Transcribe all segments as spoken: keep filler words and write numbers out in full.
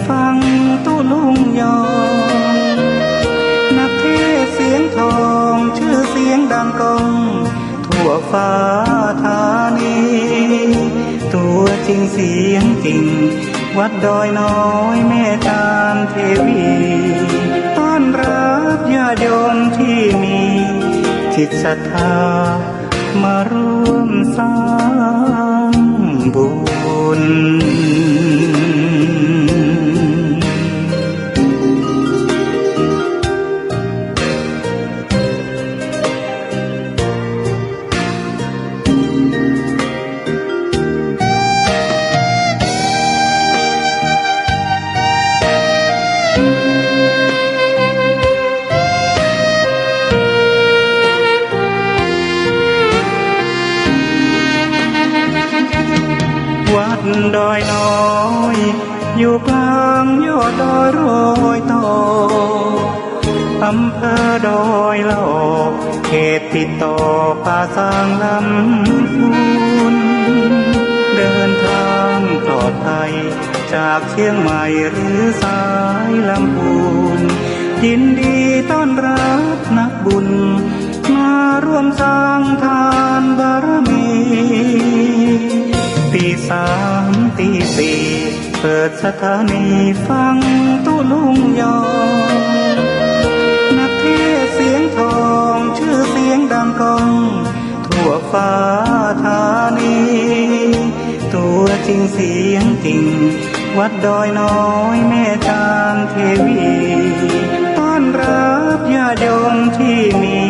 ฟังตุ๊ลุงยอง นักเทศน์เสียงทอง จื้อเสียงดังก้อง ทั่วฟ้าธานี ตั๋วจริงเสียงจริง วัดดอยน้อยแม่จามเทวี ต้อนฮับญาติโยมตี้มี จิตศรัทธา มาร่วมสร้างบุญ วัดดอยน้อย อยู่กลางยอดดอยรอยต่อ อำเภอดอยหล่อ เขตติดต่อป่าซางลำพูน เดินทางปลอดภัย จากเชียงใหม่หรือสายลำพูน ยินดีต้อนฮับนักบุญ มาร่วมสร้างทานบารมี ตีสามตีสี่ เปิดสถานีฟังตุ๊ลุงยอง นักเทศน์เสียงทอง จื้อเสียงดังก้อง ทั่วฟ้าธานี ตั๋วจริงเสียงจริง วัดดอยน้อยแม่จามเทวี ต้อนฮับญาติโยมตี้มี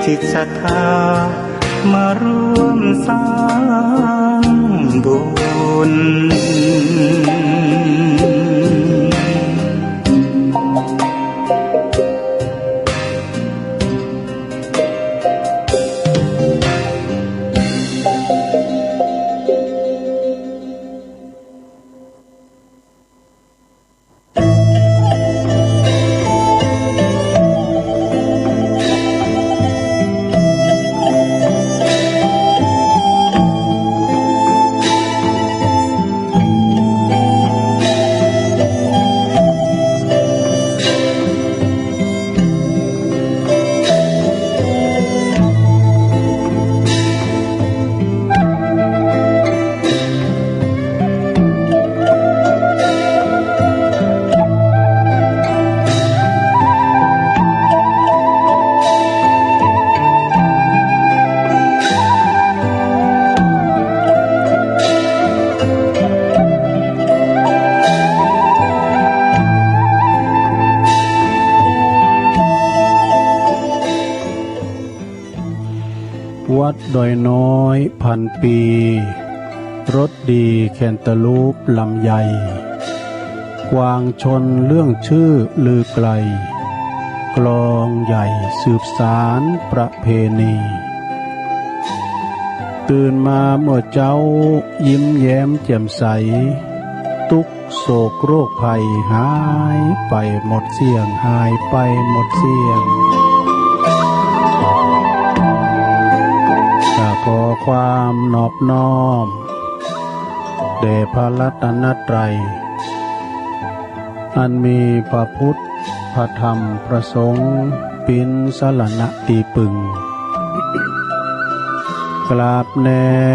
จิตศรัทธา มาร่วมสร้างบุญวัดดอยน้อยพันปี รสดีแคนตาลูปลำไย กวางชลเรื่องชื่อลือไกล กลองใหญ่สืบสานประเพณี ตื่นมาเมื่อเจ๊า ยิ้มแย้มแจ่มใส ตุ๊กข์โศกโรคภัยหายไปหมดเสี้ยง หายไปหมดเสี้ยง ข้าขอความนอบน้อม แด่พระรัตนตรัย อันมีพระพุทธ พระธรรม พระสงฆ์ ปิ๋นสรณะตี้ปึง กราบแน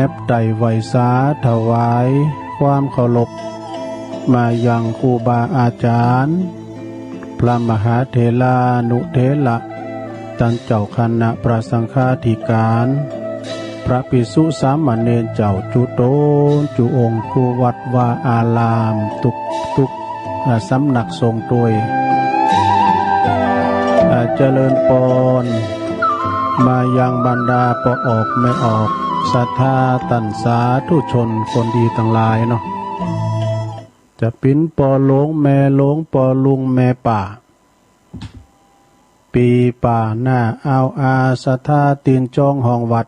บไต่ไหว้สาถวายความเคารพ มายังครูบาอาจารย์ พระมหาเถรานุเถระ ต้านเจ้าคณะพระสังฆาธิการ พระภิกษุสามเณรเจ้าจุ๊ต๋นจุ๊องค์ กู้วัดวาอาราม ตุ๊กๆ อ่า สำนักสงฆ์ตวย อ่า เจริญปอน มายังบรรดาป้อออกแม่ออก ศรัทธาต้านสาธุชนคนดีตังหลายเนาะ จะปิ๋นป้อหลวงแม่หลวง ป้อลุงแม่ป้า ปี้ป้าน้าอาวอา ศรัทธาตี๋นจองห้องวัด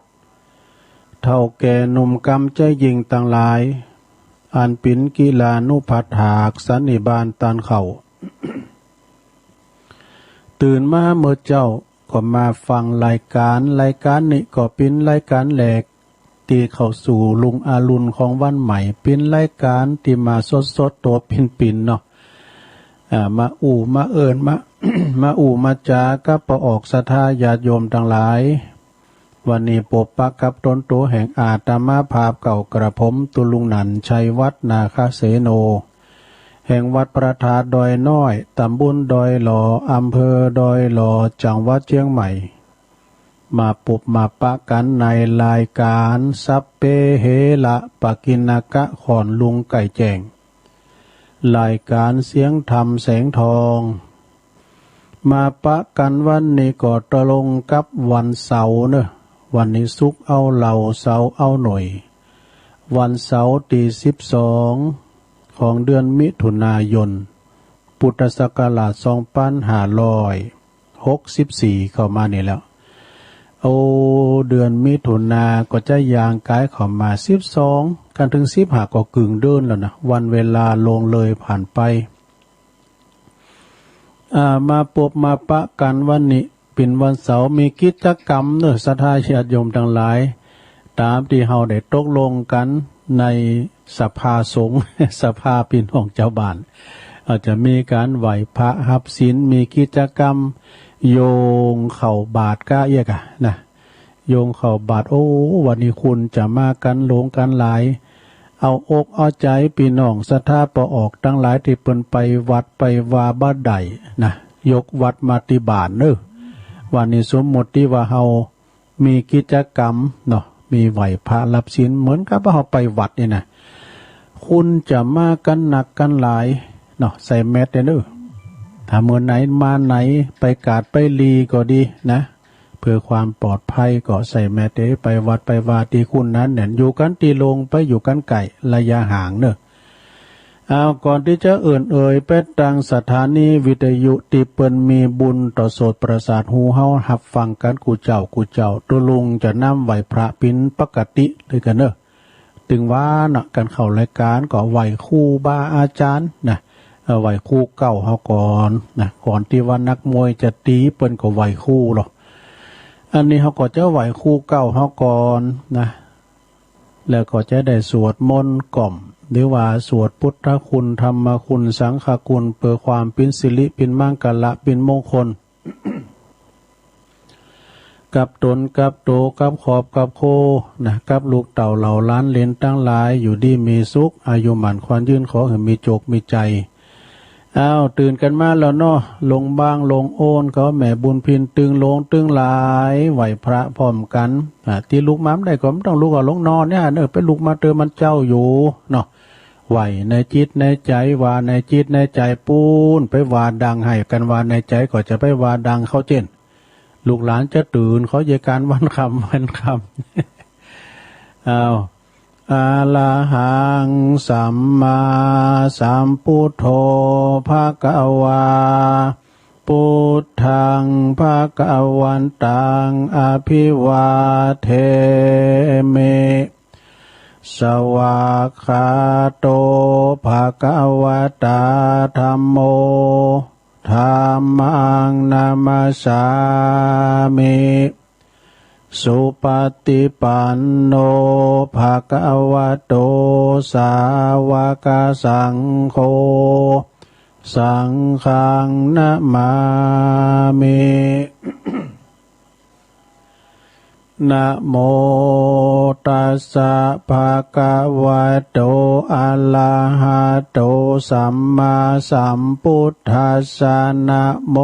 เฒ่าแก่หนุ่มกำใจ๊ยิ่งตังหลาย อันปิ๋นกิลานุปัฏฐากสันนิบาตต้านเข่า ตื่นมาเมื่อเจ๊าก็มาฟังรายก๋าน รายก๋านนี้ก็ปิ๋นรายก๋านแหลก ตี้เข้าสู่รุ่งอรุณของวันใหม่ เป๋นรายก๋านตี้มาสดๆ ตั๋วปิ่นๆ เนาะ อ่า มาอู้มาเอิ้น มา มาอู้มาจากับป้อออกศรัทธาญาติโยมตังหลาย วันนี้ปบปะกับตนตั๋วแห่งอาตมาภาพเก่ากระผม ตุ๊ลุงหนันท์ ชัยวัฒน์ นาคเสโน แห่งวัดพระธาตุดอยน้อย ตำบลดอยหล่อ อำเภอดอยหล่อ จังหวัดเจียงใหม่ มาปบมาปะกั๋นในรายก๋านสัพเพเหระปะกิณณกะ ค่อนลุงไก่แจ้ง รายก๋านเสียงธรรมแสงทอง มาปะกั๋นวันนี้ก็ตรงกับวันเสาร์เนาะ วันนี้ศุกร์เอาเหล่า เสาร์เอาหน่วย วันเสาร์ตี้สิบสองของเดือนมิถุนายน พุทธศักราชสองปันห้าร้อยหกสิบสี่เข้ามานี่แล้ว โอ้ เดือนมิถุนาก็จะย่างก๋ายเข้ามาสิบสอง กั๋นเถิงสิบห้าก็กึ่งเดือนแล้วนะ วันเวลาล่วงเลยผ่านไป อ่า มาปบมาปะกั๋นวันนี้เป๋นวันเสาร์ มีกิจกรรมเนาะ ศรัทธาญาติโยมตังหลาย ต๋ามตี้เฮาได้ตกลงกั๋นในสภาสงฆ์ สภาปี้น้องจาวบ้าน อาจจะมีก๋านไหว้พระฮับศีล มีกิจกรรมโยงเข้าบาตรกะเยียะกะนะ โยงเข้าบาตร โอ้ วันนี้คนจะมากั๋นหลวงกั๋นหลาย เอาอกเอาใจ๋ปี้น้องศรัทธาป้อออกตังหลายตี้เปิ้นไปวัดไปวาบ่ได้นะ ยกวัดมาตี้บ้านเนาะ วันนี้สมมุติว่าเฮามีกิจกรรมเนาะ มีไหว้พระฮับศีลเหมือนกับว่าเฮาไปวัดนี่นะ คนจะมากั๋นนักกั๋นหลายเนาะ ใส่แมสก์เด้อเนาะ ถ้าเมื่อไหนมาไหน ไปกาดไปลีก็ดีนะ เพื่อความปลอดภัยก็ใส่แมสก์เด้อ ไปวัดไปวาตี้คนหนาแน่น อยู่กั๋นตี้โล่งไป อยู่กั๋นใก้ระยะห่างเนาะ เอา ก่อนตี้จะเอิ้นเอ่ยไปตางสถานีวิทยุตี้เปิ้นมีบุญต่อโสตประสาทหูเฮาฮับฟังกั๋นกู้เจ้ากู้เจ้า ตุ๊ลุงจะนำไหว้พระเป๋นปกติเลยกั๋นเนาะ ตึงว่าเนาะ ก่อนเข้ารายก๋านก็ไหว้ครูบาอาจ๋ารย์นะ เอ่อ ไหว้ครูเก่าเฮาก่อนนะ ก่อนตี้ว่านักมวยจะตี๋เปิ้นก็ไหว้ครูลอ อันนี้เฮาก็จะไหว้ครูเก่าเฮาก่อนนะ แล้วก็จะได้สวดมนต์กล่อม หรือว่าสวดพุทธคุณ ธรรมคุณ สังฆคุณ เปื้อความเป๋นสิริ เป๋นมังคละ เป๋นมงคล กับตน กับโต กับครอบ กับครัวนะ กับลูกเต้าเหล่าหลานเหลนตังหลาย อยู่ดีมีสุข อายุหมั้นขวัญยืน ขอหื้อมีโจคมีชัย อ้าว ตื่นกั๋นมาแล้วเนาะ ลุงบ้าง ลุงโอน กับแม่บุญพิน ตึงหลวงตึงหลาย ไหว้พระพร้อมกั๋น อ่า ตี้ลุกมาบ่ได้ก็บ่ต้องลุก เอาลงนอนเนี่ย เออ ไปลุกมาเติมมันเจ๊าอยู่เนาะ ไหว้ในจิตในใจ๋ ว่าในจิตในใจ๋ปู๊น ไปว่าดัง หื้อกั๋นว่าในใจ๋ ก็จะไปว่าดังเข้าเจ้น ลูกหลานจะตื่น เขาเยียะก๋านวันค่ำ วันค่ำ อ้าว อะระหังสัมมาสัมพุทโธ ภะคะวา พุทธัง ภะคะวันตัง อะภิวาเทมิ สวากขาโต ภะคะวะตา ธัมโม ธัมมัง นะมัสสามิ สุปะติปันโน ภะคะวะโต สาวะกะสังโฆ สังฆัง นะมามิ นะโม ตัสสะ ภะคะวะโต อะระหะโต สัมมาสัมพุทธัสสะ นะโม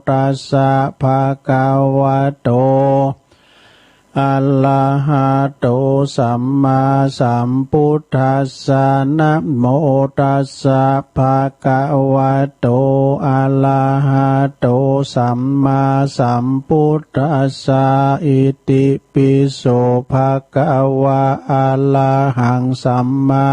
ตัสสะ ภะคะวะโต อะระหะโต สัมมาสัมพุทธัสสะ นะโม ตัสสะ ภะคะวะโต อะระหะโต สัมมาสัมพุทธัสสะ อิติ ปิโส ภะคะวะ อะระหัง สัมมา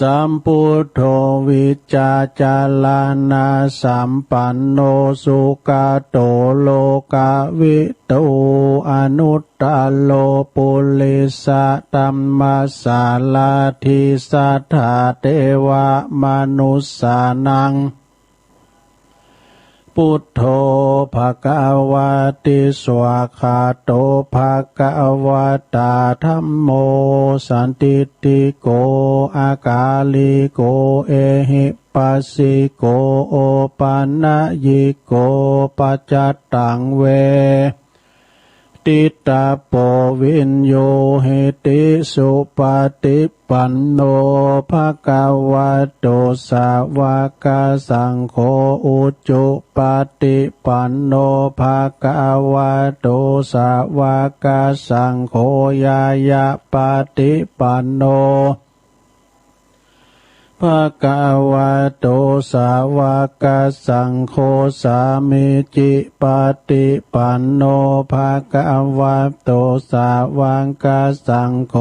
สัมพุทโธ วิจจารณะสัมปันโน สุขะโต โลกะวิทู อนุตตะโร ปุริสะธัมมะสารถิ สัทธาเทวะมนุสสานัง พุทโธ ภะคะวะติ สวากขาโต ภะคะวะตา ธัมโม สันทิฏฐิโก อากาลิโก เอหิปัสสิโก โอปะนะยิโก ปัจจัตตัง เว ทิตตาโป วิญญูหิติ สุปะฏิปันโน ภะคะวะโต สาวะกะสังโฆ อุจุปะฏิปันโน ภะคะวะโต สาวะกะสังโฆ ญาญะปะฏิปันโน ภะคะวะโต สาวะกะสังโฆ สามีจิปะฏิปันโน ภะคะวะโต สาวะกะสังโฆ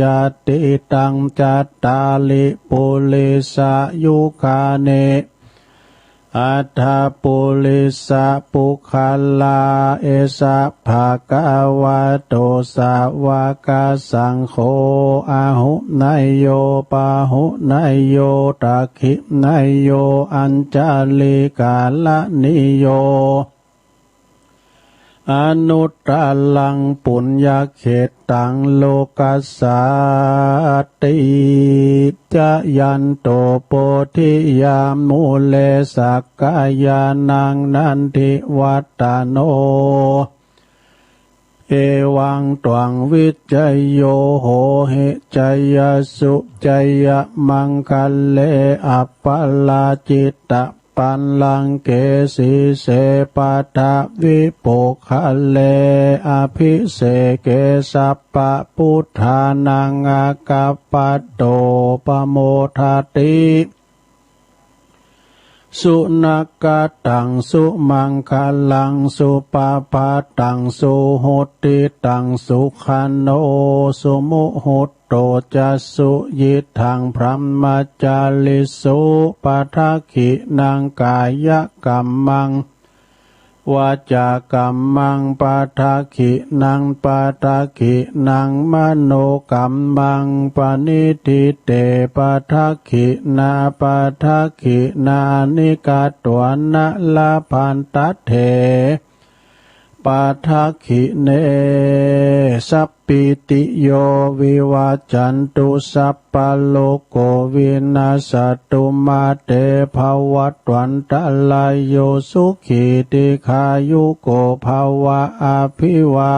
ญาติตัง จัตตาริ ปุริสะยุคานิ อัตถะปุริสะปุคคลา เอสะ ภะคะวะโต สาวะกะสังโฆ อาหุเนยโย ปาหุเนยโย ตักขิเนยโย อัญชะลีกะระณีโย อนุตตะรัง ปุญญะเขตตัง โลกัสสาติ จะยันโต โพธิยา มูเล สักกายานัง นันทิวัตตะโน เอวังตวัง วิจโย โหหิ จยสสุ จยมังคะเล อัปปะราจิตตะ ปัลลังเก สีเส ปัทวิปุคคเล อภิเสเก สัพพะพุทธานัง อาคัปปะโต ปะโมทะติ สุนักขัตตัง สุมังคลัง สุปะพะตัง สุหุตติตัง สุขันโน สุมุหุตโต จะ สุยิตถัง พรหมจาริสุ ปะทักขินัง กายกัมมัง วาจากัมมัง ปะทักขินัง ปะทักขินัง มโนกัมมัง ปะนิฏฐิเต ปะทักขินา ปะทักขินานิ กัตถวานะ ลพันตัตเถ ปะทักขิเน สัพ ปีติโย วิวัจจันตุ สัพพะโรโค วินัสสะตุ มา เต ภะวัตวันตะราโย สุขี ทีฆายุโก ภะวะ อะภิวา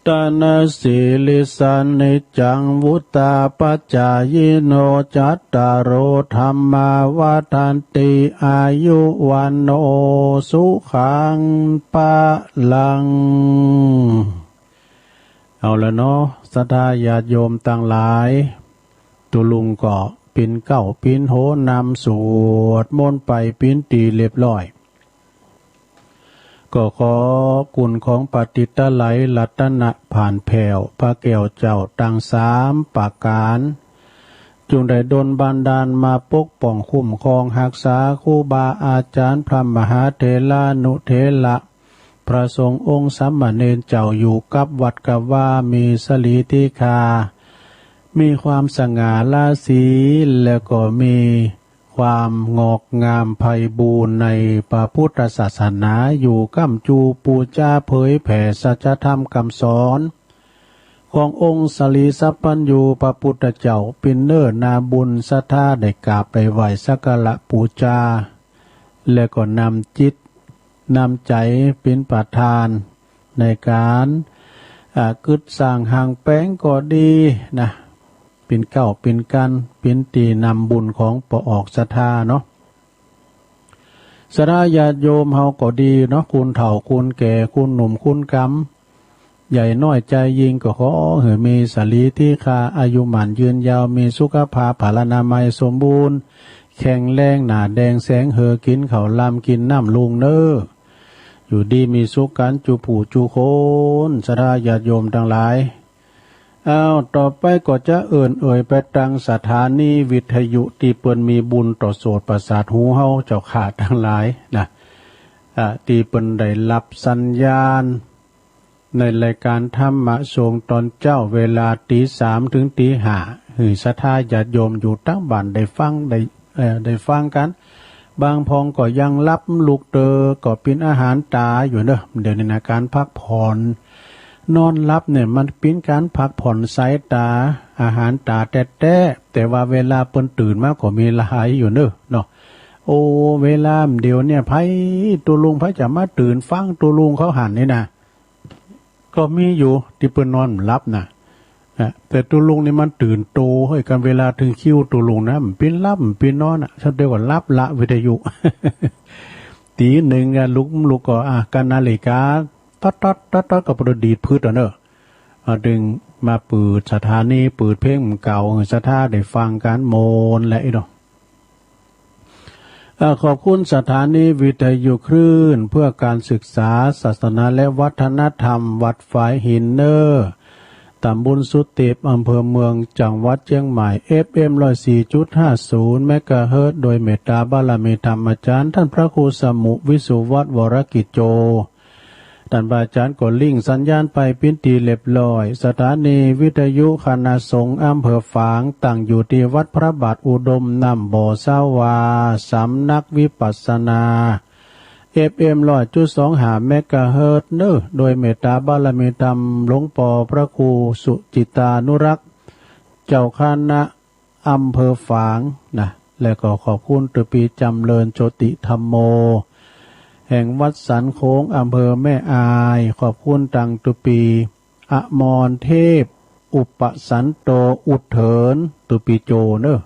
ตะนะสีลิสสะ นิจจัง วุฑฒาปะจายิโน จัตตาโร ธัมมา วัฑฒันติ อายุ วัณโณ สุขัง พะลัง เอาละเนาะ ศรัทธาญาติโยมตังหลาย ตุ๊ลุงก็ปิ๊นเก๊าปิ๊นโหนำสวดมนต์ไปปิ๊นตี๋เรียบร้อย ก็ขอคุณของปฏิตไลยรัตนะผ่านแผ้วพระแก้วเจ้าตังสามประก๋าน จุ่งได้ดลบันดาลมาปกป้องคุ้มครองฮักษาครูบาอาจ๋ารย์พระมหาเถรานุเถระ พระสงฆ์องค์สามเณรเจ้าอยู่กับวัดกับวา มีสะหลีติฆา มีความสง่าราศี แล้วก็มีความงอกงามไพบูลย์ในพระพุทธศาสนา อยู่ก้ำจูปู๋จาเผยแผ่สัจธรรมกำสอน ขององค์สะหลีสัพพัญญูพระพุทธเจ้า ปิ๊นเน้อนาบุญศรัทธาได้กราบได้ไหว้สักการะปู๋จา และก็นำจิตนำใจ๋ปิ๊นประธานในก๋าน อ่า กึ๊ดสร้างหังแป๋งก็ดีนะ ปิ๊นเก๊าปิ๊นกั๋น ปิ๊นตี๋นำบุญของปอออกศรัทธาเนาะ ศรัทธาญาติโยมเฮาก็ดีเนาะ คุณเฒ่าคุณแก่ คุณหนุ่มคุณกำ ใหญ่น้อยจายยิ่ง ก็ขอหื้อมีสะหลีติฆา อายุหมั้นยืนยาว มีสุขภาพพลานามัยสมบูรณ์ แข็งแรงหน้าแดงแสงเฮอ กิ๋นข้าวลำกิ๋นน้ำลุงเน้อ อยู่ดีมีสุขกั๋นจูผู้จูคน ศรัทธาญาติโยมตังหลาย อ้าว ต่อไปก็จะเอิ้นเอ่ยไปตังสถานีวิทยุตี้เปิ้นมีบุญต่อโสตประสาทหูเฮาเจ้าข้าตังหลายนะ อ่า ตี้เปิ้นได้ฮับสัญญาณในรายก๋านธรรมะสงฆ์ต๋อนเจ๊าเวลาตี๋สามเถิงตี๋ห้า หื้อศรัทธาญาติโยมอยู่ตังบ้านได้ฟัง ได้ เอ่อ ได้ฟังกั๋น บางพ่องก็ยังหลับลุกเต๊อะ ก็เป๋นอาหารต๋าอยู่เนาะ เดี๋ยวนี้นะ ก๋านพักผ่อน นอนหลับเนี่ยมันเป๋นก๋านพักผ่อนสายต๋า อาหารต๋าแต๊ๆ แต่ว่าเวลาเปิ้นตื่นมาก็มีหลายอยู่เนาะ เนาะ โอ้ เวลาเดี๋ยวเนี่ย ใผตุ๊ลุงใผจะมาตื่นฟังตุ๊ลุงเขาหั้นนี่นะ ก็มีอยู่ตี้เปิ้นนอนหลับนะ นะ แต่ตุ๊ลุงนี่มันตื่นโต เฮ้ย กันเวลาเถิงคิวตุ๊ลุงนะ มันเป๋นหลับ มันเป๋นนอนอะ ฉันเดียวก็หลับละวิทยุ ตี๋หนึ่งอะ ลุก ลุกก็ อ่ะ กัณนาฬิกา ต๊อดๆ ต๊อดๆ ก็ประดิษฐ์พืชอะเนาะ อ่ะ ตึงมาเปิดสถานี เปิดเพลงเก่า ศรัทธาได้ฟังกั๋นม่วนแหละอี้เนาะ อ่า ขอบคุณสถานีวิทยุคลื่นเพื่อการศึกษาศาสนาและวัฒนธรรม วัดฝายหินเนอ ต๋ำบลสุเตป อำเภอเมือง จังหวัดเจียงใหม่ เอฟเอ็ม ร้อยสี่จุดห้าศูนย์ เมกะเฮิรตซ์ โดยเมตตาบารมีธรรมอาจ๋ารย์ ต้านพระครูสมุห์ วิสุวัฒน์ วรกิจโจ ต้านพระอาจ๋ารย์ก็ลิงก์สัญญาณไปเป๋นตี้เรียบร้อย สถานีวิทยุคณะสงฆ์อำเภอฝาง ตั้งอยู่ตี้วัดพระบาทอุดม น้ำบ่อสาวา สำนักวิปัสสนา เอฟเอ็ม ร้อยจุดสองห้า เมกะเฮิรตซ์เนาะ โดยเมตตาบารมีธรรมหลวงปอพระครูสุจิตตานุรักษ์ เจ้าคณะ อำเภอฝางนะ และก็ขอบคุณตุ๊ปี๋จ๋ำเริญโชติธัมโม แห่งวัดสันโค้ง อำเภอแม่อาย ขอบคุณตังตุ๊ปี๋อมรเทพ อุปสันโต อุดเถิน ตุ๊ปี๋โจเนาะ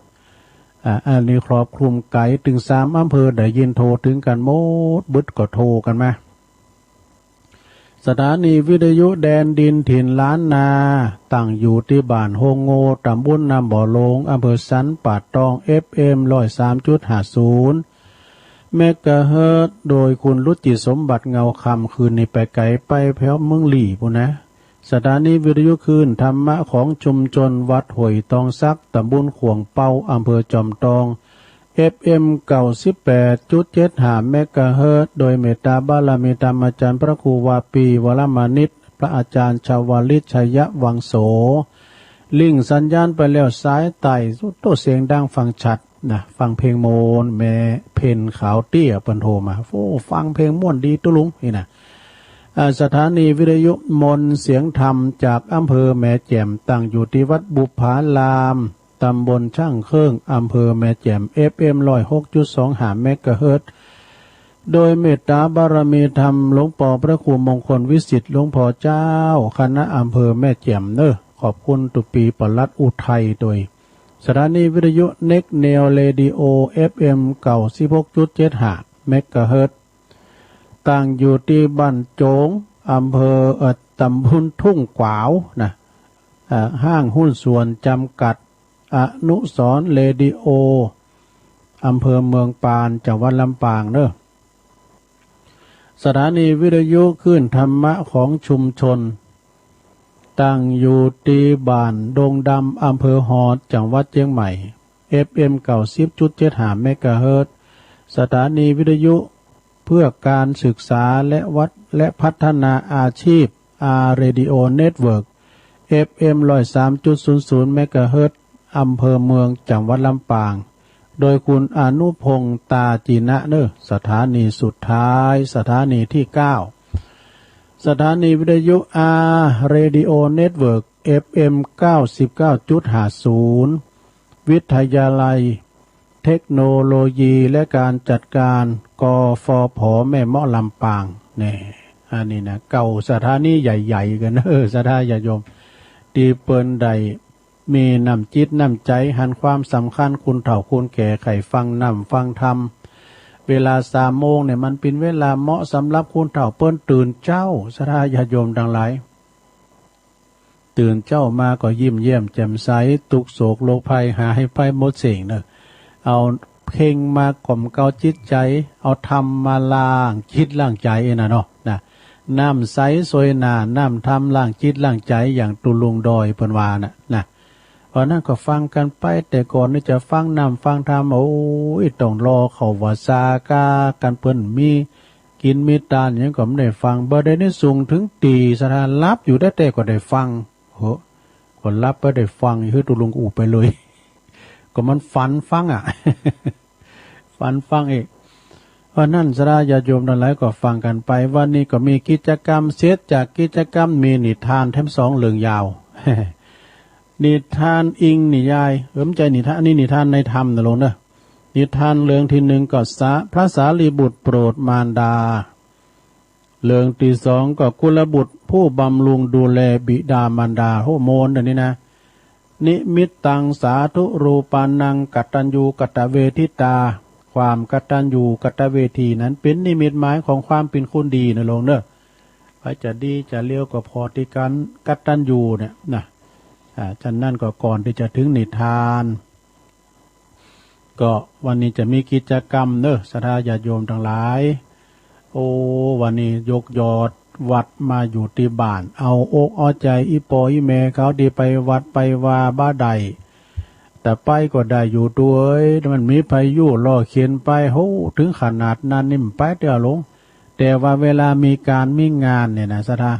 อ่า อันนี้ครอบคลุมไก๋ ตึงสามอำเภอได้ยิน โทรตึงกั๋นหมด บึดก็โทรกั๋นมา สถานีวิทยุแดนดินถิ่นล้านนา ตั้งอยู่ตี้บ้านโฮงโง่ ต๋ำบลน้ำบ่อโลง อำเภอสันป่าตอง เอฟเอ็ม ร้อยสามจุดห้าศูนย์ เมกะเฮิรตซ์ โดยคุณรุจิสมบัติเงาคำ คืนนี้ไปไก๋ ไปแถวเมืองลี้ปู้นนะ สถานีวิทยุคลื่นธรรมะของชุมชนวัดห้วยตองสัก ต๋ำบลข่วงเปา อำเภอจอมตอง เอฟเอ็ม เก้าสิบแปดจุดเจ็ดห้า เมกะเฮิรตซ์ โดยเมตตาบารมีธรรมอาจ๋ารย์พระครูวาปี วรมานิต พระอาจ๋ารย์ชวลิต ชัยวังโส ลิงก์สัญญาณไปแล้ว สายใต้สุดโต เสียงดังฟังชัดนะ ฟังเพลงม่วน แม่เพ็ญขาวเตี้ยเปิ้นโทรมา โอ้ ฟังเพลงม่วนดีตุ๊ลุง นี่นะ อ่า สถานีวิทยุมนต์เสียงธรรมจากอำเภอแม่แจ่ม ตั้งอยู่ตี้วัดบุปผาราม ต๋ำบลช่างเครื่อง อำเภอแม่แจ่ม เอฟเอ็ม ร้อยหกจุดสองห้า เมกะเฮิรตซ์ โดยเมตตาบารมีธรรมหลวงปอพระครูมงคลวิสิทธิ์ หลวงพ่อเจ้าคณะอำเภอแม่แจ่มเนาะ ขอบคุณตุ๊ปี๋ปลัดอุทัยตวย สถานีวิทยุเน็กเนวเรดิโอ เอฟเอ็ม เก้าสิบหกจุดเจ็ดห้า เมกะเฮิรตซ์ ตั้งอยู่ตี้บ้านโจ๋ง อำเภอ เอ่อ ต๋ำบลทุ่งกวาวนะ เอ่อ ห้างหุ้นส่วนจำกัด อนุสรณ์เรดิโอ อำเภอเมืองปาน จังหวัดลำปางเนาะ สถานีวิทยุคลื่นธรรมะของชุมชน ตั้งอยู่ตี้บ้านดงดำ อำเภอฮอด จังหวัดเจียงใหม่ เอฟเอ็ม เก้าสิบจุดเจ็ดห้า เมกะเฮิรตซ์ สถานีวิทยุเพื่อการศึกษาและวัฒ- และพัฒนาอาชีพ อาร์ เรดิโอ เน็ตเวิร์ก เอฟเอ็ม ร้อยสามจุดศูนย์ศูนย์ เมกะเฮิรตซ์ อำเภอเมือง จังหวัดลำปาง โดยคุณอนุพงษ์ ตาจีนะเนาะ สถานีสุดท้าย สถานีตี้เก้า สถานีวิทยุ อาร์ เรดิโอ เน็ตเวิร์ก เอฟเอ็ม เก้าสิบเก้าจุดห้าศูนย์ วิทยาลัยเทคโนโลยีและการจัดการ กฟผ แม่เมาะ ลำปาง แน่ อันนี้นะ เก้าสถานีใหญ่ๆ กั๋นเนาะ ศรัทธาญาติโยม ตี้เปิ้นได้ มีน้ำจิตน้ำใจ๋ หันความสำคัญคุณเฒ่าคุณแก่ ใค่ฟังน้ำฟังธรรม เวลาสามโมงเนี่ย มันเป๋นเวลาเหมาะสำหรับคุณเฒ่า เปิ้นตื่นเจ๊า ศรัทธาญาติโยมตังหลาย ตื่นเจ๊ามาก็ยิ้มแย้มแจ่มใส ตุ๊กข์โศกโรคภัยหายไปหมดเส้งเนาะ เอาเพลงมาก่อมเกลาจิตใจ๋ เอาธรรมมาล้างจิตล้างใจ๋น่ะเนาะ นะ น้ำใสสวยหน้า น้ำธรรมล้างจิตล้างใจ๋ อย่างตุ๊ลุงดอยเปิ้นว่าน่ะ นะ เพราะนั้นก็ฟังกั๋นไป แต่ก่อนนี่จะฟังน้ำฟังธรรม โอ้ย ต้องรอเข้าวัสสากั๋น เปิ้นมีกิ๋นมีตานหยังก็บ่ได้ฟัง บ่าเดี่ยวนี้สูงเถิงตี๋ ศรัทธาหลับอยู่แต๊ๆ ก็ได้ฟัง โห ก็หลับไปได้ฟัง หื้อตุ๊ลุงอู้ไปเลย ก็มันฝันฟังอะ ฝันฟังเอง วันนั้นศรัทธาญาติโยมตังหลายก็ฟังกั๋นไป วันนี้ก็มีกิจกรรม เสร็จจากกิจกรรมมีนิทานแถมสองเรื่องยาว นิทานอิงนิยาย เออ บ่ใจ้นิทาน อันนี้นิทานในธรรมนะโลมเนอะ นิทานเรื่องตี้นึ่งก็สา พระสารีบุตรโปรดมารดา เรื่องตี้สองก็กุลบุตรผู้บำรุงดูแลบิดามารดา โห ม่วนอันนี้นะ นิมิตตังสาธุรูปานัง กตัญญูกตเวทิตา ความกตัญญูกตเวทีนั้นเป๋นนิมิตหมายของความเป๋นคนดีนะโลมเนอะ ใผจะดีจะเลวก็ผ่อตี้กั๋น กตัญญูเนี่ยนะ อ่า ฉะนั้นก็ก่อนตี้จะเถิงนิทาน ก็วันนี้จะมีกิจกรรมเนอะ ศรัทธาญาติโยมตังหลาย โอ้ วันนี้ยกยอดวัตรมาอยู่ตี้บ้าน เอาอกเอาใจ๋อี่ป้ออี่แม่เขาตี้ไปวัดไปวาบ่ได้ แต่ไปก็ได้อยู่ตวย มันมีพายุล้อเข็นไป โห เถิงขนาดนั้นนี่มันไปเตื้อโลม แต่ว่าเวลามีก๋านมีงานเนี่ยนะ ศรัทธา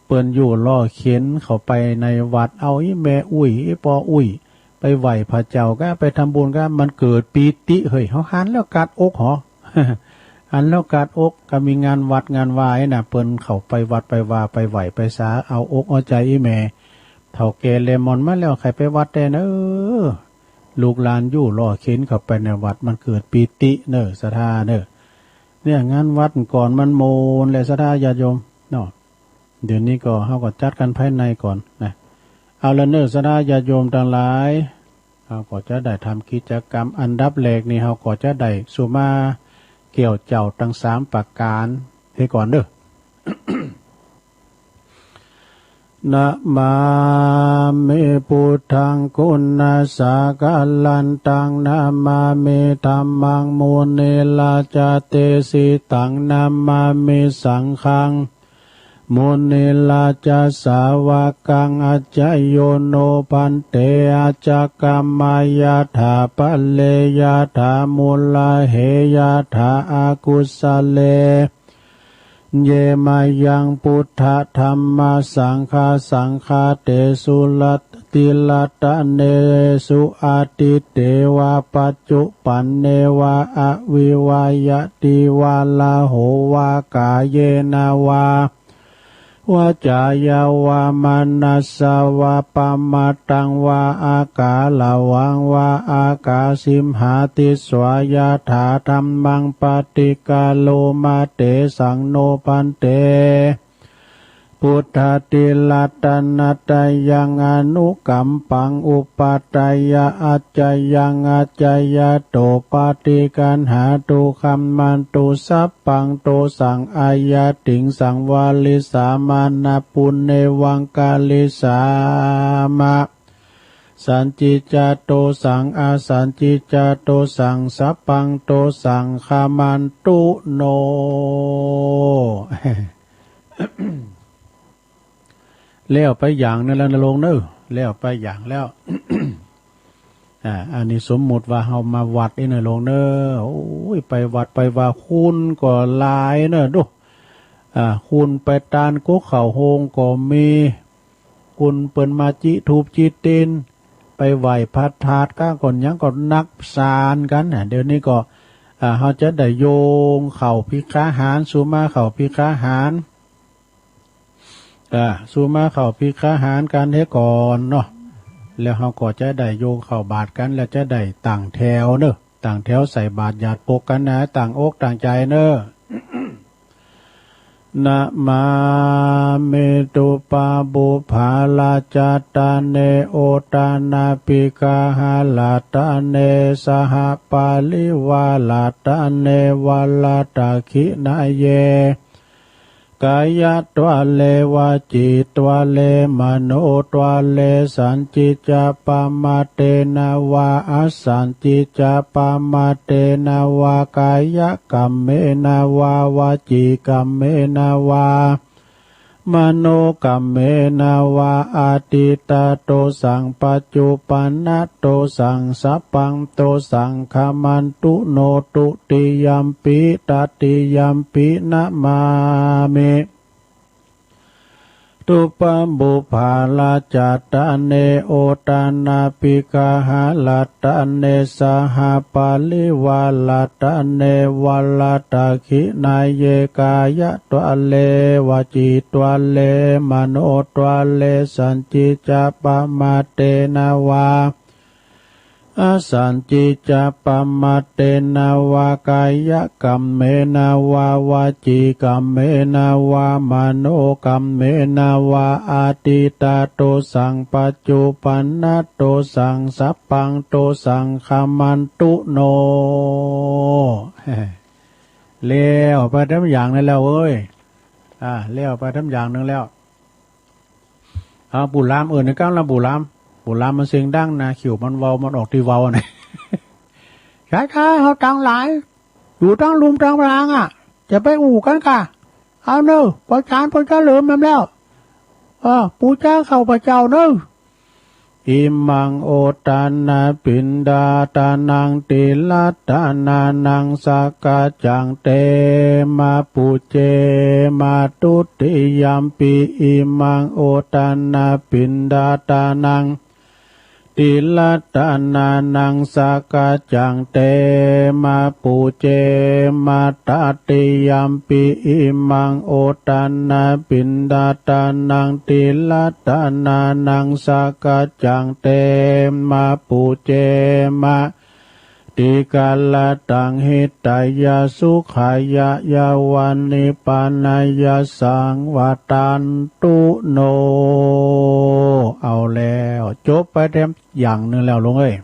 เปิ้นอยู่ล้อเข็นเข้าไปในวัด เอาอี่แม่อุ้ย อี่ป้ออุ้ย ไปไหว้พระเจ้าก้า ไปทำบุญก้า มันเกิดปีติ เฮ้ย เฮาหันแล้วกัดอกหอ หันแล้วกัดอก ก็มีงานวัดงานวาน่ะ เปิ้นเข้าไปวัดไปวา ไปไหว้ไปสา เอาอกเอาใจ๋อี่แม่ เฒ่าแก่แลหมอนมาแล้ว ใค่ไปวัดแต๊เน่อ ลูกหลานอยู่ล้อเข็นเข้าไปในวัด มันเกิดปีติเน่อ ศรัทธาเน่อ เนี่ย งานวัดก่อนมันม่วนแหละ ศรัทธาญาติโยมเนาะ เดี๋ยวนี้ก็เฮาก็จัดกั๋นภายในก่อนนะ เอาละเน่อ ศรัทธาญาติโยมตังหลาย เฮาก็จะได้ทำกิจกรรม อันดับแรกนี่ เฮาก็จะได้สุมาแก้วเจ้าตังสามประก๋านเสียก่อนเน่อ นะมามิ พุทธัง กุณัสสะกะลันตัง นะมามิ ธัมมัง มุนิราชะเตสิตัง นะมามิ สังฆัง มุนิราชะสาวะกัง อัจฉะโย โน ภันเต อัจฉะ กะมะ ยะถา ภะเล ยะถา มุลเล ยะถา อะกุสะเล เย มะยัง พุทธะ ธัมมะ สังฆะ สังฆาเตสุ รัต ติรัตเนสุ อะตีเตวะ ปัจจุปันเนวะ อวิวะยะติวะ ละโหวะ กาเยนะวะ วาจายาวะ มะนัสสะวะ ปะมะตังวะ อะกาละหังวะ อะกาสิมหาติสสะ ยะถา ธัมมัง ปะติกะโรมะ เตสัง โน ภันเต พุทธะ ติรัตนะตะยัง อนุกัมปัง อุปัฏฐายะ อัจฉะยัง อัจฉะยะโต ปะติกะหาตุ ขัมมันตุ สัพพัง โตสัง อะยะติง สังวาริสามา นะปุเนวัง กะริสามะ สันจิจจะ โตสัง อะสันจิจจะ โตสัง สัพพัง โตสัง ขัมมันตุ โน แล้วไปอย่างหนึ่งแล้วนะโลมเน่อ แล้วไปอย่างแล้ว อ่า อันนี้สมมุติว่าเฮามาวัดนี่นะโลมเน่อ โอ้ย ไปวัดไปวา คนก็หลายเน่อ ดู อ่า คนไปตานก๊กข้าวโฮงก็มี คนเปิ้นมาจิธูปจิตีน ไปไหว้พระธาตุก้า ก็ยังก็นับสานกั๋นน่ะ เดี๋ยวนี้ก็ อ่า เฮาจะได้โยงเข้าภักคาหาร สุมาเข้าภักคาหาร อ่า สุมาเข้าภักคาหารกั๋นเหียก่อนเนาะ แล้วเฮาก็จะได้โยงเข้าบาตรกั๋น แล้วจะได้ตั้งแถวเน่อ ตั้งแถวใส่บาตรหยาดปกกั๋นนะ ตั้งอกตั้งใจ๋เน่อ นะมามิ ตุปะปุพพะราชะตะเน โอทะนะปิกะหะราชะตะเน สหะปะริวาราชะตะเน วะรัตถะขิณะเย กายะทวาเร วจีทวาเร มโนทวาเร สันจิจจะปะมะเตนะวา อะสันจิจจะปะมะเตนะวา กายะกัมเมนะวา วจีกัมเมนะวา มโนกัมเมนะวา อะตีตะโตสัง ปัจจุปันนะโตสัง สัพพัง โตสัง ขัมมันตุ โน ตุติยัมปิ ตติยัมปิ นะมามิ ต ตุปะปุพพาราชตะเน โอทะนาภิกขารัตะเน สหปาริวารัตะเน วะรัตถะขิณาเย กายะทะเล วจีทะเล มโนทะเล สัจจิจะปะมาทเตนะวา อสัจจิจะปะมาทเตนะวา กายะกัมเมนะวา วจีกัมเมนะวา มโนกัมเมนะวา อะทิฏฐะโตสัง ปัจจุปันนะโตสัง สัพพังโตสัง ขมันตุโน แล้วไปต๋ามอย่างนั้นแล้วเว้ย อ่า แล้วไปต๋ามอย่างนึ่งแล้ว เอาปู่หลาม เออ ในก้าวละปู่หลาม ปู่หลามมันเสียงดังนะ ขิวมันเว้า มันออกตี้เว้านะ ศรัทธาเฮาตังหลาย อยู่ตังลุ่มตังปางอะ จะไปอู้กั๋นก่า เอาเน่อ ปอจานเปิ้นเฉลิมแหมแล้ว เออ ปู๋จาข้าพเจ้าเน่อ อิมังโอทะนาภิณฑาทานัง ติรัตถะนานัง สักขะจัง เตมะ ปูเจมะ ทุติยัมปิ อิมังโอทะนาภิณฑาทานัง ติรัตถะนานัง สักขะจัง เตมะ ปูเจมะ ตติยัมปิ อิมังโอทะนาภิณฑาทานัง ติรัตถะนานัง สักขะจัง เตมะ ปูเจมะ ติกะระตัง หิตายะ สุขายะ ยะวะ นิพพานายะ สัง วัตตันตุโน เอาแล้ว จบไปแถมอย่างนึ่งแล้วโลงเอ้ย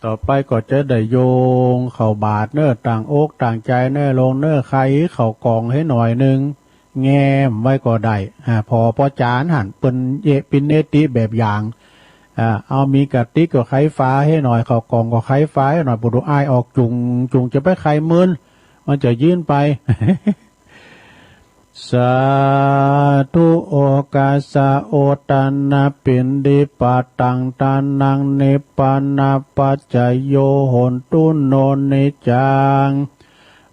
ต่อไปก็จะได้โยงเข้าบาตรเน่อ ตั้งอกตั้งใจ๋เน่อโลงเน่อ ไขข้าวกล่องหื้อหน่อยนึ่ง แง้มไว้ก็ได้ อ่า ผ่อปอจานหั้น เปิ้นเยะปิณเณติแบบอย่าง อ่า เอามีกะติกก็ไขฝาหื้อหน่อย ข้าวกล่องก็ไขฝาหื้อหน่อย บ่ต้องอ้ายออกจุ่ง จุ่งจะไปไขมืน มันจะยื่นไป สาธุ โอกัสสะ โอทะนาภิณฑิปะตัง ทานัง นิพพานะปัจจโย โหนตุโน นิจจัง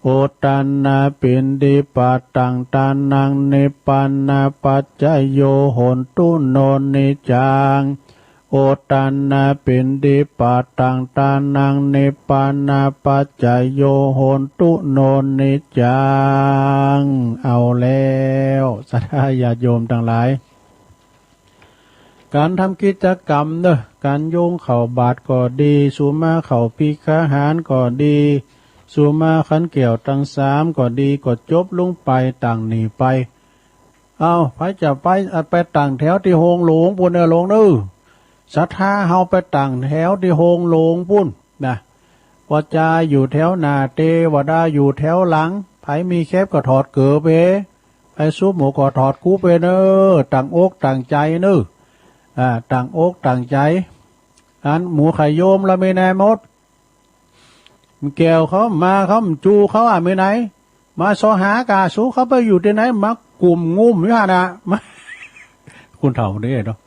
โอทะนาภิณฑิปะตัง ทานัง นิพพานะปัจจโย โหนตุโน นิจจัง โอทะนาภิณฑิปะตัง ทานัง นิพพานะปัจจโย โหนตุโน นิจจัง เอาแล้ว ศรัทธาญาติโยมตังหลาย ก๋านทำกิจกรรมเน่อ ก๋านโยงเข้าบาตรก็ดี สุมาเข้าภักคาหารก็ดี สุมาขันแก้วตังสามก็ดี ก็จบลงไปตังนี้ไป เอา ใผจะไป ไปตั้งแถวตี้โฮงโลงปู้นเน่อโลงเน่อ ศรัทธาเฮาไปตั้งแถวตี้โฮงโลงปู้นนะ ปอจาอยู่แถวหน้า เตวดาอยู่แถวหลัง ใผมีแคปก็ถอดเกิบไป ใผสุบหมู่ก็ถอดกุบไปเน่อ ตั้งอกตั้งใจ๋เน่อ อ่า ตั้งอกตั้งใจ๋ อันหมู่ใค่โยมละมีไหนหมด แก้วเขามาเขาจูเขาอะมีไหน มาซอหากา สูเขาไปอยู่ตี้ไหน มากุ่มงุ่มอยู่หั้นน่ะ มา คนเฒ่านี่เนาะ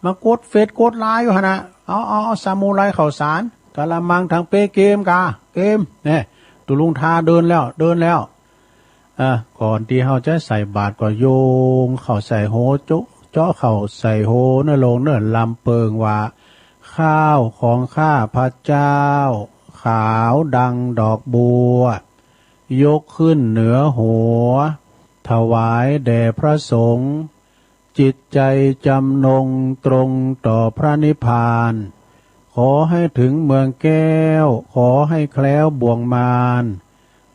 มากดเฟซกดไลน์อยู่หั้นน่ะ เอา เอา เอา สมุไรข้าวสาร กะละมัง ถังเป เกมกา เกม เนี่ย ตุ๊ลุงทาเดินแล้ว เดินแล้ว อ่ะ ก่อนตี้เฮาจะใส่บาตรก็โยงเข้าใส่โฮ เจาะ เจาะเข้าใส่โฮเน่อโลงเน่อ ลำเปิงว่า ข้าวของข้าพเจ้า ขาวดังดอกบัว ยกขึ้นเหนือหัว ถวายแด่พระสงฆ์ จิตใจจำนงตรงต่อพระนิพพาน ขอให้ถึงเมืองแก้ว ขอให้แคล้วบ่วงมาร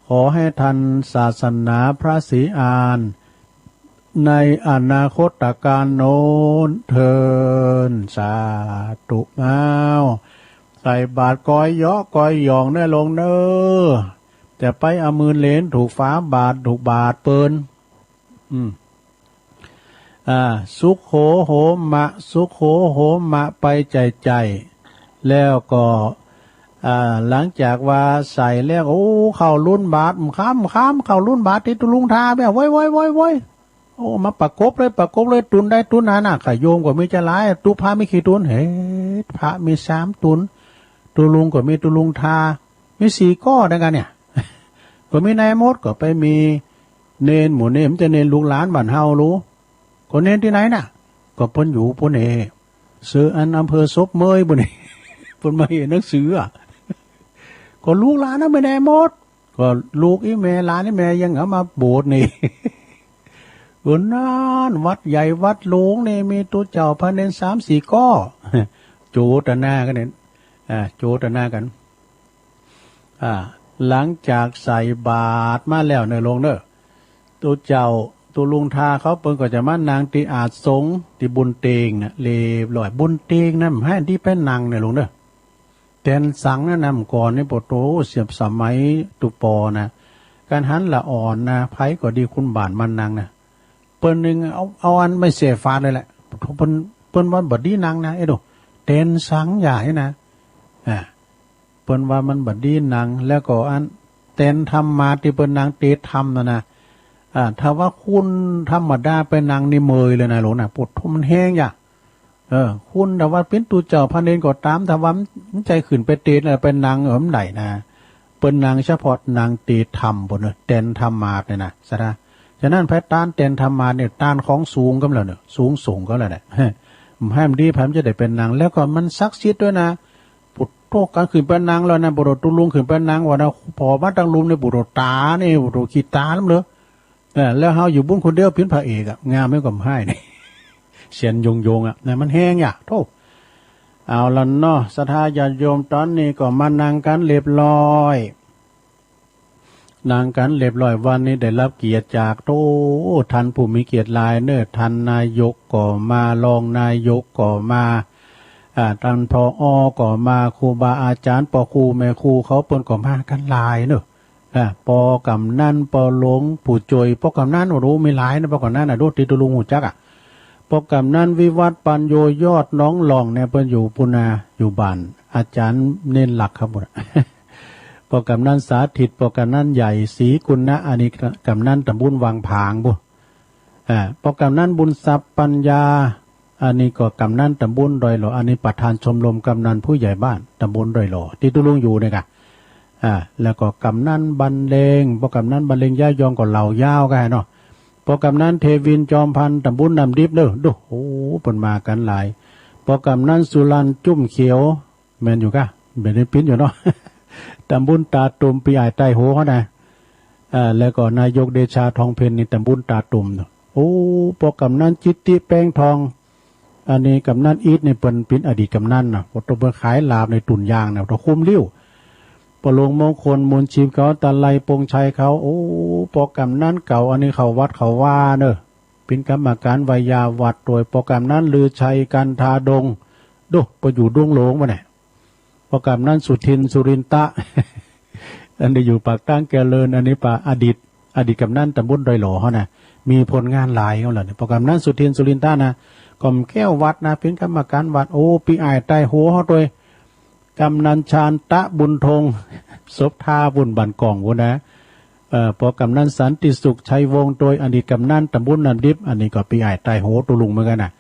ขอให้ทันศาสนาพระศรีอาน ในอนาคตกาลโน้นเทอญ สาธุ อ้าว ใส่บาตรกอยเหยาะกอยหย่องเน่อโลงเน่อ จะไปเอามือเหลนถูกฝาบาตรถูกบาตรเปิ้น อืม อ่า สุโขโหมะ สุโขโหมะ ไปใจ๋ๆ แล้วก็ อ่า หลังจากว่าใส่แล้ว โอ้ เข้าลุนบาตร ค่ำๆ เข้าลุนบาตรตี้ตุ๊ลุงทาแบบ โว้ย โว้ย โว้ย โว้ย โอ้ มาประกบเลย ประกบเลย ตุ๊นใดตุ๊นนั้นน่ะ ข้าโยมก็มีจะหลาย ตุ๊พระมีกี่ตุ๊น เฮ้ย พระมีสามตุ๊น ตุ๊ลุงก็มีตุ๊ลุงทา มีสี่ก้อด้วยกั๋นเนี่ย ก็มีไหนหมด ก็ไปมี เณรหมู่นี้มันจะเณรลูกหลานบ้านเฮาลู ก็เณรตี้ไหนน่ะ ก็เปิ้นอยู่ปู้นเน่ เซออันอำเภอศพเมยปู้นเน่ เปิ้นมาเหียนหนังสืออะ ก็ลูกหลานนั้นไปไหนหมด ก็ลูกอี่แม่หลานอี่แม่ยังเอามาโบสถ์นี่ ก็นั้นวัดใหญ่วัดหลวงนี่มีตุ๊เจ้าพระเณรสามสี่ก้อ โจตนากั๋นเนี่ย อ่า โจตนากั๋น อ่า หลังจากใส่บาตรมาแล้วเน่อหลวงเน่อ ตุ๊เจ้าตุ๊ลุงทาเขาเปิ้นก็จะมานั่งตี้อาสงตี้บุญเตียงน่ะ เรียบร้อย บุญเตียงนั้นบ่หื้อตี้ไปนั่งเน่อหลวงเน่อ แตนสังนั้นน่ะ เมื่อก่อนนี่ โอ้โห เสียบสมัยตุ๊ปอนะ กั๋นหันละอ่อนนะ ใผก็ดีคุณบ้านมานั่งนะ เปิ้นนึ่งเอา เอาอันไม้เศษฟาดเลยแหละ เปิ้น เปิ้นว่าบ่ดีนั่งนะ เอ้ยดู แตนสังใหญ่นะ อ่า เปิ้นว่ามันบ่ดีนั่ง แล้วก็อันแตนธรรมาสน์ตี้เปิ้นนั่งเตธรรมน่ะนะ อ่า ถ้าว่าคนธรรมดาไปนั่งนี่เมยเลยนะหลวงนะ ปวดท้องมันแฮงอย่า เออ คนถ้าว่าเป๋นตุ๊เจ้าพระเณรก็ต๋าม ถ้าว่ามันใจ้ขึ้นไปเตธน์ไปนั่ง เออ มันได้นะ เปิ้นนั่งเฉพาะนั่งเตธรรมปู้นเน่อ แตนธรรมาสน์เนี่ยนะ สะดา ฉะนั้นไปต้านแตนธรรมาสน์เนี่ย ต้านของสูงกำแล้วเน่อ สูงส่งกำแล้วเนี่ย บ่หื้อตี้ไผมันจะได้ไปนั่ง แล้วก็มันศักดิ์สิทธิ์ด้วยนะ ปุโตะ กั๋นขึ้นไปนั่งแล้วนะ ปุโตะ ตุ๊ลุงขึ้นไปนั่งว่านะ ผ่อมาตังลุ่มนี่ ปุโตะ ต๋านี่ ปุโตะ ขี้ต๋าล้ำเลย เออ แล้วเฮาอยู่ปุ้นคนเดียวเป๋นพระเอกอะ งามไม่ก็บ่หื้อนี่ เสียนโยงๆ อะนะ มันแฮงอย่า โธ่ เอาละเนาะ ศรัทธาญาติโยม ต๋อนนี้ก็มานั่งกั๋นเรียบร้อย นั่งกั๋นเรียบร้อย วันนี้ได้รับเกียรติจาก โธ่ ท่านผู้มีเกียรติหลายเน่อ ท่านนายกก็มา รองนายกก็มา อ่า ท่าน ผอ ก็มา ครูบาอาจ๋ารย์ ป้อครูแม่ครูเขาเปิ้นก็มากั๋นหลายเน่อ อ่า ป้อกำนัน ป้อหลวงปู่จวย ป้อกำนัน โอ้โห มีหลายนะ ป้อกำนันน่ะ ดูตี้ตุ๊ลุงฮู้จักอะ ป้อกำนันวิวัฒน์ ปัญโย ยอดหนองหล่องเนี่ย เปิ้นอยู่ปู้นนา อยู่บ้านอาจ๋ารย์เณรหลักครับปู้นน่ะ ป้อกำนันสาธิต ป้อกำนันใหญ่ศรีกุณะ อันนี้กำนันต๋ำบลวังผางปู้น อ่า ป้อกำนันบุญทรัพย์ปัญญา อันนี้ก็กำนันต๋ำบลดอยหล่อ อันนี้ประธานชมรมกำนันผู้ใหญ่บ้านต๋ำบลดอยหล่อ ตี้ตุ๊ลุงอยู่เนี่ยกะ อ่า แล้วก็กำนันบรรเลง ป้อกำนันบรรเลง ย้ายยองก็เหล่ายาวกั๋นเนาะ ป้อกำนันเทวินจอมพันธ์ ต๋ำบลน้ำดิบเน่อ ดู โอ้ เปิ้นมากั๋นหลาย ป้อกำนันสุรันต์จุ่มเขียว แม่นอยู่กะ เป๋นปิ้นอยู่เนาะ ต๋ำบลต๋าตุ่ม ปี้อ้ายใต้โหเฮานะ อ่า แล้วก็นายกเดชาทองเพ็ญนี่ต๋ำบลต๋าตุ่มเนาะ โอ้ ป้อกำนันจิตติแป้งทอง อันนี้กำนันอีทนี่เปิ้นเป๋นอดีตกำนันน่ะ ป้อตุ๊เปิ้นขายหลาบในตุ่นยางน่ะ ป้อคุ้มลิ้ว ป้อหลวงมงคลมูลชีพเขา ตาไลปงชัยเขา โอ้ ป้อกำนันเก่า อันนี้เข้าวัดเข้าวาเน่อ เป๋นกรรมการวัยยาวัดตวย ป้อกำนันลือชัยกันทาดง ดู ป้ออยู่ดงหลวงปู้นเนี่ย ป้อกำนันสุทินสุรินตะ อันนี้อยู่ปากตางเจริญ อันนี้ป้ออดีต อดีตกำนันต๋ำบลดอยหล่อเฮานะ มีผลงานหลายกำแล้วเนี่ย ป้อกำนันสุทินสุรินตะนะ ก็แก้ววัดนะ เป๋นกรรมการวัด โอ้ ปี้อ้ายใต้โหเฮาตวย กำนันชาญตะบุญทง ศพท่าปู้น บ้านก่องปู้นนะ เอ่อ ป้อกำนันสันติสุขชัยวงศ์ตวย อดีตกำนันต๋ำบลน้ำดิบ อันนี้ก็ปี้อ้ายใต้โหตุ๊ลุงเหมือนกั๋นนะ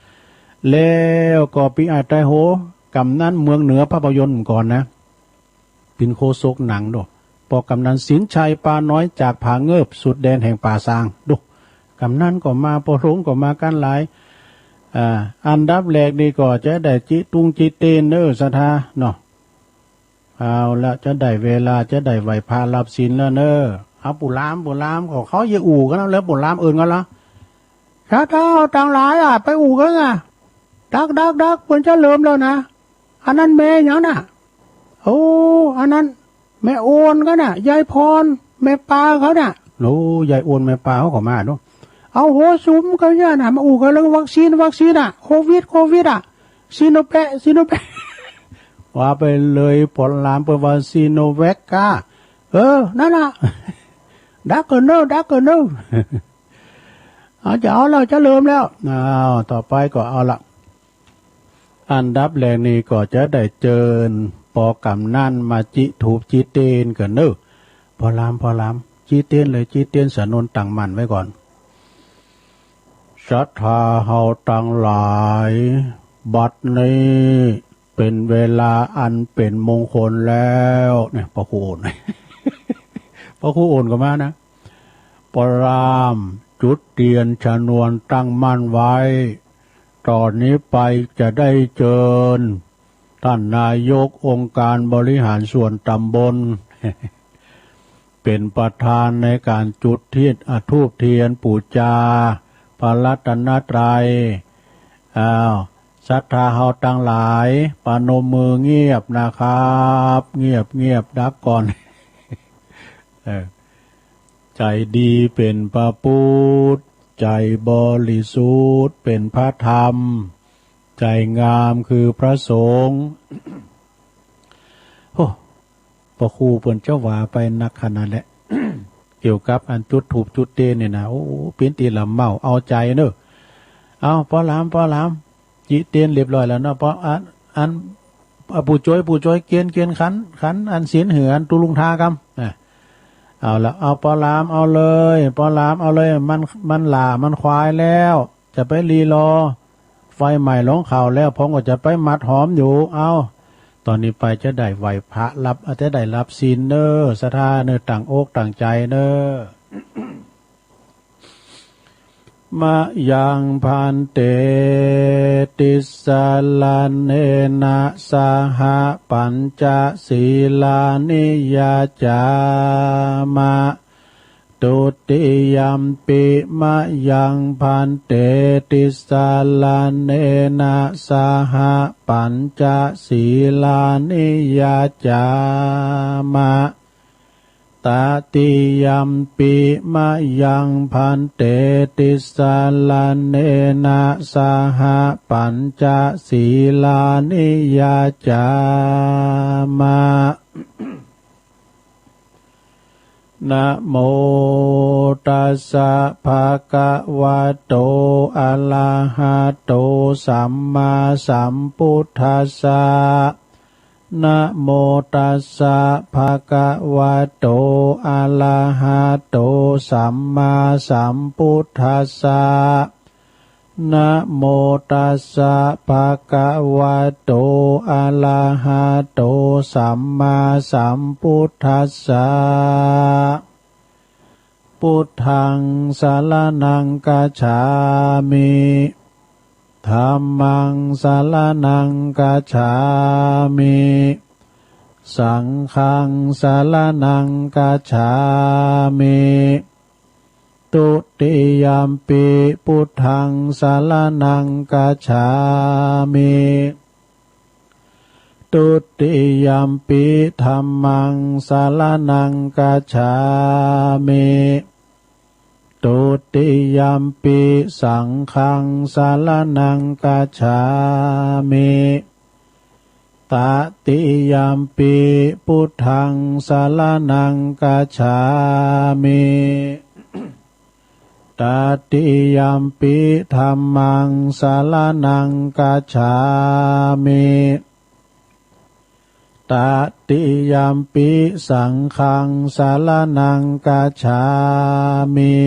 แล้วก็ปี้อ้ายใต้โห กำนันเมืองเหนือภาพยนตร์ก่อนนะ เป๋นโฆษกหนังโด ป้อกำนันสินชัยปาน้อยจากผาเงิบสุดแดนแห่งป่าซาง ดู กำนันก็มา ป้อหลวงก็มากั๋นหลาย อ่า อันดับแรกนี่ก็จะได้จิตุงจิเตนเน่อ ศรัทธาเนาะ เอาละ จะได้เวลา จะได้ไหว้พระรับศีลแล้วเน่อ เอาปู่หลาม ปู่หลาม เขา เขาเยียะอู่กั๋นแล้ว ปู่หลามเอิ้นกั๋นละ ศรัทธาตังหลายอะ ไปอู่กั๋นอะ ดัก ดัก ดัก เปิ้นจะเริ่มแล้วนะ อันนั้นแม่หยังน่ะ โอ้ อันนั้นแม่โอนกั๋นน่ะ ยายพร แม่ปาเขาน่ะ โอ้ ยายโอนแม่ปาเขาก็มาเนาะ เอาหัวสุมกั๋นเนี่ยน่ะ มาอู้กั๋นเรื่องวัคซีน วัคซีนอะ โควิด โควิดอะ ซิโนแวค ซิโนแวค ว่าไปเลย ป้อหลามเปิ้นว่าซิโนแวคก้า เออ นั่นน่ะ ดักเกินเน่อ ดักเกินเน่อ เอา จะเอาแล้ว จะเริ่มแล้ว อ้าว ต่อไปก็เอาละ อันดับแรกนี่ก็จะได้เจิญป้อกำนันมาจิธูปจิเตนกั๋นเน่อ ป้อหลาม ป้อหลาม จิเตนเลย จิเตนสนนตั้งมั่นไว้ก่อน ศรัทธาเฮาตังหลาย บัดนี้เป๋นเวลาอันเป๋นมงคลแล้ว เนี่ย ป้อครูโอน ป้อครูโอนก็มานะ พราหมณ์จุดเตียนชนวนตั้งมั่นไว้ ต่อนี้ไปจะได้เจิญ ต้านนายกองค์การบริหารส่วนต๋ำบล เป๋นประธานในก๋านจุดธูป อ่า ธูปเตียนปู๋จาพระรัตนตรัย อ้าว ศรัทธาเฮาตังหลาย ประนมมือเงียบนะครับ เงียบ เงียบ ดักก่อน เออ ใจ๋ดีเป๋นพระพุทธ ใจ๋บริสุทธิ์เป๋นพระธรรม ใจ๋งามคือพระสงฆ์ โอ้ พระครูเปิ้นจะว่าไปนักขนาดแหละ เกี่ยวกับอันจุดธูปจุดเตียนเนี่ยนะ โอ้ เป๋นตี้หละเมาเอาใจ๋เน่อ เอา ปอหลาม ปอหลาม จิเตียนเรียบร้อยแล้วเนาะ ปอ อัน อัน อ่ะ ปู่โจย ปู่โจย เกียน เกียนขัน ขันอันศีลหื้ออันตุ๊ลุงทากำ อ่ะ เอาละ เอา ปอหลาม เอาเลย ปอหลาม เอาเลย มัน มันหล้า มันควายแล้ว จะไปรีรอ ไฟไหม้ลงเขาแล้ว ผมก็จะไปมัดหอมอยู่ เอา ต๋อนนี้ไปจะได้ไหว้พระรับ อาจจะได้รับศีลเน่อ ศรัทธาเน่อ ตั้งอกตั้งใจ๋เน่อ มะยัง ภันเต ติสสะระเณนะ สะหะ ปัญจะ สีลานิ ยาจามะ ตุติยัมปิ มะยัง ภันเต ติสสะระเณนะ สะหะ ปัญจะ สีลานิ ยาจามะ ตติยัมปิ มะยัง ภันเต ติสสะระเณนะ สะหะ ปัญจะ สีลานิ ยาจามะ นะโม ตัสสะ ภะคะวะโต อะระหะโต สัมมาสัมพุทธัสสะ นะโม ตัสสะ ภะคะวะโต อะระหะโต สัมมาสัมพุทธัสสะ นะโม ตัสสะ ภะคะวะโต อะระหะโต สัมมาสัมพุทธัสสะ พุทธัง สะระณัง คัจฉามิ ธัมมัง สะระณัง คัจฉามิ สังฆัง สะระณัง คัจฉามิ ตุติยัมปิ พุทธัง สะระณัง คัจฉามิ ตุติยัมปิ ธัมมัง สะระณัง คัจฉามิ ตุติยัมปิ สังฆัง สะระณัง คัจฉามิ ตติยัมปิ พุทธัง สะระณัง คัจฉามิ ตติยัมปิ ธัมมัง สะระณัง คัจฉามิ ตติยัมปิ สังฆัง สะระณัง คัจฉามิ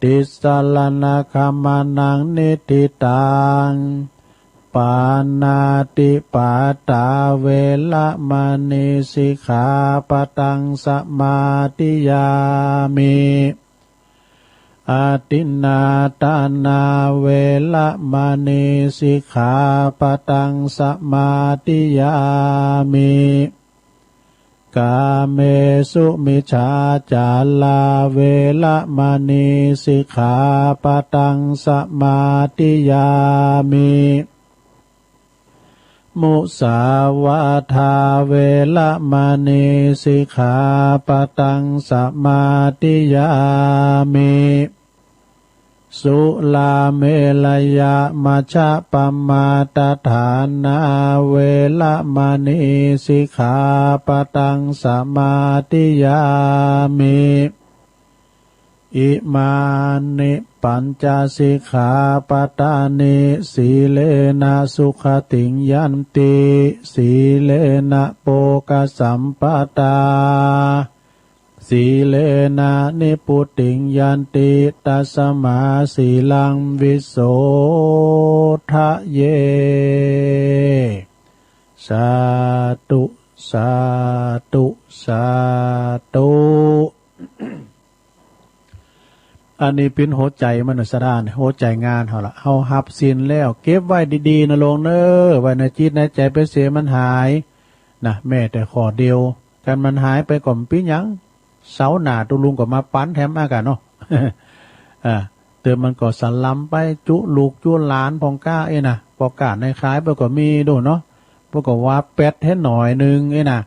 ติสสะระณะขะมะนะ นิฏฐิตัง ปาณาติปาตา เวระมะณี สิกขาปะทัง สะมาธิยามิ อทินนาทานา เวระมะณี สิกขาปะทัง สะมาธิยามิ กาเมสุมิจฉาจารา เวระมะณี สิกขาปะทัง สะมาธิยามิ มุสาวาทา เวระมะณี สิกขาปะทัง สะมาธิยามิ สุราเมรยะมัชฌะปะมาทฐานา เวระมะณี สิกขาปะทัง สะมาธิยามิ อิมานิ ปัญจะ สิกขาปะทานิ สีเลนะ สุขติง ยันติ สีเลนะ โภคะสัมปะทา สีเลนะ นิพพุติง ยันติ ตัสสะมา สีลัง วิโสทะเย สาธุ สาธุ สาธุ อันนี้เป๋นหัวใจ๋มันน่ะ ศรัทธา หัวใจ๋งานเฮาละ เฮาฮับศีลแล้ว เก็บไว้ดีๆ นะโลงเน่อ ไว้ในจิตในใจ๋ไปเสียมันหาย นะ แม้แต่ข้อเดียว คันมันหายไปก็บ่เป๋นหยัง เสาร์หน้าตุ๊ลุงก็มาปั๋นแถมอากาศเนาะ อ่า เติมมันก็สะหลำไป จุลูกจุหลานพ่องก้าเอ้ยนะ พ่องก้าในขายไปก็มีดูเนาะ เปิ้นก็ว่าแปดเห็นหน่อยนึ่งเอ้ยนะ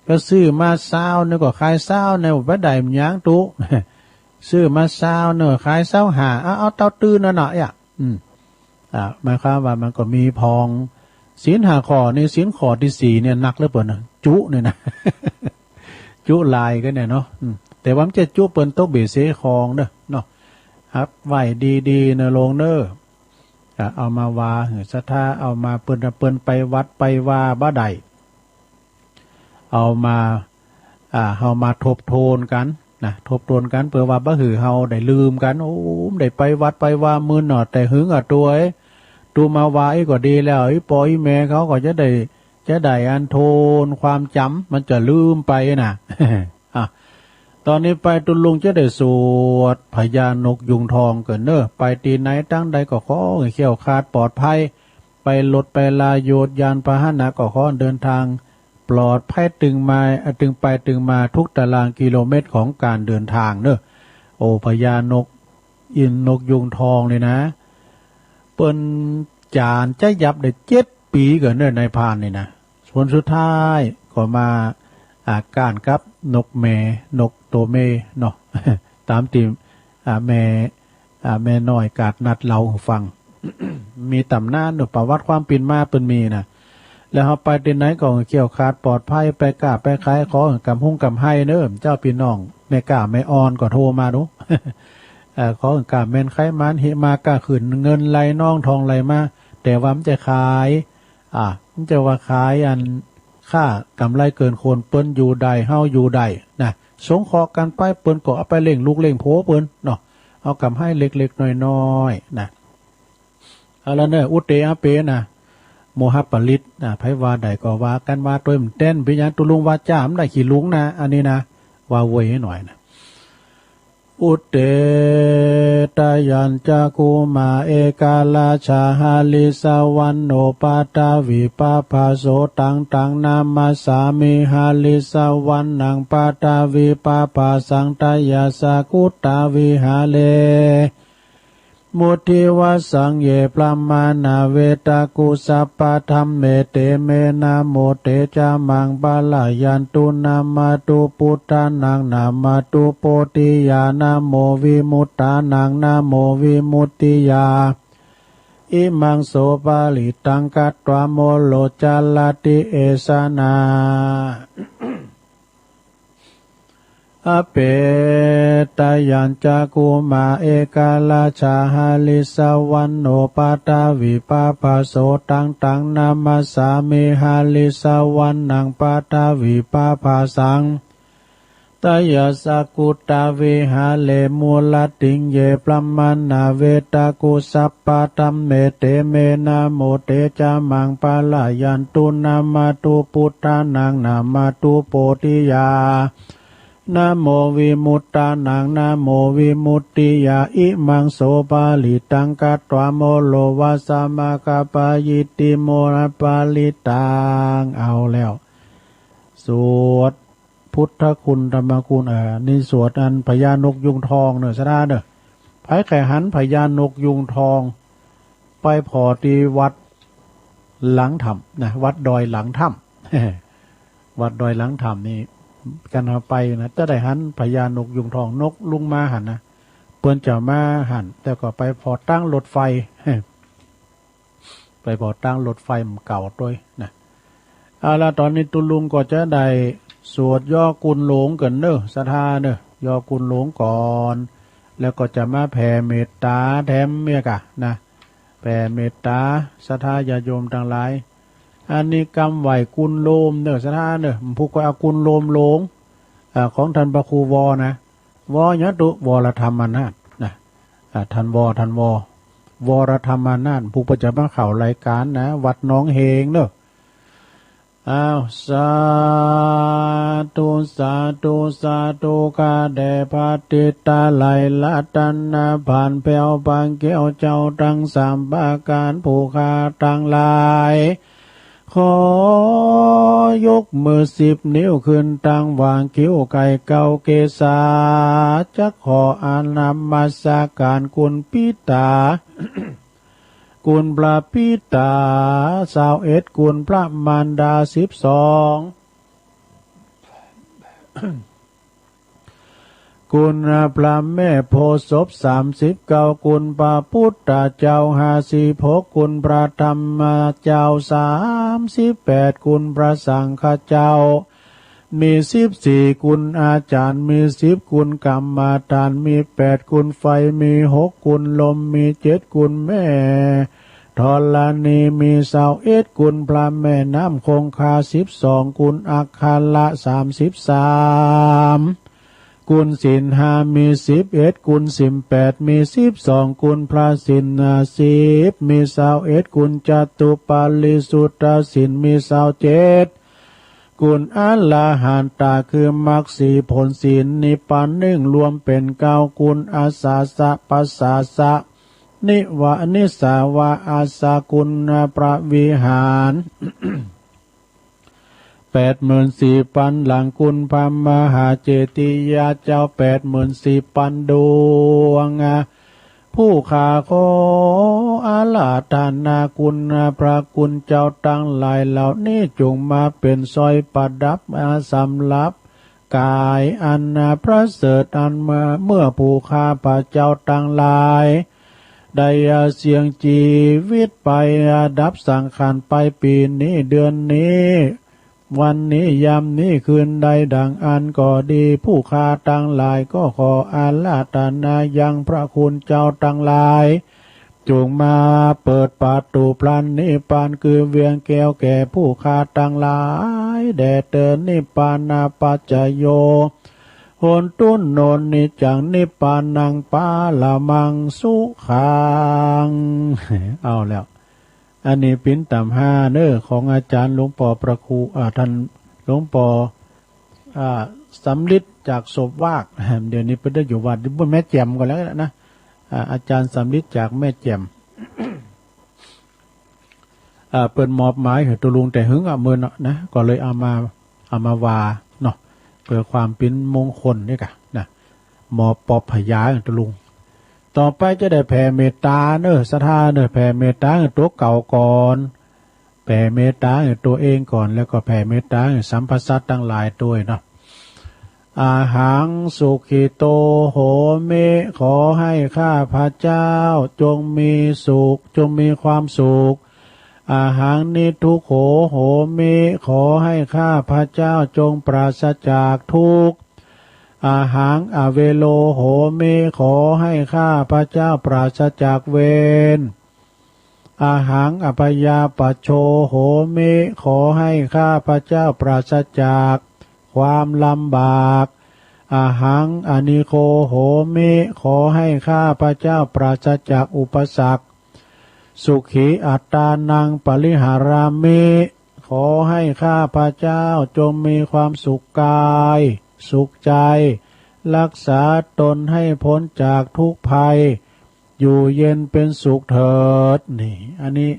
ก็ซื้อมาซาวนึ่งก็ขายซาวนึ่ง บ่ได้หยังตุ๊ ซื้อมาซาวนึ่งขายซาวห้า เอา เอาเต้าตื้นนั่นน่ะ เอ้ย อืม อ่า หมายความว่ามันก็มีพ่อง ศีลห้าข้อนี่ ศีลข้อตี้สี่เนี่ยหนักเหลือเกินนะ จุเนี่ยนะ จุหลายก็เนี่ยเนาะ อืม แต่ว่ามันจะจุเปิ้นตกเบเสคองเด้อเนาะ ฮับไว้ดีๆ นะโลงเน่อ อ่า เอามาว่าหื้อศรัทธา เอามาเปิ้น เปิ้นไปวัดไปวาบ่ได้ เอามา อ่า เฮามาทบทวนกั๋นนะ ทบทวนกั๋น เปื้อว่าบ่หื้อเฮาได้ลืมกั๋น โอ้ ได้ไปวัดไปวามื้อหนอ แต่หึงอ่ะตวย ตุ๊มาว่าอี้ก็ดีแล้ว อี้ป้ออี้แม่เขาก็จะได้ จะได้อันทวนความจ๋ำ มันจะลืมไปนะ อ่ะ ต๋อนนี้ไปตุ๊ลุงจะได้สวดพญานกยูงทองเกิ่นเน่อ ไปตี้ไหนตางใดก็ขอหื้อแคล้วคลาดปลอดภัย ไปรถไปลาโยชน์ยานพาหนะก็ขอเดินทางปลอดภัย ตึงมา ตึงไปตึงมาทุกตารางกิโลเมตรของก๋านเดินทางเน่อ โอ้ พญานก อินนกยูงทองนี่นะ เปิ้นจ๋านจะยับได้เจ็ดปี๋เกิ่นเน่อ นายพรานนี่นะ ผลสุดท้ายก็มา อ่า ก้านกับนกแม่ นกตั๋วแม่เนาะ ต๋ามตี้ อ่า แม่ อ่า แม่น้อยกาดนัดเล่าหื้อฟัง มีต๋ำนานเนาะ ประวัติความเป๋นมาเปิ้นมีนะ แล้วเฮาไปตี้ไหนก็แคล้วคลาดปลอดภัย ไปก้าไปขาย ขอหื้อกำฮุงกำไฮเน่อ เจ้าปี้น้อง แม่ก้าแม่อ่อนก็โทรมาดู เอ่อ ขอหื้อก้าแม่นไขมัน หิมาก้าขึ้น เงินไหลนองทองไหลมา แต่ว่ามันจะขาย อ่า มันจะว่าขายอัน ค้ากำไรเกินควร เปิ้นอยู่ได้ เฮาอยู่ได้นะ สงเคราะห์กั๋นไป เปิ้นก็เอาไปเลี้ยงลูกเลี้ยงผัวเปิ้นเนาะ เอากำไรเล็กๆ น้อยๆ นะ เอาละเน่อ อุตเต อาเปนะ โมหะปริตนะ ใผว่าได้ก็ว่ากั๋น ว่าตวยมันแต๊น เป๋นหยังตุ๊ลุงว่าจ้ามันได้ขี้หลุงนะ อันนี้นะ ว่าเว่ยหน่อยนะ อุตเต ตะยัญจะ กุมะ เอกราชา หะริสสะวัณโณ ปะทะวีปะผาโส ตัง ตัง นะมัสสามิ หะริสสะวัณณัง ปะทะวีปะผาสัง ตะยัสสะ กุตตา วิหาเร มุทิวาสัง เย พรหมา นา เวตะ กุ สัพพะ ธัมเม เต เม นะโม เต จะ มัง ปะระยันตุ นะมะตุ ปุทธานัง นะมะตุ โพธิยา นะโม วิมุตตานัง นะโม วิมุตติยา อิมัง โส ปะริตตัง กัตวา โมโร จะระติ เอสะนะ อาเป ตะยัญจะ กุมะ เอกราชา หะริสสะวัณโณ ปะทะวีปะผาโส ตัง ตัง นะมัสสามิ หะริสสะวัณณัง ปะทะวีปะผาสัง ตะยัสสะ กุตตา วิหาเร มุระติง เย พรหมา นา เวตะ กุ สัพพะ ธัมเม เต เม นะโม เต จะ มัง ปะระยันตุ นะมะตุ ปุทธานัง นะมะตุ โพธิยา นะโม วิมุตตานัง นะโม วิมุตติยา อิมัง โส ปะริตตัง กัตวา โมโร วะสะมะ กะปะยิตติ โมหะปะริตตัง เอาแล้ว สวดพุทธคุณ ธรรมคุณ เอ่อ นี่สวดอันพญานกยูงทองเน่อ ศรัทธาเน่อ ใผใค่หันพญานกยูงทอง ไปผ่อตี้วัดหลังถ้ำนะ วัดดอยหลังถ้ำ วัดดอยหลังถ้ำนี่ กันเฮาไปนะ จะได้หันพญานกยูงทอง นกลุงมาหั้นนะ เปิ้นจะมาหั้น แต่ก็ไปผ่อตางรถไฟ ไปผ่อตางรถไฟมันเก่าตวยนะ เอาละ ต๋อนนี้ตุ๊ลุงก็จะได้สวดย่อกุณหลวงกั๋นเน่อ ศรัทธาเน่อ ย่อกุณหลวงก่อน แล้วก็จะมาแผ่เมตต๋าแถมเมียกะนะ แผ่เมตต๋า ศรัทธาญาติโยมตังหลาย อันนี้กำไหว้กุณโลมเน่อ ศรัทธาเน่อ ผู้ก็เอากุณโลมหลวง อ่า ของท่านพระครูวอนะ วอหยังตุ๊ วรธรรมานาถนะ อ่า ท่านวอ ท่านวอ วรธรรมานาถ ผู้ประจ๋ำมาเข้ารายการนะ วัดหนองเฮงเน่อ อ้าว สาธุ สาธุ สาธุ ข้าแด่พระเถราธิราชรัตนพันธ์ แผ้วพระแก้วเจ้าตังสามประก๋าน ผู้ข้าตังหลาย ขอยกมือสิบนิ้วขึ้นตังหว่างคิ้วไก่เก้าเกศา จักขออามัสก๋านคุณปิตา คุณพระปิตาซาวเอ็ด คุณพระมารดาสิบสอง คุณพระแม่โพธิ์ศพสามสิบเก้า คุณพระพุทธเจ้าห้าสิบหก คุณพระธรรมเจ้าสามสิบแปด คุณพระสังฆเจ้า มีสิบสี่ คุณอาจารย์มีสิบ คุณกรรมฐานมีแปด คุณไฟมีหก คุณลมมีเจ็ด คุณแม่ธรณีมีซาวเอ็ด คุณพระแม่น้ำคงคาสิบสอง คุณอัคระสามสิบสาม คุณศีลห้ามีสิบเอ็ด คุณศีลแปดมีสิบสอง คุณพระศีลสิบมีซาวเอ็ด คุณจตุปาริสุทธศีลมีซาวเจ็ด คุณอรหันตะคือมรรคสี่ผลสี่นิพพานหนึ่ง รวมเป๋นเก้า คุณอาสาสะปัสสาสะ นิวะนิสาวาอาสา คุณพระวิหาร แปดหมื่นสี่ปันหลัง คุณพระมหาเจติยาเจ้าแปดหมื่นสี่ปันดวง ผู้ข้าขออาราธนาคุณพระคุณเจ้าตังหลายเหล่านี้ จุ่งมาเป๋นสร้อยประดับสำหรับก๋ายอันประเสริฐ อันเมื่อ เมื่อผู้ข้าพระเจ้าตังหลาย ได้เสี่ยงจีวิตไป ดับสังขารไป ปี๋นี้ เดือนนี้ วันนี้ ยามนี้ คืนใดดังอั้นก็ดี ผู้ข้าตังหลายก็ขออาราธนายังพระคุณเจ้าตังหลาย จุ่งมาเปิดประตู๋พระนิพพานคือเวียงแก้วแก่ผู้ข้าตังหลายแด่เตอญ นิพพานาปัจจโย โหนตุ โน นิจจัง นิพพานัง ปรมัง สุขัง เอาแล้ว อันนี้ปิ้นต๋ำห้าเน่อ ของอาจ๋ารย์หลวงปอพระครู อ่า ต้านหลวงปอ อ่า สำริดจากศพวาก เดี๋ยวนี้เปิ้นได้อยู่วัดบุญแม่แจ่มก่อนแล้วนะ อ่า อาจ๋ารย์สำริดจากแม่แจ่ม อ่า เปิ้นมอบหมายหื้อตุ๊ลุงแต่หึงอะ เมินเนาะนะ ก็เลยเอามา เอามาว่าเนาะ เปื้อความปิ้นมงคลนี่กะนะ มอบปอบพญาหื้อตุ๊ลุง ต่อไปจะได้แผ่เมตต๋าเน่อ ศรัทธาเน่อ แผ่เมตต๋าหื้อตั๋วเก่าก่อน แผ่เมตต๋าหื้อตั๋วเองก่อน แล้วก็แผ่เมตต๋าหื้อสรรพสัตว์ตังหลายตวยเนาะ อะหัง สุขิโต โหมิ ขอให้ข้าพเจ้าจงมีสุข จงมีความสุข อะหัง นิทุกโข โหมิ ขอให้ข้าพเจ้าจงปราศจากทุกข์ อะหัง อเวโร โหมิ ขอให้ข้าพเจ้าปราศจากเวร อะหัง อพยาปัชโช โหมิ ขอให้ข้าพเจ้าปราศจากความลำบาก อะหัง อนิโค โหมิ ขอให้ข้าพเจ้าปราศจากอุปสรรค สุขีอัตตานัง ปริหารามิ ขอให้ข้าพเจ้าจงมีความสุขกาย สุขใจ รักษาตนให้พ้นจากทุกข์ภัย อยู่เย็นเป็นสุขเถิด นี่ อันนี้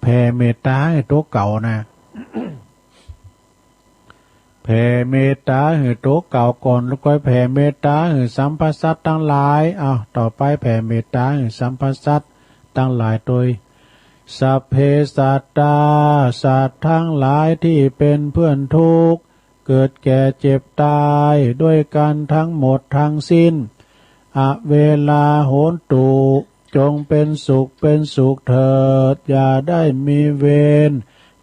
แผ่เมตต๋าหื้อตั๋วเก่านะ แผ่เมตต๋าหื้อตั๋วเก่าก่อน แล้วก็แผ่เมตต๋าหื้อสรรพสัตว์ตังหลาย อ้าว ต่อไปแผ่เมตต๋าหื้อสรรพสัตว์ตังหลายตวย สัพเพสัตตา สัตว์ตังหลายตี้เป๋นเปื้อนทุกข์ เกิดแก่เจ็บต๋าย ด้วยกั๋นตังหมดตังสิ้น อเวรา โหนตุ จงเป๋นสุขเป๋นสุขเถิด อย่าได้มีเวร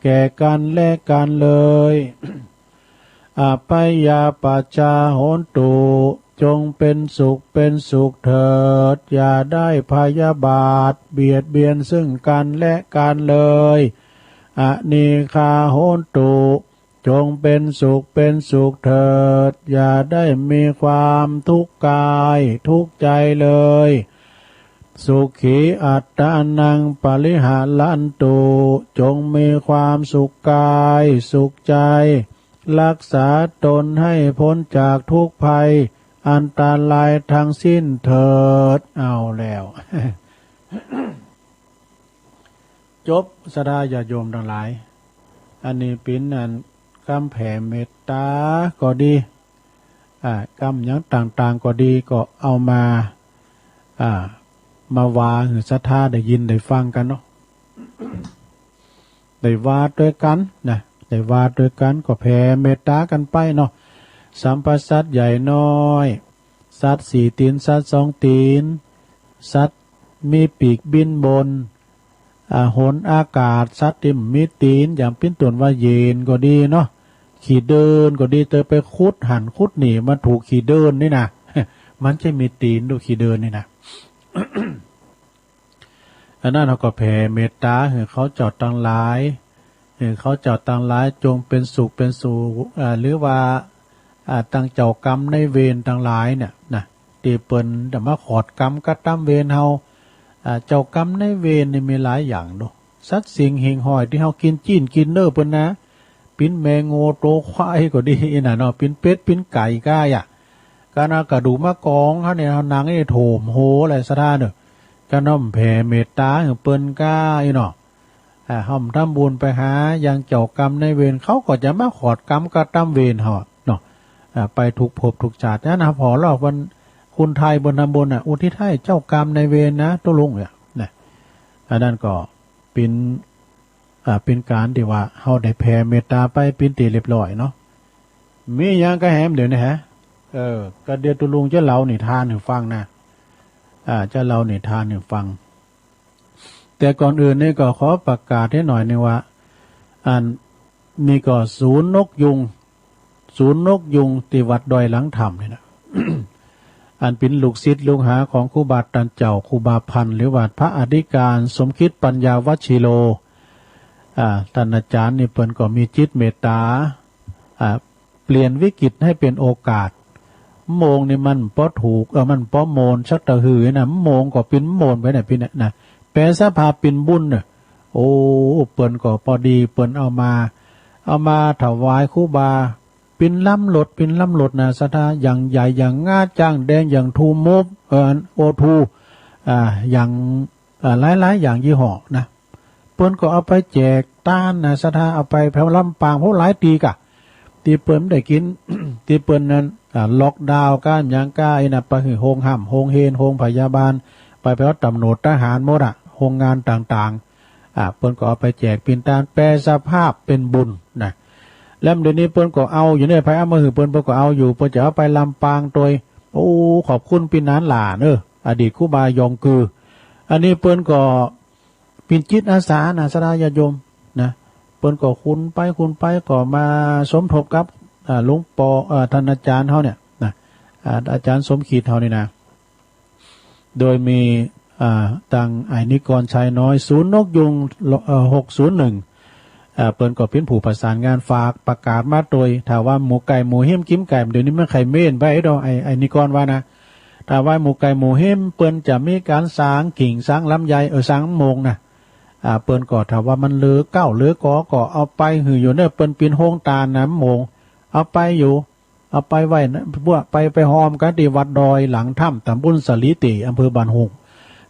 แก่กั๋นและกั๋นเลย อพยาปัชชา โหนตุ จงเป๋นสุขเป๋นสุขเถิด อย่าได้พยาบาทเบียดเบียนซึ่งกั๋นและกั๋นเลย อนีฆา โหนตุ จงเป๋นสุขเป๋นสุขเถิด อย่าได้มีความทุกข์กายทุกข์ใจเลย สุขีอัตตานังปริหะรันตุ จงมีความสุขกายสุขใจ รักษาตนให้พ้นจากทุกข์ภัยอันตรายทั้งสิ้นเถิด เอาแล้ว จบ ศรัทธาญาติโยมตังหลาย อันนี้เป๋นอันกำแผ่เมตต๋าก็ดี อ่า กำหยังต่างๆ ก็ดี ก็เอามา อ่า มาว่าหื้อศรัทธาได้ยินได้ฟังกั๋นเนาะ ได้ว่าตวยกั๋นนะ ได้ว่าตวยกั๋น ก็แผ่เมตต๋ากั๋นไปเนาะ สัพพะสัตว์ใหญ่น้อย สัตว์สี่ตี๋น สัตว์สองตี๋น สัตว์มีปีกบินบน อ่า หนอากาศ สัตว์ตี้บ่มีตี๋น อย่างเป๋นต้นว่าเหย่นก็ดีเนาะ ขี้เดินก็ดี เตอไปขุดหั้นขุดนี่ มันถูกขี้เดินนี่นะ มันจะมีตี๋นดูขี้เดินนี่นะ อันนั้นเฮาก็แผ่เมตต๋าหื้อเขาเจ้าตังหลาย หื้อเขาเจ้าตังหลายจงเป๋นสุขเป๋นสุข อ่า หรือว่า อ่า ตังเจ้ากรรมนายเวรตังหลายเนี่ยนะ ตี้เปิ้นจะมาขอดกรรมกระตำเวรเฮา อ่า เจ้ากรรมนายเวรนี่มีหลายอย่างเนาะ สัตว์สิ่งหิ่งห้อยตี้เฮากิ๋นจี้นกิ๋นเนื้อเปิ้นนะ เป๋นแมงงัวตั๋วควายก็ดีอี้น่ะเนาะ เป๋นเป็ดเป๋นไก่ก้าอะ ก๋านเอากระดูกมากองเฮาเนี่ย เฮานั่งนี่โถมโหอะไรศรัทธาเนาะ ก๋านเอาแผ่เมตต๋าหื้อเปิ้นก้าอี้เนาะ อ่า เฮาทำบุญไปหายังเจ้ากรรมนายเวร เขาก็จะมาขอดกรรมกระตำเวรเฮาเนาะ อ่า ไปทุกภพทุกชาติ นั้นนะ ผ่อลอกวันคุณไทยเปิ้นทำบุญน่ะ อุทิศหื้อเจ้ากรรมนายเวรนะ ตุ๊ลุงเนี่ยนะ อันนั้นก็เป๋น อ่า เป๋นก๋านตี้ว่าเฮาได้แผ่เมตต๋าไปเป๋นตี้เรียบร้อยเนาะ มีหยังกะแหมเดี๋ยวนี้ฮะ เออ กะเดี๋ยวตุ๊ลุงจะเล่านิทานหื้อฟังนะ อ่า จะเล่านิทานหื้อฟัง แต่ก่อนอื่นนี่ก็ขอประกาศหื้อหน่อยนึ่งว่า อันนี้ก็ศูนย์นกยูง ศูนย์นกยูงตี้วัดดอยหลังถ้ำนี่นะ อันเป๋นลูกศิษย์ลูกหาของครูบาตันเจ้า ครูบาพันธ์ หรือว่าพระอธิการสมคิดปัญญาวัชชีโร อ่า ต้านอาจ๋ารย์นี่เปิ้นก็มีจิตเมตต๋า อ่า เปลี่ยนวิกฤตให้เป็นโอกาส โมงนี่มันบ่ถูก เออ มันบ่โมนสักตะหือนะ โมงก็เป๋นโมนไปเนี่ย เป๋นเนี่ยนะ แป๋สภาพเป๋นบุญเนี่ย โอ้ เปิ้นก็ปอดี เปิ้นเอามา เอามาถวายครูบา เป๋นลำรถ เป๋นลำรถนะศรัทธา อย่างใหญ่ อย่างงาจ๊างแดง อย่างทูมูฟ เอ่อ โอทู อ่า อย่าง อ่า หลายๆ อย่างยี่ห้อนะ เปิ้นก็เอาไปแจกตานนะศรัทธา เอาไปแผวลำปาง โห หลายตี้ก่ะ ตี้เปิ้นได้กิ๋น ตี้เปิ้นนั้น อ่า ล็อกดาวน์ก้าหยังก้าอี้นะ ไปหื้อโฮงฮ่ำ โฮงเฮน โฮงพยาบาล ไปแผวตำรวจทหารหมดอะ โฮงงานต่างๆ อ่า เปิ้นก็เอาไปแจกเป๋นตาน แป๋สภาพเป๋นบุญนะ แล้วเดี๋ยวนี้เปิ้นก็เอาอยู่เนี่ย ใผเอามาหื้อเปิ้น เปิ้นก็เอาอยู่ เปิ้นจะเอาไปลำปางตวย โอ้ ขอบคุณปี้หนานหล่าเนาะ อดีตครูบายองกือ อันนี้เปิ้นก็เป๋นจิตอาสานะศรัทธาญาติโยมนะ เปิ้นก็คุณไปคุณไปก็มาสมทบกับ อ่า หลวงปอ อ่า ต้านอาจ๋ารย์เฮาเนี่ยนะ อ่า อาจ๋ารย์สมคิดเฮานี่นะ โดยมี อ่า ตังอ้ายนิกรชัยน้อย ศูนย์นกยูง เอ่อ หกศูนย์หนึ่ง อ่า เปิ้นก็เป๋นผู้ประสานงานฝากประกาศมาตวย ถ้าว่าหมู่ใก้หมู่เฮี้ยมกิ๋มไก่ เดี๋ยวนี้มันใค่เม้นไปดอก อ้าย อ้ายนิกรว่านะ ถ้าว่าหมู่ใก้หมู่เฮี้ยมเปิ้นจะมีก๋านสางขิงสางลำไย เออ สางโมงนะ อ่า เปิ้นก็ถ้าว่ามันเหลือเก๊าเหลือกอ ก็เอาไปหื้ออยู่เนี่ย เปิ้นเป๋นโฮงตานนะโมง เอาไปอยู่ เอาไปไว้นะ พวกไป ไปฮอมกั๋นตี้วัดดอยหลังถ้ำ ตำบลสาลีเต อำเภอบ้านโฮง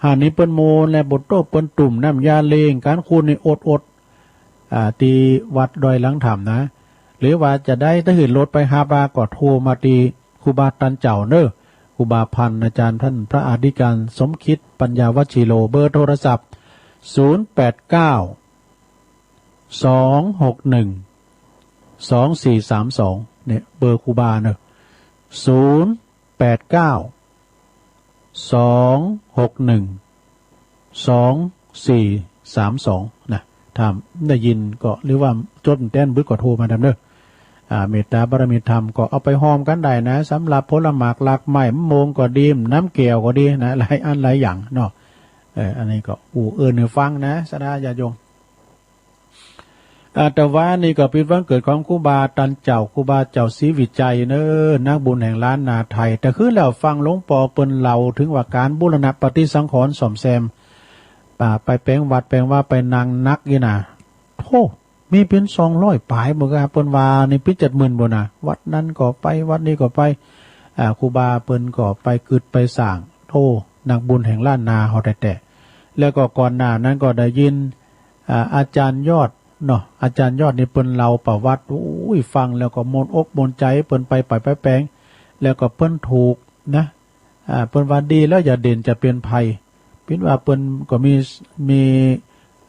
หาดนี้เปิ้นโมนและบ่โต๊ะเปิ้นตุ่มน้ำยาเล่ง ก๋านคูนนี่อดๆ อ่า ตี้วัดดอยหลังถ้ำนะ หรือว่าจะได้ถ้าหื้อรถไปฮับอะ ก็โทรมาตี้ครูบาตันเจ้าเนาะ ครูบาพันธ์ อาจ๋ารย์ต้านพระอธิการสมคิดปัญญาวัชชีโร เบอร์โทรศัพท์ ศูนย์แปดเก้า สองหกหนึ่ง สองสี่สามสอง เนี่ย เบอร์ครูบาเนาะ ศูนย์แปดเก้า สองหกหนึ่ง สองสี่สามสอง นะ ถ้าได้ยินก็ หรือว่าจดแต๊นบึกก็โทรมาดำเนาะ อ่า เมตตาบารมีธรรมก็เอาไปฮอมกั๋นได้นะ สำหรับผลหมากรากไม้ โมงก็ดี น้ำแก้วก็ดีนะ หลายอันหลายอย่างเนาะ เออ อันนี้ก็อู้เอิ้นหื้อฟังนะ ศรัทธาญาติโยม อา ตะวานี้ก็เป๋นวันเกิดของครูบาตันเจ้า ครูบาเจ้าศรีวิชัยเนาะ นักบุญแห่งล้านนาไทย แต่คืนแล้วฟังหลวงปอเปิ้นเล่าเถิงว่าก๋านบูรณะปฏิสังขรณ์ซ่อมแซม ป่าไปแป๋งวัดแป๋งวา ไปนักหนักอยู่นะ โธ่ มีเป๋นสองร้อยป๋ายบ่กา เปิ้นว่านี่เป๋นเจ็ดหมื่นบ่นะ วัดนั้นก็ไป วัดนี้ก็ไป อ่า ครูบาเปิ้นก็ไปกึ๊ดไปสร้าง โธ่ นักบุญแห่งล้านนาเฮาแต๊ๆ แล้วก็ก่อนหน้านั้นก็ได้ยิน อ่า อาจารย์ยอดเนาะ อาจารย์ยอดนี่เปิ้นเล่าประวัติ โอ้ย ฟังแล้วก็ม่วนอกม่วนใจ๋ เปิ้นไปไปไปแป๋ง แล้วก็เปิ้นถูกนะ อ่า เปิ้นว่าดีแล้ว อย่าเด่นจะเป๋นภัย เป๋นว่าเปิ้นก็มี มี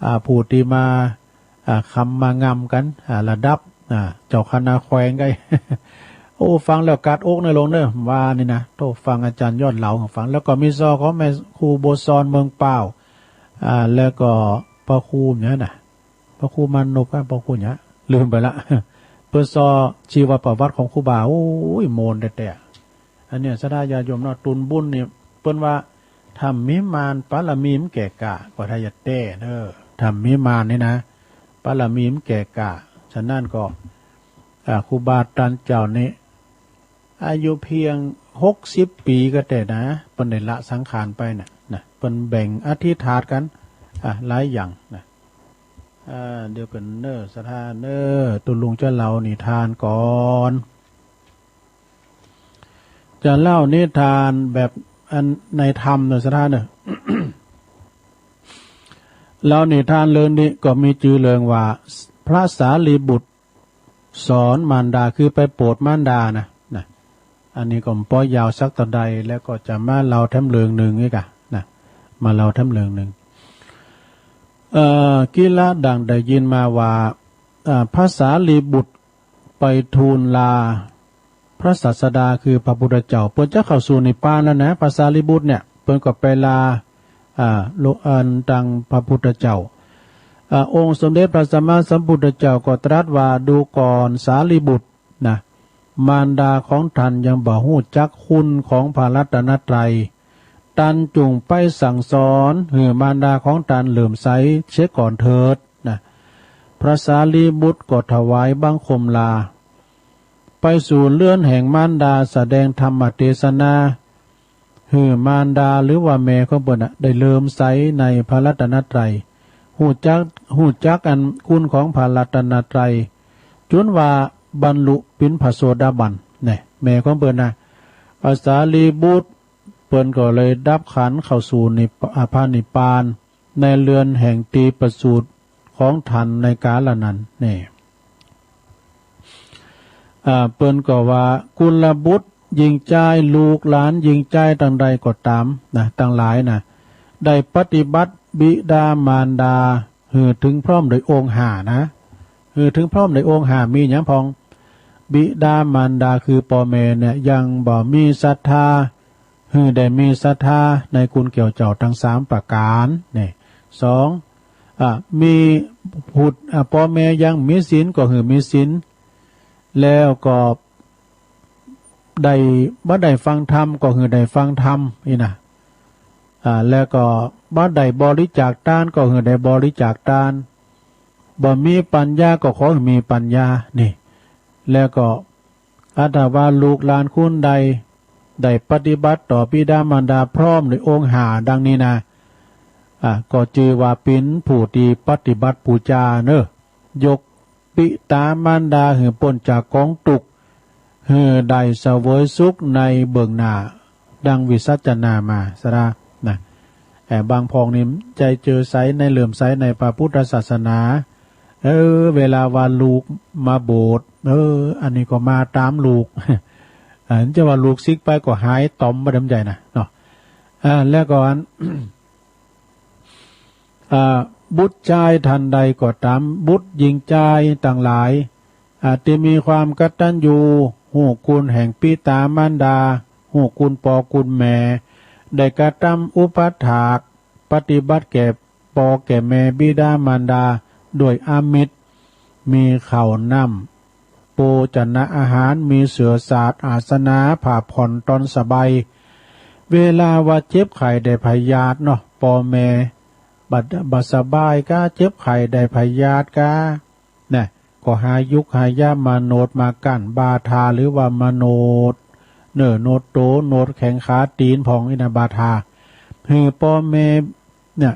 อ่า ผู้ตี้มา อ่า คำมางำกั๋น อ่า ระดับ อ่า เจ้าคณะแขวงไก โอ้ ฟังแล้วกัดอกเนาะลุงเนาะ ว่านี่นะ โธ่ ฟังอาจารย์ยอดเล่า ฟัง แล้วก็มีซอของแม่ครูบัวซอนเมืองป้าว อ่า แล้วก็พระครูหยังนะ พระครูมานพ อ่ะ พระครูหยัง ลืมไปละ เปิ้นซอชีวประวัติของครูบา โอ้ย ม่วนแต๊ๆ อันเนี้ยศรัทธาญาติโยมเนาะ ตุนบุญนี่ เปิ้นว่าถ้ามีมาน ปารมีมันแก่กล้า ก็ถ้าจะแต๊เนาะ ถ้ามีมานนี่นะ ปารมีมันแก่กล้า ฉะนั้นก็ อ่า ครูบาตันเจ้านี่ อายุเพียงหกสิบปี๋ก็แต๊นะ เปิ้นได้ละสังขารไปน่ะ นะ เปิ้นแบ่งอธิษฐานกั๋น อ่า หลายอย่างนะ อ่า เดี๋ยวก่อนเนาะศรัทธาเนาะ ตุ๊ลุงจะเล่านิทานก่อน จะเล่านิทานแบบอันในธรรมเนาะศรัทธาเนาะ เล่านิทานเรื่องนี้ก็มีจื้อเรื่องว่า พระสารีบุตรสอนมารดา คือไปโปรดมารดานะ นะ อันนี้ก็บ่ยาวสักเต้าใด แล้วก็จะมาเล่าแถมเรื่องนึ่งอีกอะนะ มาเล่าแถมเรื่องนึ่ง เอ่อ กี้ละดังได้ยินมาว่า อ่า พระสารีบุตรไปทูลลาพระศาสดา คือพระพุทธเจ้า เปิ้นจะเข้าสู่นิพพานแล้วนะ พระสารีบุตรเนี่ย เปิ้นก็ไปลา อ่า โล อันตังพระพุทธเจ้า อ่า องค์สมเด็จพระสัมมาสัมพุทธเจ้าก็ตรัสว่า ดูก่อนสารีบุตรนะ มารดาของต้านยังบ่ฮู้จักคุณของพระรัตนตรัย ต้านจุ่งไปสั่งสอนหื้อมารดาของต้านเหลื่อมใสเสียก่อนเถิดนะ พระสารีบุตรก็ถวายบังคมลา ไปสู่เฮือนแห่งมารดา แสดงธรรมเตสนา หื้อมารดาหรือว่าแม่ของเปิ้นน่ะ ได้เหลื่อมใสในพระรัตนตรัย ฮู้จัก ฮู้จักอันคุณของพระรัตนตรัย จ๋นว่าบรรลุเป๋นพระโสดาบัน แน่ แม่ของเปิ้นน่ะ พระสารีบุตร เปิ้นก็เลยดับขันธ์เข้าสู่นิพพ- อ่า พระนิพพาน ในเฮือนแห่งตี้ประสูติของต้านในกาลนั้น นี่ อ่า เปิ้นก็ว่า กุลบุตรหญิงจาย ลูกหลานหญิงจายตังใดก็ต๋ามนะ ตังหลายนะ ได้ปฏิบัติบิดามารดาหื้อเถิงพร้อมโดยองค์ห้านะ หื้อเถิงพร้อมโดยองค์ห้า มีหยังพ่อง บิดามารดาคือป้อแม่เนี่ย ยังบ่มีศรัทธา หื้อได้มีศรัทธาในคุณแก้วเจ้าตังสามประก๋าน นี่ สอง อ่า มีผู้ อ่า ป้อแม่ยังมีศีลก็หื้อมีศีล แล้วก็ได้ บ่ได้ฟังธรรมก็หื้อได้ฟังธรรม นี่นะ อ่า แล้วก็บ่ได้บริจาคตานก็หื้อได้บริจาคตาน บ่มีปัญญาก็ขอหื้อมีปัญญา นี่ แล้วก็ อาถ้าว่าลูกหลานคุณใดได้ปฏิบัติต่อบิดามารดาพร้อมโดยองค์ห้าดังนี้นะ อ่า ก็จื้อว่าเป๋นผู้ตี้ปฏิบัติปู๋จาเนาะ ยกบิดามารดาหื้อป๊นจากก๋องตุ๊กข์ หื้อได้เสวยสุขในเบื้องหน้า ดังวิสัชนามา ศรัทธานะ แต่บางพ่องนี่ใจ๋เจือใสใน เหลื่อมใสในพระพุทธศาสนา เออ เวลาว่าลูกมาโบสถ์ เออ อันนี้ก็มาต๋ามลูก อ่า จะว่าลูกซิกไปก็หายต๋อมบ่ดำใจ๋นะเนาะ อ่า แล้วก็อัน อ่า บุตรจายต้านใดก็ต๋าม บุตรหญิงจายตังหลาย อ่า ตี้มีความกตัญญู ฮู้คุณแห่งบิดามารดา ฮู้คุณป้อคุณแม่ ได้กระทำอุปัฏฐาก ปฏิบัติแก่ป้อแก่แม่บิดามารดาด้วยอามิส มีข้าวน้ำ โภชนะอาหาร มีเสื่อสาด อาสนะ ผ้าผ่อนต๋อนสบาย เวลาว่าเจ็บไข้ได้พยาธิเนาะ ป้อแม่บ่ บ่สบายกา เจ็บไข้ได้พยาธิกา ก็หายุกหายามมาโนดมากั้นบาทา หรือว่ามาโนดเน่อโนดโต โนดแข้งขาตี๋นพ่องอี้นะ บาทา หื้อป้อแม่เนี่ย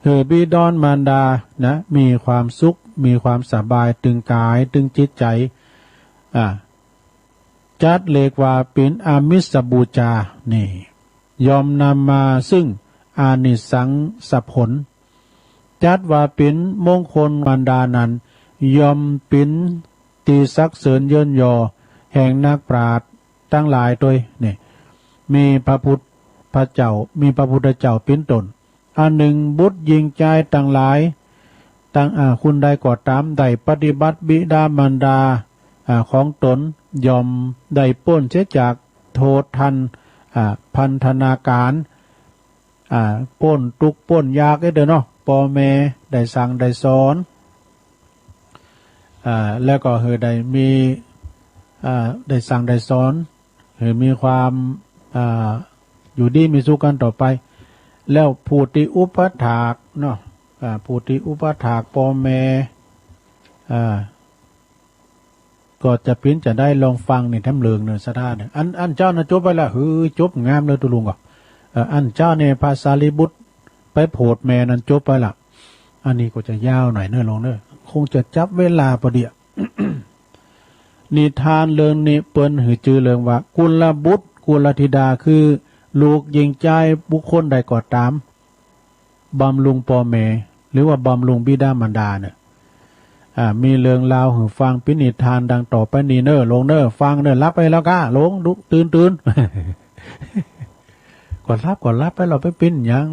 หื้อบิดอนมารดานะ มีความสุข มีความสบาย ตึงก๋าย ตึงจิตใจ๋ อ่า จัดเรียกว่าเป๋นอามิสบูชา นี่ ย่อมนำมาซึ่งอานิสังสผล จัดว่าเป๋นมงคลมารดานั้น ย่อมเป๋นตี้สรรเสริญเยินยอแห่งนักปราชญ์ตังหลายตวย นี่ มีพระพุทธเจ้า มีพระพุทธเจ้าเป๋นต้น อันหนึ่งบุตรญิงจายตังหลาย ตัง อ่า คนใดก็ต๋าม ได้ปฏิบัติบิดามารดา อ่า ของต๋น ย่อมได้ป๊นเสียจากโทษทัน อ่า พันธนาก๋าร อ่า ป๊นตุ๊กข์ป๊นยากเอ้ยเด้อเนาะ ป้อแม่ได้สั่งได้สอน อ่า แล้วก็หื้อได้มี อ่า ได้สั่งได้สอน หื้อมีความ อ่า อยู่ดีมีสุขกั๋นต่อไป แล้วผู้ตี้อุปัฏฐากเนาะ อ่า ผู้ตี้อุปัฏฐากป้อแม่ อ่า ก็จะเป๋นจาใด ลองฟังนี่แถมเลิงเน่อ ศรัทธาเน่อ อัน อันเจ้าน่ะจบไปละ หื้อ จบงามเลยตุ๊ลุงก่อ เอ่อ อันเจ้าเนี่ยพระสารีบุตรไปโผดแม่นั้นจบไปละ อันนี้ก็จะยาวหน่อยเน่อลุงเน่อ คงจะจับเวลาปอเดี่ย นิทานเรื่องนี้เปิ้นหื้อจื้อเรื่องว่า กุลบุตรกุลธิดา คือลูกญิงจายบุคคลใดก็ต๋าม บำรุงป้อแม่ หรือว่าบำรุงบิดามารดาเนี่ย อ่า มีเรื่องราวหื้อฟังเป๋นนิทานดังต่อไปนี้เน่อลุงเน่อ ฟังเน่อ หลับไปแล้วก้าลุง ลุก ตื่น ตื่น ก็หลับ ก็หลับไป เฮาไปเป๋นหยัง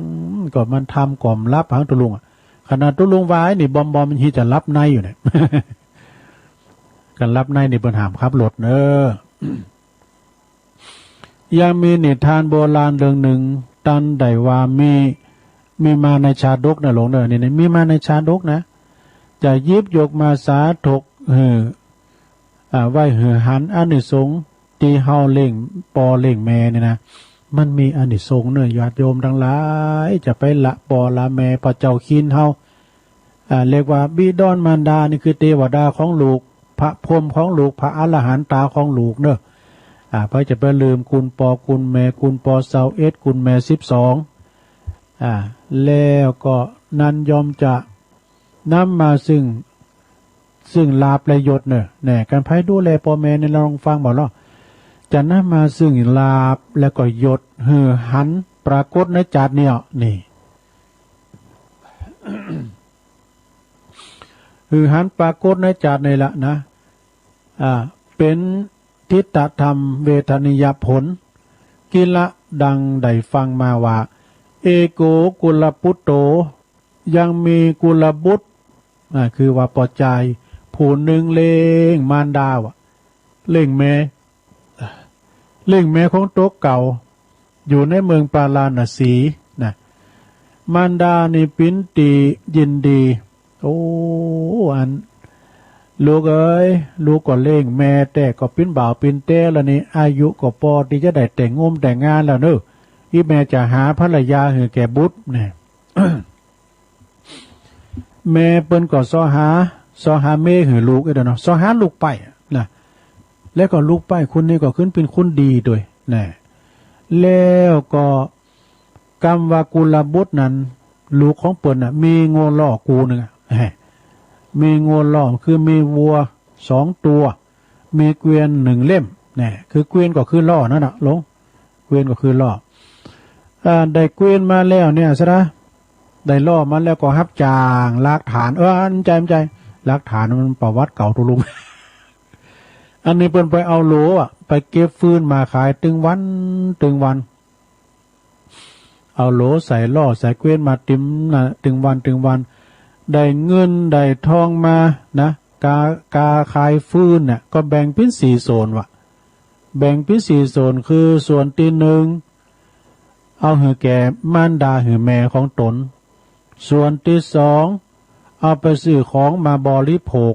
ก็มันทำกล่อมหลับหังตุ๊ลุงอะ ขนาดตุ๊ลุงว่าไอ้นี่บอมๆ มันฮิจะหลับในอยู่เนี่ย กั๋นหลับในนี่เปิ้นห้ามขับรถเน่อ ยังมีนิทานโบราณเรื่องหนึ่ง ตันได้ว่ามี มีมาในชาดกนะลุงเน่อ นี่ นี่มีมาในชาดกนะ จะหยิบยกมาสาธกหื้อ อ่า ไว้หื้อหันอานิสงส์ตี้เฮาเลี้ยงป้อเลี้ยงแม่นี่นะ มันมีอานิสงส์เน่อ ญาติโยมตังหลาย จะไปละป้อละแม่ พระเจ้าคินเฮา อ่า เรียกว่าบิดอนมารดานี่คือเตวดาของลูก พระพรหมของลูก พระอรหันตาของลูกเน่อ อ่า ใผจะไปลืมกุณป้อกุณแม่ กุณป้อซาวเอ็ด กุณแม่สิบสอง อ่า แล้วก็นั้นย่อมจะนำมาซึ่ง ซึ่งลาภและยศเน่อ แน่ คันใผดูแลป้อแม่นี่ ลองฟังบ่ล่ะ จะนำมาซึ่งลาภและก็ยศ หื้อหันปรากฏในจาตินี้ นี่ หื้อหันปรากฏในจาตินี้ละนะ อ่า เป๋นทิฏฐธรรมเวทนียผล กิละดังได้ฟังมาว่า เอโกกุลปุตโต ยังมีกุลบุตร อ่า คือว่าป้อจายผู้นึ่งเลี้ยงมารดาว่ะ เลี้ยงแม่ เลี้ยงแม่ของตั๋วเก่า อยู่ในเมืองปาราณสีนะ มารดานี่ปินติยินดี โอ้ อัน ลูกเอ๋ย ลูกก็เลี้ยงแม่แต๊ก็ปินบ่าวปินแต๊แล้วนี่ อายุก็ปอตี้จะได้แต่งงมแต่งงานแล้วเน่อ อีแม่จะหาภรรยาหื้อแก่บุตรแน่ แม่เปิ้นก็เซาะหา เซาะหาเมยหื้อลูกเอ้ยเนาะ เซาะหาลูกใป๊นะ แล้วก็ลูกใป๊คนนี้ก็ขึ้นเป๋นคนดีตวยนะ แล้วก็กำว่ากุลบุตรนั้น ลูกของเปิ้นน่ะ มีงัวล่อกูนึ่งอะ มีงัวล่อ คือมีวัวสองตั๋ว มีเกวียนนึ่งเล่ม นะ คือเกวียนก็คือล่อนั่นน่ะ หลวง เกวียนก็คือล่อ อ่า ได้เกวียนมาแล้วเนี่ยซะนะ ได้ล่อมาแล้วก็ฮับจ้างลากถ่าน เออ อันใจ๋ อันใจ๋ ลากถ่านมันประวัติเก่าตุ๊ลุง อันนี้เปิ้นไปเอาโหลอะ ไปเก็บฟืนมาขายตึงวัน ตึงวัน เอาโหลใส่ล่อใส่เกวียนมาตึงนะ ตึงวัน ตึงวัน ได้เงินได้ทองมานะ กา กาขายฟืนเนี่ยก็แบ่งเป๋นสี่ส่วนว่ะ แบ่งเป๋นสี่ส่วน คือส่วนตี้นึ่ง เอาหื้อแก่มารดาหื้อแม่ของต๋น ส่วนตี้สอง เอาไปซื้อของมาบริโภค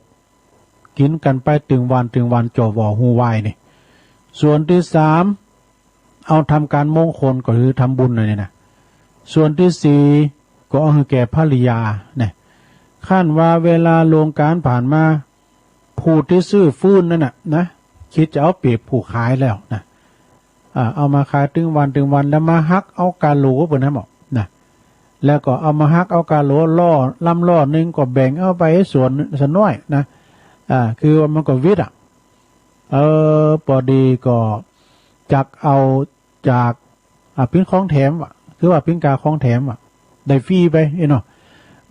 กิ๋นกั๋นไปตึงวันตึงวัน จ่อหว่อฮู้ไหว้นี่ ส่วนตี้สาม เอาทำก๋านมงคล ก็คือทำบุญน่ะนี่นะ ส่วนตี้สี่ ก็เอาหื้อแก่ภริยาเนี่ย คันว่าเวลาโรงกลั่นผ่านมา ผู้ตี้ซื้อฟืนนั้นน่ะนะ กึ๊ดจะเอาเปรียบผู้ขายแล้วนะ อ่า เอามาขายตึงวันตึงวัน แล้วมาหักเอากาโหลเปิ้นนั้นบ่นะ แล้วก็เอามาหักเอากาโหล ล้อ ลำล้อนึ่งก็แบ่งเอาไปสวนสักหน้อยนะ อ่า คือว่ามันก็วิดอะ เออ ปอดีก็จักเอาจาก อ่า เป๋นของแถมว่ะ คือว่าเป๋นกาของแถมว่ะ ได้ฟรีไปเอ้ยเนาะ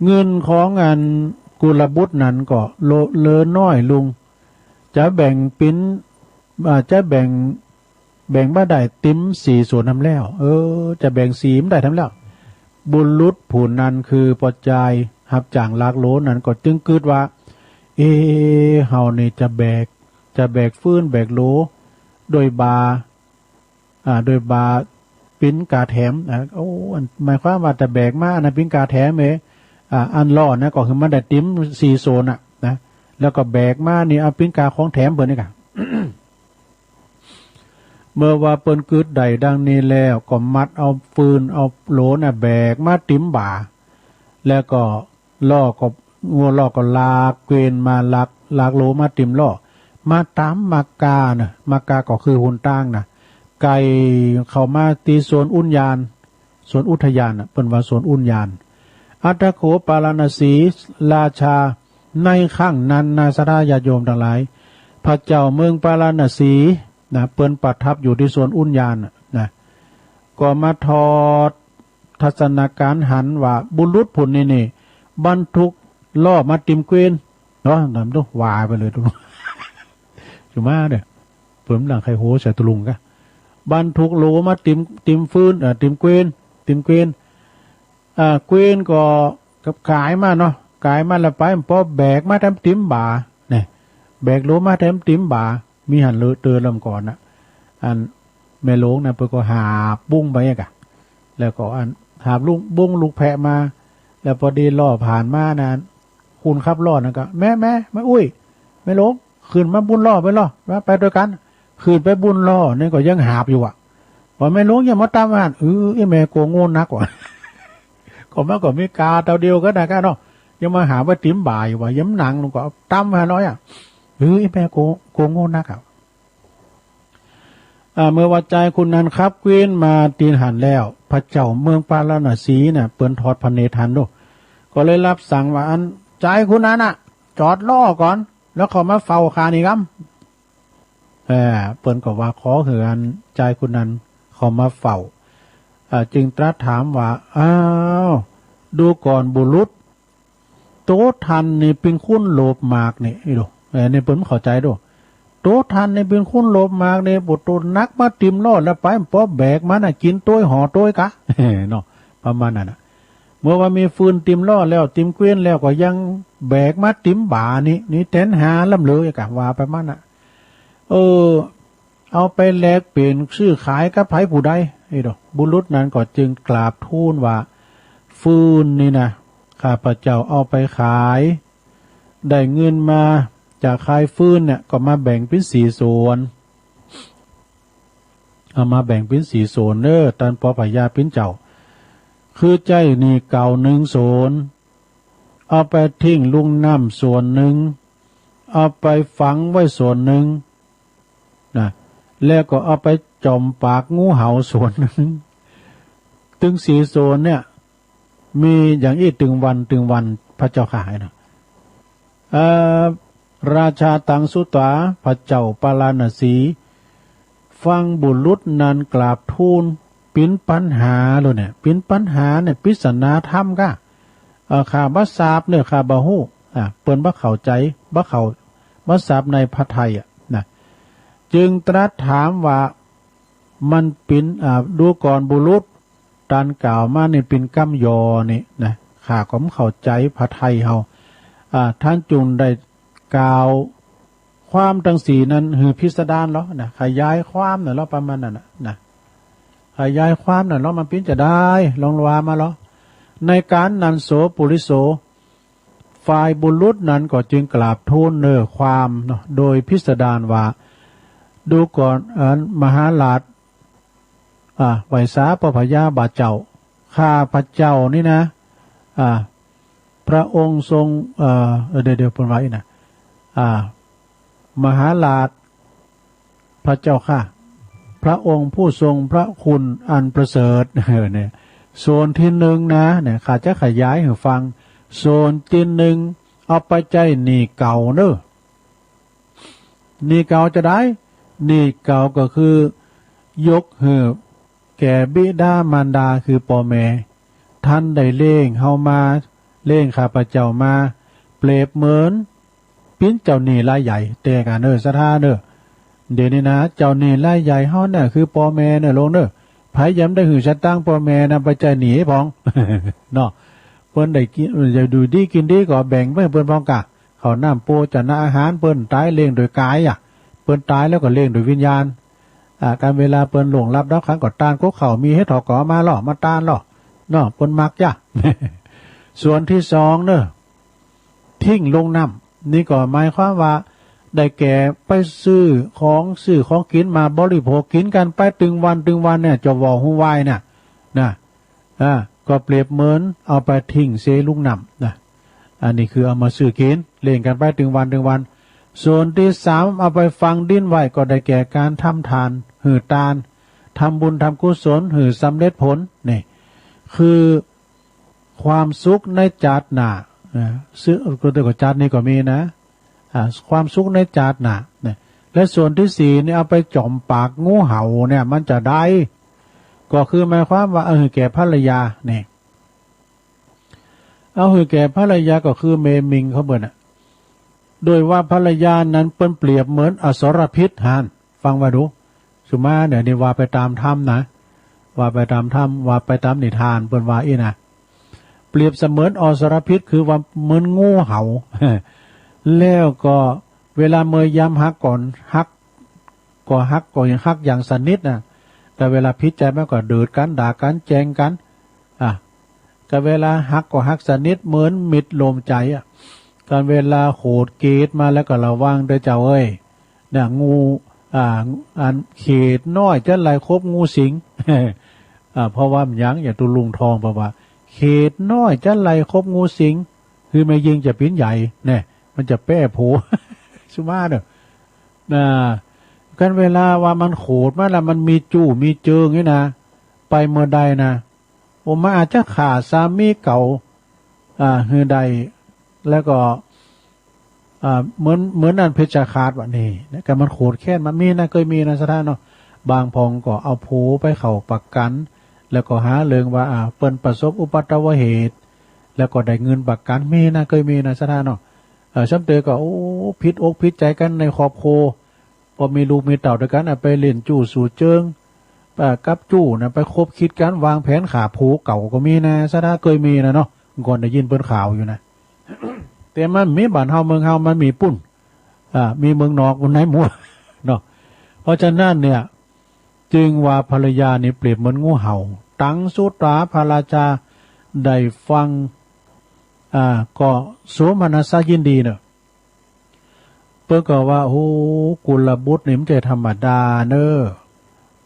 เงินของอันกุลบุตรนั้นก็เหลือ เหลือน้อยลุง จะแบ่งเป๋น อ่า จะแบ่ง แบ่งบ่ได้เต็มสี่ส่วนนำแล้ว เออ จะแบ่งสี่บ่ได้นำแล้ว บุรุษผู้นั้นคือปอจายฮับจ้างลักโหลนั้นก็จึงกึ๊ดว่า เอ เฮานี่จะแบก จะแบกฟืนแบกโหล โดยบ่า อ่า โดยบ่าเป๋นกาแถม อ่า โอ้ อันหมายความว่าจะแบกมาอันนั้นเป๋นกาแถมเอ้ย อ่า อันล้อนะ ก็คือมันได้เต็มสี่ส่วนน่ะนะ แล้วก็แบกมานี่เอาเป๋นกาของแถมเปิ้นนี่ก่ะ เมื่อว่าเปิ้นกึ๊ดได้ดังนี้แล้ว ก็มัดเอาฟืนเอาโหลน่ะแบกมาเต็มบ่า แล้วก็ ล้อก็ งัวล้อก็ลากเกวียนมา ลาก ลากโหลมาเต็มล้อ มาต๋ามมักกะนะ มักกะก็คือหนตางนะ ใก้เข้ามาตี้สวนอุญญาณ สวนอุทยานน่ะ เปิ้นว่าสวนอุญญาณ อัฏฐโข ปาราณสีราชา ในครั้งนั้นนะ ศรัทธาญาติโยมตังหลาย พระเจ้าเมืองปาราณสีนะ เปิ้นประทับอยู่ตี้สวนอุญญาณน่ะนะ ก็มาทอด ทัศนาการหันว่าบุรุษผู้นี้นี่ บรรทุกล้อมาเต็มเกวียน เนาะ นำดูว่าไปเลยดู จุมาเด้อ เปิ้นหลังใค่โหใส่ตะลุงกะ บรรทุกโหลมาเต็ม เต็มฟืน เอ่อ เต็มเกวียน เต็มเกวียน อ่า เกวียนก็ ก็ก๋ายมาเนาะ ก๋ายมาแล้วไป ปอแบกมาแถมเต็มบ่า เนี่ย แบกโหลมาแถมเต็มบ่า มีหั้นเลยเติมลำก่อนน่ะ อันแม่หลวงน่ะเปิ้นก็หาบบุ้งไปอะกะ แล้วก็อันหาบบุ้ง บุ้งลูกแพะมา แล้วปอดีล้อผ่านมานะ คนขับล้อนั่นก็ แม่ แม่ แม่อุ๊ย แม่หลวง ขึ้นมาบุ้นล้อไปลอ มาไปตวยกั๋น ขึ้นไปบุ้นล้อ นี่ก็ยังหาบอยู่อะ ว่าแม่หลวงอย่ามาต๋ามหั้น เออ ไอ้แม่โกโง่นักว่ะ ก็มันก็มีก๋าเต้าเดียวกั๋นนะกะเนาะ ยังมาหาบไว้เต็มบ่าอยู่ว่ะ ยังหนังลงก็เอาต๋ามหั้นน้อยอะ เออ ไอ้แม่โก โกโง่นักอะ อ่า เมื่อว่าจายคนนั้นขับเกวียนมาตี้หั้นแล้ว พระเจ้าเมืองปาราณสีน่ะ เปิ้นทอดพระเนตรหันดู ก็เลยรับสั่งว่า อันจายคนนั้นน่ะ จอดล้อก่อน แล้วเข้ามาเฝ้าข้านี่กำ เออ เปิ้นก็ว่าขอหื้ออันจายคนนั้นเข้ามาเฝ้า อ่า จึงตรัสถามว่า อ้าว ดูก่อนบุรุษ โตท่านนี่เป๋นคนโลภมากนี่ นี่ดู เออ นี่เปิ้นบ่เข้าใจ๋ดู โตท่านนี่เป๋นคนโลภมากนี่ บ่โตหนักมาเต็มล้อแล้วไป ปอแบกมาน่ะ กิ๋นตวยห่อตวยกะ เนาะ ประมาณนั้นน่ะ เมื่อว่ามีฟืนเต็มล้อแล้ว เต็มเกวียนแล้วก็ยังแบกมาเต็มบ่านี่ นี่แต๋นหาล้ำเลยกะ ว่าประมาณนั้นน่ะ เออ เอาไปแลกเป๋นซื้อขายกับใผผู้ใด ไอ้ดอก บุรุษนั้นก็จึงกราบทูลว่า ฟืนนี่นะ ข้าพเจ้าเอาไปขาย ได้เงินมาจากขายฟืนเนี่ย ก็มาแบ่งเป๋นสี่ส่วน เอามาแบ่งเป๋นสี่ส่วนเน่อ ต้านปอพญาเป๋นเจ้า คือใจ๊หนี้เก่านึ่งส่วน เอาไปทิ้งลุ่งน้ำส่วนนึ่ง เอาไปฝังไว้ส่วนนึ่ง นะ แล้วก็เอาไปจ่อมปากงูเห่าส่วนนึ่ง ตึงสี่ส่วนเนี่ย มีอย่างอี้ตึงวันตึงวัน พระเจ้าข้า นะ เอ่อ ราชาตังสุตา พระเจ้าปาราณสี ฟังบุรุษนั้นกราบทูล เป๋นปัญหาเลยเนี่ย เป๋นปัญหาเนี่ย ปริศนาธรรมกะ เอ่อ ข้าบ่ทราบเนี่ย ข้าบ่ฮู้ อ่ะ เปิ้นบ่เข้าใจ๋ บ่เข้า บ่ทราบในพระทัยอะนะ จึงตรัสถามว่า มันเป๋น อ่า ดูก่อนบุรุษ ต้านกล่าวมานี่เป๋นกำหย่อนี่นะ ข้าก็บ่เข้าใจ๋พระทัยเฮา อ่า ต้านจุ่งได้กล่าวความตังสี่นั้นหื้อพิสดารลอนะ ขยายความน่ะลอ ประมาณนั้นน่ะนะ ขยายความน่ะลอ มันเป๋นจาใด ลองว่ามาลอ ในก๋านนั้นโสปุริโส ฝ่ายบุรุษนั้นก็จึงกราบทูลเนื้อความเนาะ โดยพิสดารว่า ดูก่อน อันมหาราช อ่า ไหว้สาปอพญาบาเจ้า ข้าพระเจ้านี่นะ อ่า พระองค์ทรง เอ่อ เดี๋ยว เดี๋ยว เปิ้นว่าอี้นะ อ่า มหาราช พระเจ้าข้า พระองค์ผู้ทรงพระคุณอันประเสริฐ เออ เนี่ย ส่วนตี้นึ่งนะ เนี่ย ข้าจะขยายหื้อฟัง ส่วนตี้นึ่ง เอาไปใจ๊หนี้เก่าเน่อ หนี้เก่าจาใด หนี้เก่าก็คือ ยกหื้อแก่บิดามารดา คือป้อแม่ ท่านได้เลี้ยงเฮามา เลี้ยงข้าพเจ้ามา เปรียบเหมือน เป๋นเจ้าหนี้รายใหญ่ แต่ก่าเน่อ ศรัทธาเน่อ เดี๋ยวนี้นะ เจ้าหนี้รายใหญ่เฮาเนี่ย คือป้อแม่เน่อ โลมเน่อ ใผยังบ่ได้หื้อสตางค์ป้อแม่นะ ไปใจ๊หนี้พ่อง เนาะ เปิ้นได้กิ๋น อยู่ดีกิ๋นดีก็แบ่งไปหื้อเปิ้นพ่องก่ะ ข้าวน้ำโภชนาอาหาร เปิ้นต๋ายเลี้ยงโดยก๋ายอะ เปิ้นต๋ายแล้วก็เลี้ยงโดยวิญญาณ อ่า ก๋านเวลาเปิ้นล่วงลับดับขังก็ตาน ก๊กข้าวมีเฮ็ดถอกก็เอามาล่อ มาตานล่อ เนาะ เปิ้นมักจ้ะ ส่วนตี้สองเน่อ ทิ้งลงน้ำ นี่ก็หมายความว่า ได้แก่ไปซื้อของ ซื้อของกิ๋นมาบริโภค กิ๋นกั๋นไปตึงวันตึงวันเนี่ย เจ้าว่าวฮู้วายเนี่ย นะ อ่า ก็เปรียบเหมือนเอาไปทิ้งเซลุ่งน้ำนะ อันนี้คือเอามาซื้อกิ๋น เล่นกั๋นไปตึงวันตึงวัน ส่วนตี้สาม เอาไปฝังดินไว้ ก็ได้แก่ก๋านทำตาน หื้อตาน ทำบุญทำกุศล หื้อสำเร็จผล นี่ คือความสุขในจาติหน้า นะ ซึ่งก็จาตินี้ก็มีนะ อ่า ความสุขในจาติหน้า นะ และส่วนตี้สี่นี่ เอาไปจ๋อมปากงูเห่าเนี่ย มันจาใด ก็คือหมายความว่า เอาหื้อแก่ภรรยา นี่ เอาหื้อแก่ภรรยาก็คือเมย์มิงเขาเปิ้นน่ะ โดยว่าภรรยานั้นเปิ้นเปรียบเหมือนอสรพิษหั้น ฟังว่าดู สุมาเนี่ย นี่ว่าไปต๋ามธรรมนะ ว่าไปต๋ามธรรม ว่าไปต๋ามนิทาน เปิ้นว่าอี้นะ เปรียบเสมือนอสรพิษ คือว่าเหมือนงูเห่า แล้วก็เวลาเมื่อยามฮักก่อน ฮัก ก็ฮัก ก็ยังฮักอย่างสนิทนะ แต่เวลาผิดใจ๋มาก็เดือดกั๋น ด่ากั๋น แจ้งกั๋น อ่ะ ก็เวลาฮักก็ฮักสนิท เหมือนมิตรร่วมใจ๋อะ ก๋านเวลาโขดเขตมาแล้วก็ระวังเต๊อะเจ้าเอ้ย เนี่ย งู อ่า อันเขตน้อยจะไหลคบงูสิง อ่า เพราะว่ามันยัง อย่างตุ๊ลุงทองบอกว่า เขตน้อยจะไหลคบงูสิง คือแม่ญิงจะเป๋นใหญ่ เนี่ย มันจะแป้โผ สุมาเน่อ นะ ก๋านเวลาว่ามันโขดมาแล้ว มันมีจู้มีเจิงนี่นะ ไปเมื่อใดนะ โอ้ มันอาจจะฆ่าสามีเก่า อ่า หื้อได้ แล้วก็ อ่า เหมือน เหมือนอันเพชฌฆาตว่านี่ นะ ก็มันโขดแค้น มันมีนะ เกยมีนะ ศรัทธาเนาะ บางพ่องก็เอาผัวไปเข้าประกั๋น แล้วก็หาเรื่องว่า อ่า เปิ้นประสบอุปัตตวเหตุ แล้วก็ได้เงินประกั๋น มีนะ เกยมีนะ ศรัทธาเนาะ เออ ซ้ำเตยก็ โอ้ ผิดอกผิดใจ๋กั๋นในครอบครัว พอมีลูกมีเต้าตวยกั๋น อ่ะ ไปเล่นจู้สู่เจิง อ่า กับจู้นะ ไปคบคิดกั๋น วางแผนฆ่าผัวเก่าก็มีนะ ศรัทธา เกยมีนะเนาะ ก่อนได้ยินเปิ้นข่าวอยู่นะ แต่มันมีบ้านเฮาเมืองเฮา มันมีปุ้น อ่า มีเมืองนอกปุ้นในหมู่ เนาะ เพราะฉะนั้นเนี่ย จึงว่าภรรยานี่เปรียบเหมือนงูเห่า ตังสุตรา พระราชาได้ฟัง อ่า ก็โสมนัสยินดีเน่อ เปิ้นก็ว่า โอ้ กุลบุตรนี่มันจะธรรมดาเน่อ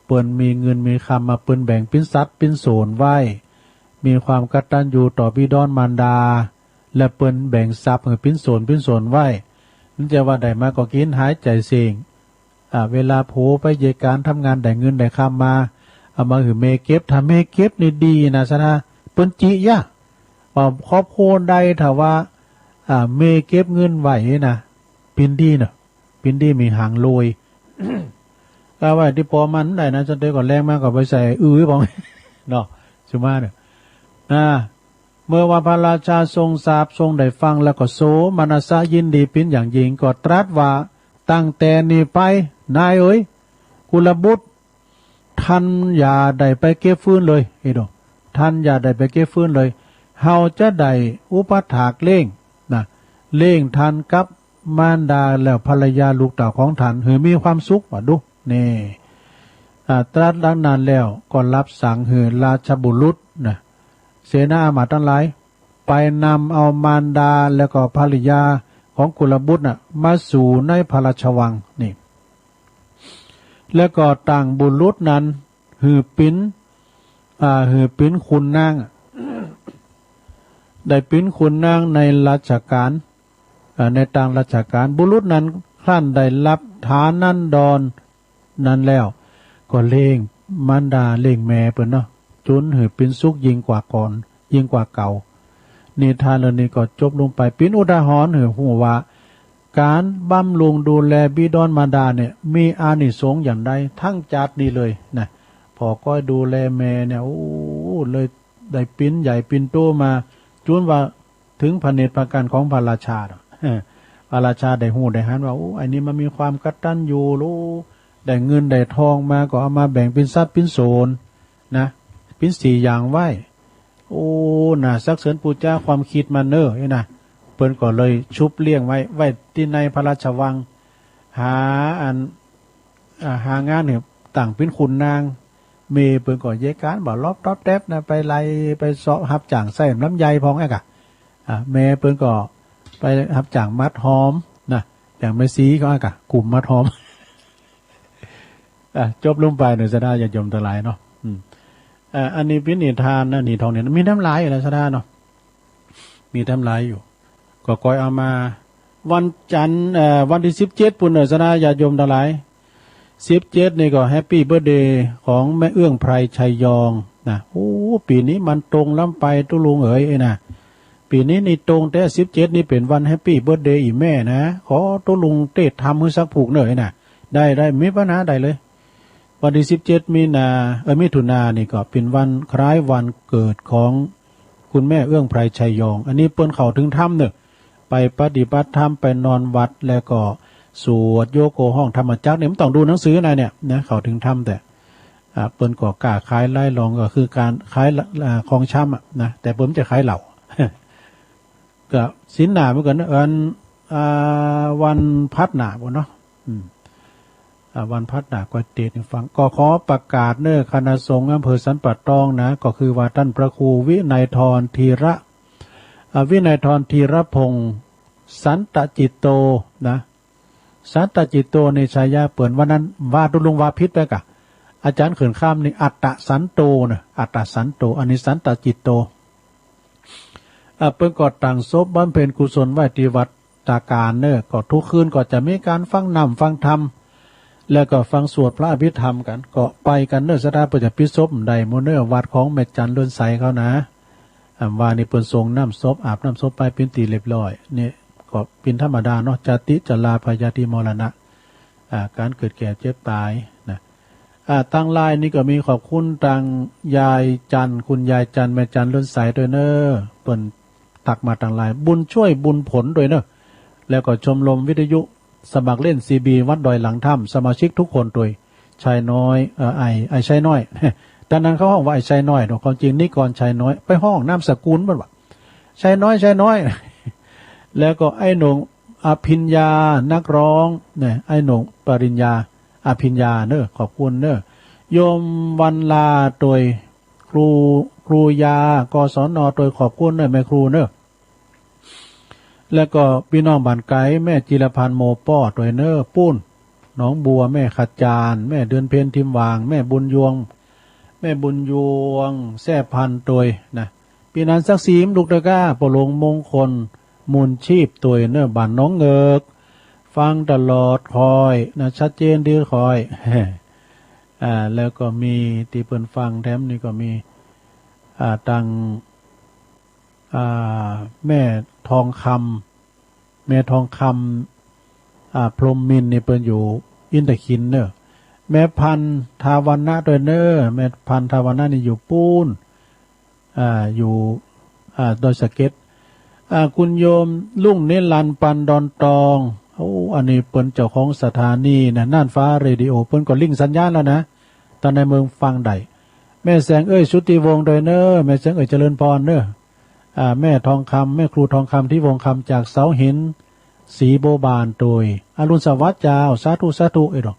เปิ้นมีเงินมีคำมา เปิ้นแบ่งปิ้นสัดปิ้นส่วนไว้ มีความกตัญญูต่อบิดามารดา และเปิ้นแบ่งทรัพย์หื้อปิ้นส่วนปิ้นส่วนไว้ มันจะว่าได้มาก็กิ๋นหายใจ๋เส้ง อ่า เวลาผัวไปเหยียดก๋านทำงานได้เงินได้คำมา เอามาหื้อเมย์เก็บ ถ้าเมย์เก็บนี่ดีนะ ศรัทธา เปิ้นจิยะ ว่าครอบครัวใดถ้าว่า อ่า เมย์เก็บเงินไว้นี่นะ เป๋นดีเนาะ เป๋นดีมีหางรวย เอาไว้ตี้ปอมันได้นะ จนเตยก็แลงมาก็ไปใส่อื้อพ่อง เนาะ สุมาเน่อ อ่า เมื่อว่าพระราชาทรงทราบ ทรงได้ฟังแล้วก็โสมนัสยินดีเป๋นอย่างยิ่ง ก็ตรัสว่า ตั้งแต่นี้ไป นายเอ๋ย กุลบุตร ท่านอย่าได้ไปเก็บฟืนเลย เอ้ยโด ท่านอย่าได้ไปเก็บฟืนเลย เฮาจะได้อุปัฏฐากเลี้ยงนะ เลี้ยงท่านกับมารดาแล้วภรรยาลูกเต้าของท่าน หื้อมีความสุข ว่าดู นี่ อ่า ตรัสดังนั้นแล้วก็รับสั่งหื้อราชบุรุษนะ เสนาอามาตย์ตังหลาย ไปนำเอามารดาแล้วก็ภรรยาของกุลบุตรน่ะ มาสู่ในพระราชวัง นี่ แล้วก็ตั้งบุรุษนั้นหื้อเป๋น อ่า หื้อเป๋นขุนนาง ได้เป๋นขุนนางในรัชกาล เอ่อ ในต่างรัชกาล บุรุษนั้นครั้นได้ฮับฐานันดรนั้นแล้ว ก็เล็งมารดาเล็งแม่เปิ้นเนาะ จ๋นหื้อเป๋นสุขยิ่งกว่าก่อน ยิ่งกว่าเก่า นิทานเรื่องนี้ก็จบลงไป เป๋นอุทาหรณ์หื้อฮู้ว่า ก๋านบำรุงดูแลบิดรมารดาเนี่ย มีอานิสงส์อย่างใด ตึงจาตินี้เลยนะ ผ่อก้อยดูแลแม่เนี่ย โอ้ เลยได้เป๋นใหญ่เป๋นโตมา จ๋นว่า เถิงพระเนตรพระกัณฑ์ของพระราชาเนาะ พระราชาได้ฮู้ได้หันว่า โอ้ ไอ้นี่มันมีความกตัญญูรู้ ได้เงินได้ทองมาก็เอามาแบ่งเป๋นสัดเป๋นส่วนนะ เป๋นสี่อย่างไว้ โอ้ น่าสรรเสริญปู๋จาความกึ๊ดมันเน่อ นี่นะ เปิ้นก็เลยชุบเลี้ยงไว้ ไว้ตี้ในพระราชวัง หาอัน อ่า หางานหื้อตั้งเป๋นขุนนาง แม่เปิ้นก็เยียะก๋านบ่ลอบตอบแต๊บนะ ไปไล่ไปเซาะฮับจ้างใส่ลำไยพ่องอะกะ อ่า แม่เปิ้นก็ไปฮับจ้างมัดหอมนะ อย่างแม่ศรีเขาอะกะ กุมมัดหอม อ่ะ จบลงไปเน่อ ศรัทธาญาติโยมตังหลายเนาะ อืม อ่า อันนี้เป๋นนิทานนะ นิทานเนี่ย มีแถมหลายอยู่นะ ศรัทธาเนาะ มีแถมหลายอยู่ ก็ก้อยเอามา วันจันทร์ เอ่อ วันตี้สิบเจ็ดปู้นเน่อ ศรัทธาญาติโยมตังหลาย สิบเจ็ดนี่ก็แฮปปี้เบิร์ธเดย์ของแม่เอื้องไพรชัยยองนะ โอ้ ปี๋นี้มันตรงล้ำไปตุ๊ลุงเอ๋ย เอ้ยนะ ปี๋นี้นี่ตรงแต๊ สิบเจ็ดนี่เป๋นวันแฮปปี้เบิร์ธเดย์อี่แม่นะ ขอตุ๊ลุงเตศน์ธรรมหื้อสักผูกเน่อ เอ้ยนะ ได้ ได้ บ่มีปัญหาใดเลย วันตี้สิบเจ็ดมีนา เอ่อ มิถุนานี่ก็เป๋นวันคล้ายวันเกิดของคุณแม่เอื้องไพรชัยยอง อันนี้เปิ้นเข้าเถิงธรรมเน่อ ไปปฏิบัติธรรม ไปนอนวัด แล้วก็สวดโยโกห้องธรรมจักรเนี่ย มันต้องดูหนังสือนะเนี่ยนะ เข้าเถิงธรรม แต่ อ่า เปิ้นก็ก้าขายหลายหล่อง ก็คือก๋านขาย อ่า ของชำอะนะ แต่เปิ้นบ่ใจ้ขายเหล้า ก็ศีลหน้าเหมือนกั๋นนะ อัน อ่า วันพฤหัสหน้าปู้นเนาะ อืม อ่า วันพฤหัสหน้าก้อยเตศน์หื้อฟัง ก็ขอประกาศเน่อ คณะสงฆ์อำเภอสันป่าตองนะ ก็คือว่าต้านพระครูวินัยธรธีระ อ่า วินัยธรธีรพงศ์ สันตจิตโตนะ สันตจิตโตนี่ฉายาเปิ้น วันนั้นว่าตุ๊ลุงว่าผิดไปกะ อาจ๋ารย์เขื่อนคำนี่อัตตสันโตนะ อัตตสันโต อันนี้สันตจิตโต อ่า เปิ้นก็ตั้งศพบำเพ็ญกุศลไว้ตี้วัดตาก๋านเน่อ ก็ทุกคืนก็จะมีก๋านฟังน้ำฟังธรรม แล้วก็ฟังสวดพระอภิธรรมกั๋น ก็ไปกั๋นเน่อ ศรัทธา เปิ้นจะปิดศพได้หมดเน่อ วัดของแม่จันทร์เรือนใสเขานะ อ่า ว่านี่เปิ้นสรงน้ำศพ อาบน้ำศพไปเป๋นตี้เรียบร้อย นี่ก็เป๋นธรรมดาเนาะ จาติ จรา พยาธิ มรณะ อ่า ก๋านเกิดแก่เจ็บต๋ายนะ อ่า ตังไลน์นี่ก็มีขอบคุณตังยายจันทร์ คุณยายจันทร์ แม่จันทร์เรือนใสตวยเน่อ เปิ้นตักมาตังไลน์ บุญช่วยบุญผลตวยเน่อ แล้วก็ชมรมวิทยุสมัครเล่นซีบีวัดดอยหลังถ้ำ สมาชิกทุกคนตวย ชายน้อย เอ่อ ไอ้ ไอ้ชายน้อย ต๋อนนั้นเขาฮ้องว่าไอ้ชายน้อยเนาะ ความจริงนิกรชายน้อย ไปฮ้องนามสกุลเปิ้นว่า ชายน้อย ชายน้อย แล้วก็ไอ้หนุ่มอภิญญา นักร้องนะ ไอ้หนุ่มปริญญา อภิญญาเน่อ ขอบคุณเน่อ โยมวันลาตวย ครู ครูยา กศน ตวย ขอบคุณเน่อ แม่ครูเน่อ แล้วก็ปี้น้องบ้านไก๋ แม่จิรพันธ์ โมป้อตวยเน่อ ปู๊น หนองบัว แม่ขจาร แม่เดือนเพ็ญ ทิมหว่าง แม่บุญยวง แม่บุญยวง แซ่พันตวยนะ ปี้นันทร์ ศักดิ์ศรี ลูกตะก้า ป้อหลวงมงคล มูลชีพตวยเน่อ บ้านหนองเหงือก ฟังตลอดคอยนะ ชัดเจนดีคอย อ่า แล้วก็มีตี้เปิ้นฟังแถมนี่ก็มี อ่า ตัง อ่า แม่ทองคำ แม่ทองคำ อ่า พรหมมินทร์นี่เปิ้นอยู่อินทขิลเน่อ แม่พันธุ์ ทาวรรณะตวยเน่อ แม่พันธุ์ ทาวรรณะนี่อยู่ปู๊น อ่า อยู่ อ่า ดอยสะเก็ด อ่า คุณโยมรุ่งนิรันดร์ ปันดอนตอง โอ้ อันนี้เปิ้นเจ้าของสถานีนะ น่านฟ้าเรดิโอ เปิ้นก็ลิงก์สัญญาณแล้วนะ ตางในเมืองฟังได้ แม่แสงเอ้ย ชุติวงศ์ตวยเน่อ แม่แสงเอ้ย เจริญพรเน่อ อ่า แม่ทองคำ แม่ครูทองคำ ที่วงคำ จากเสาหิน ศรีบัวบานตวย อรุณสวัสดิ์เจ้า สาธุ สาธุ เอ้ยดอก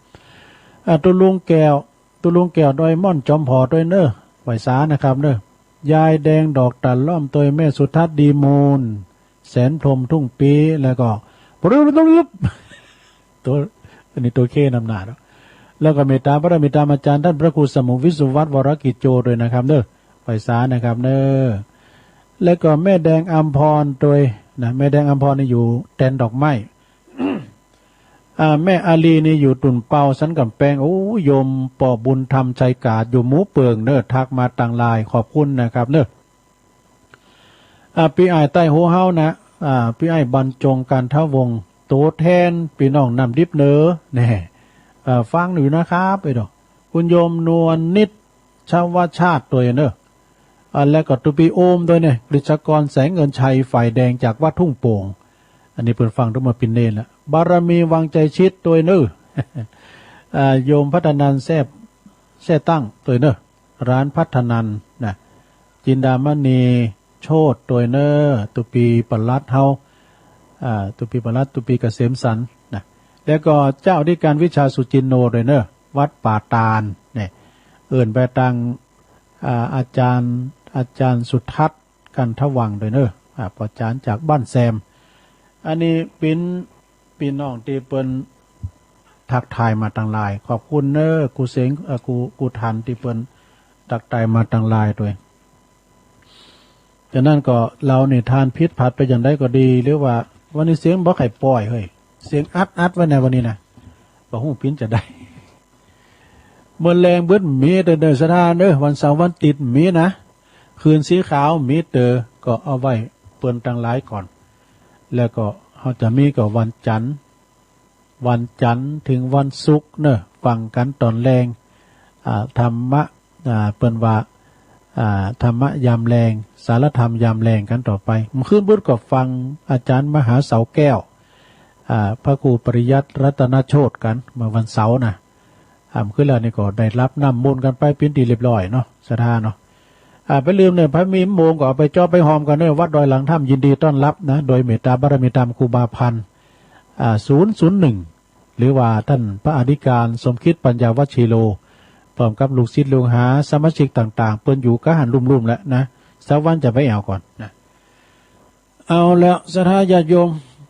อ่า ตุ๊ลุงแก้ว ตุ๊ลุงแก้ว ดอยม่อน จอมผอตวยเน่อ ไหว้สานะครับเน่อ ยายแดง ดอกตาล่อมตวย แม่สุทัศน์ ดีมูล แสนพรหม ทุ่งปี้ แล้วก็ ตัว อันนี้ตัวเคนำหน้าเนาะ แล้วก็เมตตาพระบิดาอาจารย์ ต้านพระครูสมุห์ วิศวัฒน์ วรกิจโจตวยนะครับเน่อ ไหว้สานะครับเน่อ แล้วก็แม่แดงอัมพรตวยนะ แม่แดงอัมพรนี่อยู่แตนดอกไม้ อ่า แม่อาลีนี่อยู่ตุ่นเปาสันก๋ำแปง โอ้ โยมป้อบุญธรรมชัยกาด อยู่หมู่เปิ่งเน่อ ทักมาตางไลน์ ขอบคุณนะครับเน่อ อ่า ปี้อ้ายใต้หัวเฮานะ อ่า ปี้อ้ายบรรจง กันทวงศ์ ตั๋วแทนปี้น้องน้ำดิบเน่อ แน่ เอ่อ ฟังอยู่นะครับ เอ้ยเนาะ คุณโยมนวลนิช ชวชาติตวยเน่อ อ่า แล้วก็ตุ๊ปี้โอมตวยเน่อ กฤษกร แสงเงินชัย ฝ่ายแดงจากวัดทุ่งโป่ง อันนี้เปิ้นฟังตวยเมื่อเปิ้นเณรละ บารมี วังใจชิดตวยเน่อ อ่า โยมพัฒนันท์ แซ่ แซ่ตั้งตวยเน่อ ร้านพัฒนันท์นะ จินดามณี โชติตวยเน่อ ตุ๊ปี้ปลัดเฮา อ่า ตุ๊ปี้ปลัด ตุ๊ปี้เกษมสันต์นะ แล้วก็เจ้าอธิการวิชาสุจินโนตวยเน่อ วัดป่าตาลเนี่ย เอิ้นไปตาง อ่า อาจารย์ อาจารย์สุทัศน์ กันทวังค์ตวยเน่อ อ่า ป้อจ๋ารย์จากบ้านแซม อันนี้เป๋นปี้น้องตี้เปิ้นทักทายมาตางไลน์ ขอบคุณเน่อ กูเสง เอ่อ กู กูทัน ตี้เปิ้นทักทายมาตางไลน์ตวย ฉะนั้นก็เฮานี่ ถ้าผิดพลาดไปอย่างใดก็ดี หรือว่าวันนี้เสียงบ่ใค่ป้อยเฮ้ย เสียงอัดๆ ไว้นะวันนี้นะ บ่ฮู้เป๋นจะใด เมื่อแลงเบิดมีเตอเน่อ ศรัทธาเน่อ วันเสาร์วันอาทิตย์มีนะ คืนสีขาวมีเตอ ก็เอาไว้เปิ้นตางไลน์ก่อน แล้วก็เฮาจะมีก็วันจันทร์ วันจันทร์เถิงวันศุกร์เน่อ ฟังกั๋นต๋อนแลง อ่า ธรรมะ อ่า เปิ้นว่า อ่า ธรรมะยามแลง สารธรรมยามแลงกั๋นต่อไป เมื่อคืนพุธก็ฟังอาจ๋ารย์มหาเสาแก้ว อ่า พระครูปริยัติรัตนโชติกั๋น เมื่อวันเสาร์นะ อ่า คืนแล้วนี่ก็ได้ฮับน้ำมนต์กั๋นไปเป๋นตี้เรียบร้อยเนาะ ศรัทธาเนาะ อ่า บ่าลืมเน่อ ใผมีมะโมงก็เอาไปจ๊อบไปหอมกั๋นเน่อ วัดดอยหลังถ้ำยินดีต้อนฮับนะ โดยเมตตาบารมีธรรมครูบาพันธ์ อ่า ศูนย์ศูนย์หนึ่ง หรือว่าต้านพระอธิการสมคิดปัญญาวัชชีโล พร้อมกับลูกศิษย์ลูกหา สมาชิกต่างๆ เปิ้นอยู่ก้าหั้นลุ่มๆ แล้วนะ สักวันจะไปแอ่วก่อนนะ เอาแล้ว ศรัทธาญาติโยม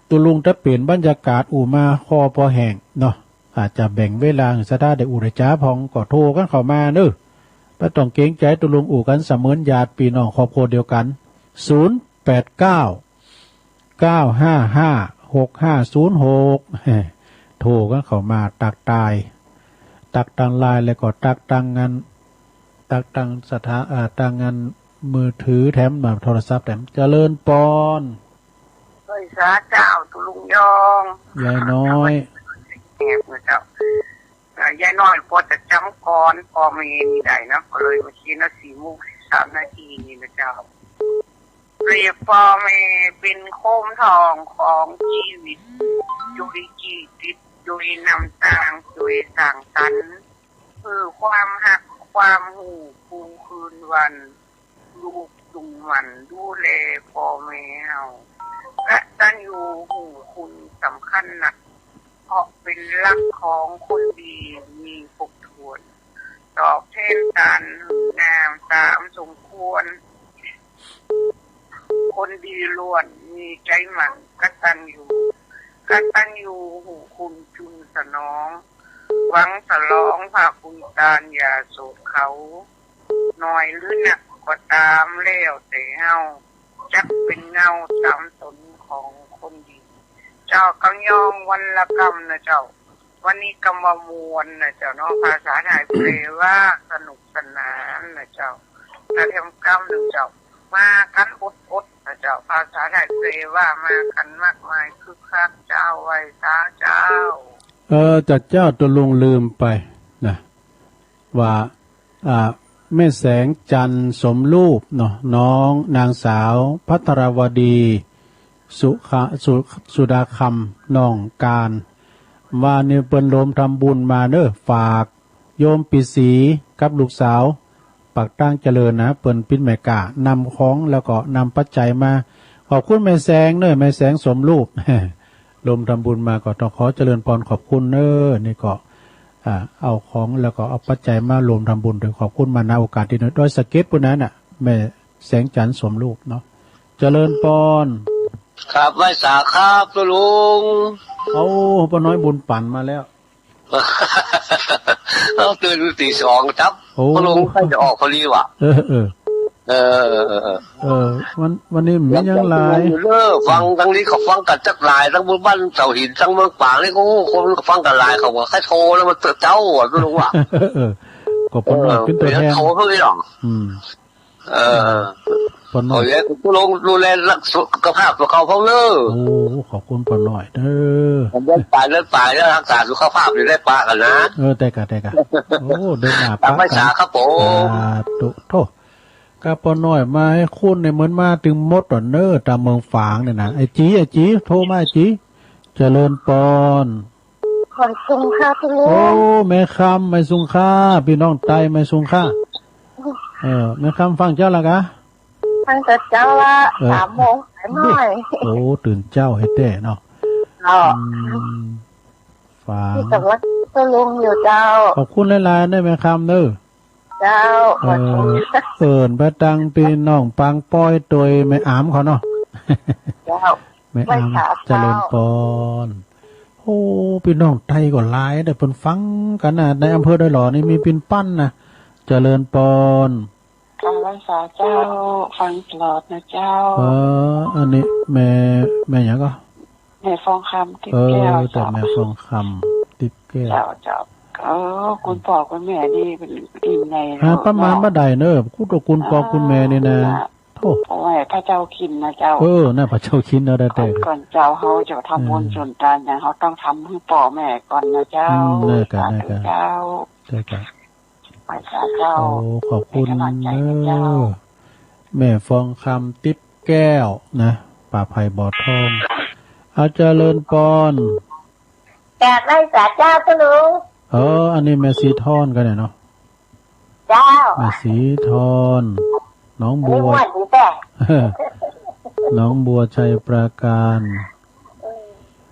ตุ๊ลุงตะเป๋นบรรยากาศอู้มาคอปอแห้งเนาะ อาจจะแบ่งเวลาหื้อศรัทธาได้อู้ได้จ๋าพ่อง ก็โทรกั๋นเข้ามาเน่อ บ่ต้องเกรงใจ๋ ตุ๊ลุงอู้กั๋นเสมือนญาติปี้น้องครอบครัวเดียวกั๋น ศูนย์แปดเก้า เก้าห้าห้า หกห้าศูนย์หก โทรกั๋นเข้ามาตักตาย ตักตางไลน์ แล้วก็ตักตางอัน ตักตางศรัทธา อ่า ตางอันมือถือแถม มาโทรศัพท์แถม เจริญปอน ไหว้สาเจ้าตุ๊ลุงยอง ยายน้อย แอบนะเจ้า เอ่อ ยายน้อยปอจะจ๋ำก่อน ปอเมย์มีได้นะ ก็เลยมาเขียนเอาสี่โมงสิบสามนาทีนี่นะเจ้า เปรียบปอเมย์เป๋นโคมทองของจีวิต จุยจีติด จุยนำตาง จุยสร้างสรรค์ คือความฮัก ความฮู้ กู้คืนวัน ลูกจุ่งหมั่นดูแลปอเมย์เฮา กตัญญูฮู้คุณสำคัญนัก เพราะเป๋นหลักของคนดีมีครบถ้วน ตอบแทนตานหื้องามต๋ามสมควร คนดีล้วนมีใจ๋หมั่นกตัญญู กตัญญูฮู้คุณจุ่งสนอง หวังสลองพระคุณตานอย่าโสดเขา น้อยหรือนักก็ต๋ามแล้วแต่เฮา จักเป๋นเงาต๋ามตนของคนดี เจ้า กำยองวันละกำนะเจ้า วันนี้กำว่าม่วนนะเจ้าเนาะ ภาษาไทยแปลว่าสนุกสนานนะเจ้า แล้วแถมกำนึ่งเจ้า มากั๋นอดๆ นะเจ้า ภาษาไทยแปลว่ามากั๋นมากมายคึกคัก เจ้า ไหว้สาเจ้า เออ จากเจ้าตุ๊ลุงลืมไปนะ ว่า อ่า แม่แสงจันทร์สมรูปเนาะ น้องนางสาวภัทรวดี สุขะ สุ สุดาคำ น้องการ ว่านี่เปิ้นรวมทำบุญมาเน่อ ฝากโยมปี๋ศรีกับลูกสาว ปากตางเจริญนะ เปิ้นเป๋นแม่ก๊า นำของแล้วก็นำปัจจัยมา ขอบคุณแม่แสงเน่อ แม่แสงสมรูป รวมทำบุญมาก็ต้องขอเจริญปอนขอบคุณเน่อ นี่ก็ อ่า เอาของแล้วก็เอาปัจจัยมารวมทำบุญ ต้องขอบคุณมา ณ โอกาสตี้นี่ ดอยสะเก็ดปู้นนั้นน่ะ แม่แสงจันทร์สมรูปเนาะ เจริญปอน ครับ ไหว้สาครับตุ๊ลุง เอ้า ป้าน้อยบุญปั๋นมาแล้ว เอ้า ตื่นตีสองครับ โอ้ ตุ๊ลุงใกล้จะออกพอดีว่ะ เออ เออ เออ เออ เออ วัน วันนี้มีหยังหลาย อยู่เด้อ ฟังตังนี้ก็ฟังกั๋นจักหลาย ตังเมืองบ้านเสาหิน ตังเมืองฝางนี่ก็ โอ้ คนก็ฟังกั๋นหลาย เขาก็ใค่โทรแล้วมาเจอเจ้าอะ บ่ฮู้ว่า เออ ก็ป้อน้อย เออ เป๋นตั๋วแทน โทรเพิ่นนี่หรอ อืม เออ ป้อน้อย เขาเรียกผู้ลงดูแลรักสุขภาพตั๋วเขาเพิ่นเน้อ โอ้ ขอบคุณป้อน้อยเน้อ ผมเดินไปเดินไปแล้วรักษาสุขภาพอยู่ได้ปะกั๋นนะ เออ แต่กะ แต่กะ โอ้ เดินหน้าปะกั๋น ตามไหว้สาครับผม สาธุ โธ่ กาป้อน้อยมาหื้อคุณเนี่ย เหมือนมาตึงหมดอ่ะเน้อ ตางเมืองฝางเนี่ยนะ ไอ้จี ไอ้จี โทรมา ไอ้จี เจริญปอน ขอบคุณค่ะพี่ลุง โอ้ แม่คำ แม่สุงค่า ปี้น้องไต แม่สุงค่า เออ แม่คำฟังเจ้าละกา ฟังแต่เจ๊าละ เออ สามโมงหน่อย โอ้ ตื่นเจ๊าหื้อแต๊เนาะ เจ้า อืม ฟัง ตี้กับว่าตุ๊ลุงอยู่เจ้า ขอบคุณหลายๆ เน้อ แม่คำเน้อ เจ้า เออ ขอบคุณ เอิ้นไปตางปี้น้องปางป้อยตวยแม่อามเขาเนาะ เจ้า แม่อาม ไหว้สาเจ้า เจริญปอน โอ้ ปี้น้องไตก็หลายเน้อ เปิ้นฟังกั๋นนะ ในอำเภอดอยหล่อนี่มีปี้ปั้นนะ เจริญปอน ค่ะ ไหว้สาเจ้า ฟังตลอดนะเจ้า เออ อันนี้แม่ แม่หยังก็ แม่ฟองคำ ติ๊บแก้ว เออ แต่ เจ้า แม่ฟองคำ ติ๊บแก้ว เจ้า เจ้า เออ คุณป้อคุณแม่นี่เปิ้นอินใน หาประมาณบ่ได้เน้อ คุณต่อคุณป้อคุณแม่นี่นะ โธ่ โอ้ย พระเจ้าคินนะเจ้า เออ น่ะ พระเจ้าคินเอาได้แต่ ก่อนเจ้าเฮาจะทำบุญ อืม ส่วนตานอย่าง เฮาต้องทำหื้อป้อแม่ก่อนนะเจ้า อืม นั่นกะ สาธุ นั่นกะ เจ้า ใจ้กะ ไหว้สาเจ้า โอ้ ขอบคุณ เป๋นก๋ำลังใจ๋นะเจ้า เน้อ แม่ฟองคำ ติ๊บแก้วนะ ป่าไผ่บ่อทอง เอา เจริญปอน กราบไหว้สาเจ้าตุ๊ลุง เออ อันนี้แม่สีทอนกั๋นเนี่ยเนาะ เจ้า แม่สีทอน หนองบัว อันนี้ม่วนดีแต๊ หนองบัวชัยปราการ อืม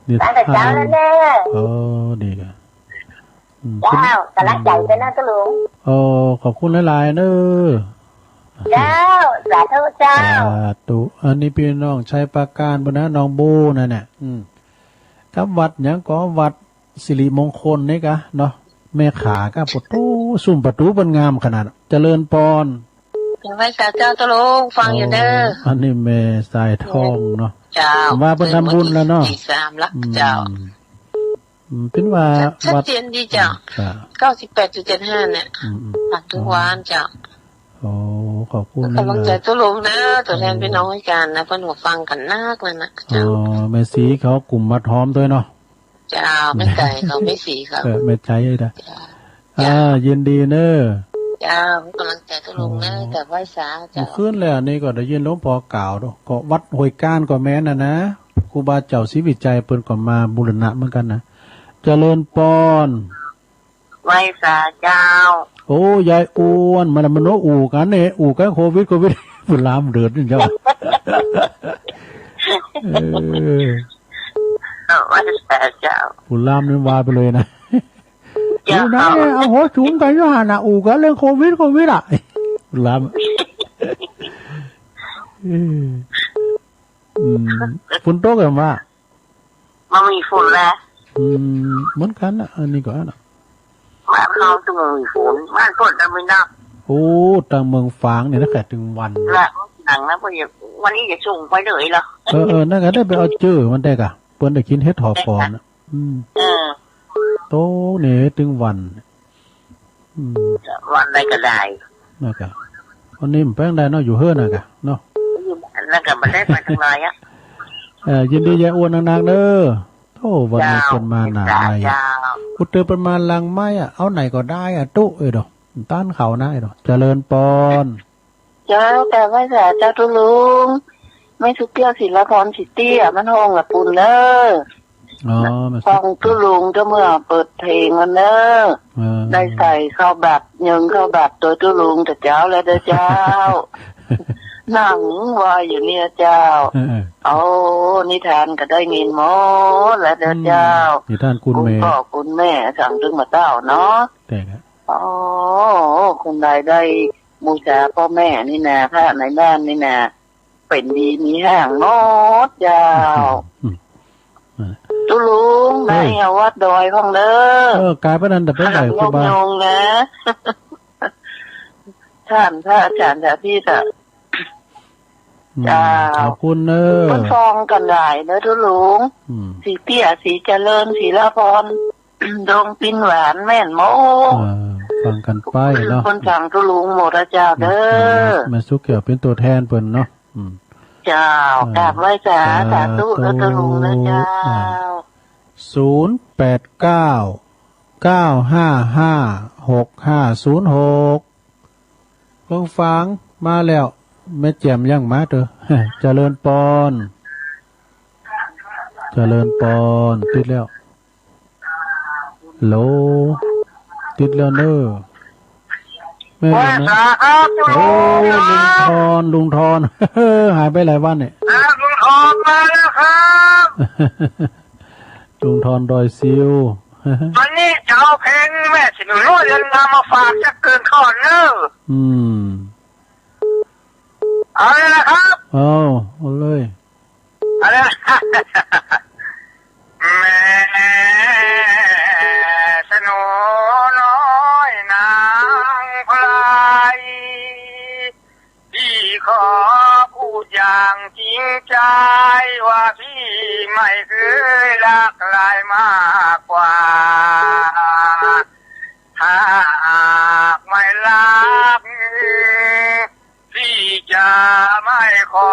นี่ ตั้งแต่เจ๊าแล้วเน้อ เออ ดีกะ อืม เจ้า ก๋ำลังใจ๋ไปนะตุ๊ลุง โอ้ ขอบคุณหลายๆ เน้อ เจ้า สาธุเจ้า สาธุ อันนี้ปี้น้องชัยปราการปู้นนะ หนองบัวนั่นน่ะ อืม กับวัดหยังก็วัดสิริมงคลนี่กะเนาะ แม่ขาก็ โอ้โธ่ ซุมประตู๋เปิ้นงามขนาด เจริญปอน ไหว้สาเจ้าตุ๊ลุง ฟังอยู่เน้อ โอ้ อันนี้แม่สายทองเนาะ เจ้า ว่าเปิ้นทำบุญแล้วเนาะ ตีสามละ อืม เจ้า อืม เปิ้นว่า ชัด ชัดเจนดีเจ้า อืม ค่ะ เก้าสิบแปดจุดเจ็ดห้า เนี่ย อืม อืม ฟังทุกวันเจ้า โอ้ ขอบคุณหลายๆ ก๋ำลังใจ๋ตุ๊ลุงเน้อ ตั๋วแทนปี้น้องอีสานนะ เปิ้นก็ฟังกั๋นนักเลยนะเจ้า อ๋อ แม่สีเขากุมวัดฮ้อมตวยเนาะ เจ้า แม่ใจ๋เขา แม่สีเขา เออ แม่ใจ๋นะ เจ้า อ่า ยินดีเน้อ เจ้า ก๋ำลังใจ๋ตุ๊ลุงเน้อ อ๋อ แต่ไหว้สาเจ้า เมื่อคืนแล้วนี่ก็ได้ยินหลวงป้อกล่าวดู ก็วัดห้วยก้านก็แม่นน่ะนะ ครูบาเจ้าศรีวิชัยเปิ้นก็มาบูรณะเหมือนกั๋นนะ เจริญปอน ไหว้สาเจ้า โอ้ ยายอ้วน มัน มันว่าอู้กั๋นเนี่ย อู้กั๋นโควิด โควิด ผู้ลามเดือดนี่เจ้า เออ เออ ไหว้สาเจ้า ผู้ลามนี่ว่าไปเลยนะ เจ้า อู้นะเนี่ย เอาหัวสุมกั๋นอยู่หั้นน่ะ อู้กั๋นเรื่องโควิด โควิดอะ ผู้ลาม เออ อืม ฝนตกแหมว่า บ่มีฝนแล อืม เหมือนกั๋นน่ะ อันนี้ก็อันน่ะ บ้านเฮาตึงบ่มีฝน บ้านเปิ้นก็มีนะ โอ้ ตางเมืองฝางนี่นะ แค่ตึงวัน ละ หนังนะ เปิ้นจะ วันนี้จะส่งไปเลยเหรอ เออ เออ นั่นก็ได้ไปเอาจื้อมันได้กะ เปิ้นได้กิ๋นเห็ดถอบก่อนน่ะ อืม เออ โตเนี่ยตึงวัน อืม วันใดก็ได้ นั่นกะ วันนี้มันแป้งได้เนาะ อยู่เฮือนน่ะกะ เนาะ อยู่บ้านนั่นกะบ่ได้ไปตางไหนอะ เออ ยินดียายอ้วนนักๆ เน้อ โธ่ วันนี้เปิ้นมาหน้าใหม่ เจ้า กูเตือนเปิ้นมาหลังใหม่อะ เอาไหนก็ได้อะ ตุ๊ เอ้ยดอก ต้านเขานะ เอ้ยดอก เจริญปอน เจ้า กราบไหว้สาเจ้าตุ๊ลุง แม่สุเกี้ยว ศิลาพร ศรีเตี้ย มันฮ้องละปุ่นเน้อ อ๋อ มาฟังตุ๊ลุงก็เมื่อเปิดเพลงมันเน้อ เออ ได้ใส่ข้าวบัตร เยิงข้าวบัตรโดยตุ๊ลุงแต่เจ๊าแล้วเด้อเจ้า นั่งว่าอยู่เนี่ยเจ้า เออ เออ โอ้ นิทานก็ได้ยินหมดแล้วเด้อเจ้า อืม นิทานคุณแม่ คุณป้อคุณแม่สั่งตึงมาเต้าเนาะ แต่กะ โอ้ คนใดได้บูชาป้อแม่นี่นา พระในบ้านนี่นา เป๋นดีมีแฮงหมดเจ้า อืม ตุ๊ลุง เอ้ย ได้เอาวัดดอยพ่องเน้อ เออ ก๋ายไปนั้นแต่ไปไหว้ครูบา ขนาดยกโยงนะ ท่านพระอาจารย์สาธิตอะ อืม เจ้า ขอบคุณเน่อ เปิ้นฟังกั๋นหลายเน่อตุ๊ลุง อืม สีเตี้ย สีเจริญ ศิลาภรณ์ ดงปินหวาน แม่นหมด อ่า ฟังกั๋นไปเนาะ เปิ้นฟังตุ๊ลุงหมดอะเจ้าเน่อ แม่สุขแก้วเป๋นตั๋วแทนเปิ้นเนาะ อืม เจ้า อ่า กราบไหว้สา สาธุ สาธุ เน่อตุ๊ลุงเน่อเจ้า อ่า ศูนย์แปดเก้า เก้าห้าห้า หกห้าศูนย์หก เปิ้นฟังมาแล้ว แม่แจ่มยังมาเต๊อะ เจริญปอน เจริญปอน ติดแล้ว ฮัลโหล ติดแล้วเน่อ แม่ ไหว้สาครับ โอ้ ลุงทอน ลุงทอน หายไปหลายวันเนี่ย ครับ ลุงทอนมาแล้วครับ ลุงทอนดอยซิว วันนี้จะเอาเพลงแม่สนุน้อยเรือนงามมาฝากสักเกินท่อนเน่อ อืม เอาเลยนะครับ เอา เอาเลย เอาเลย แม่สนุน้อยนางพลาย พี่ขอพูดอย่างจริงใจ ว่าพี่ไม่เคยรักใครมากกว่า ถ้าหากไม่รัก พี่จะไม่ขอ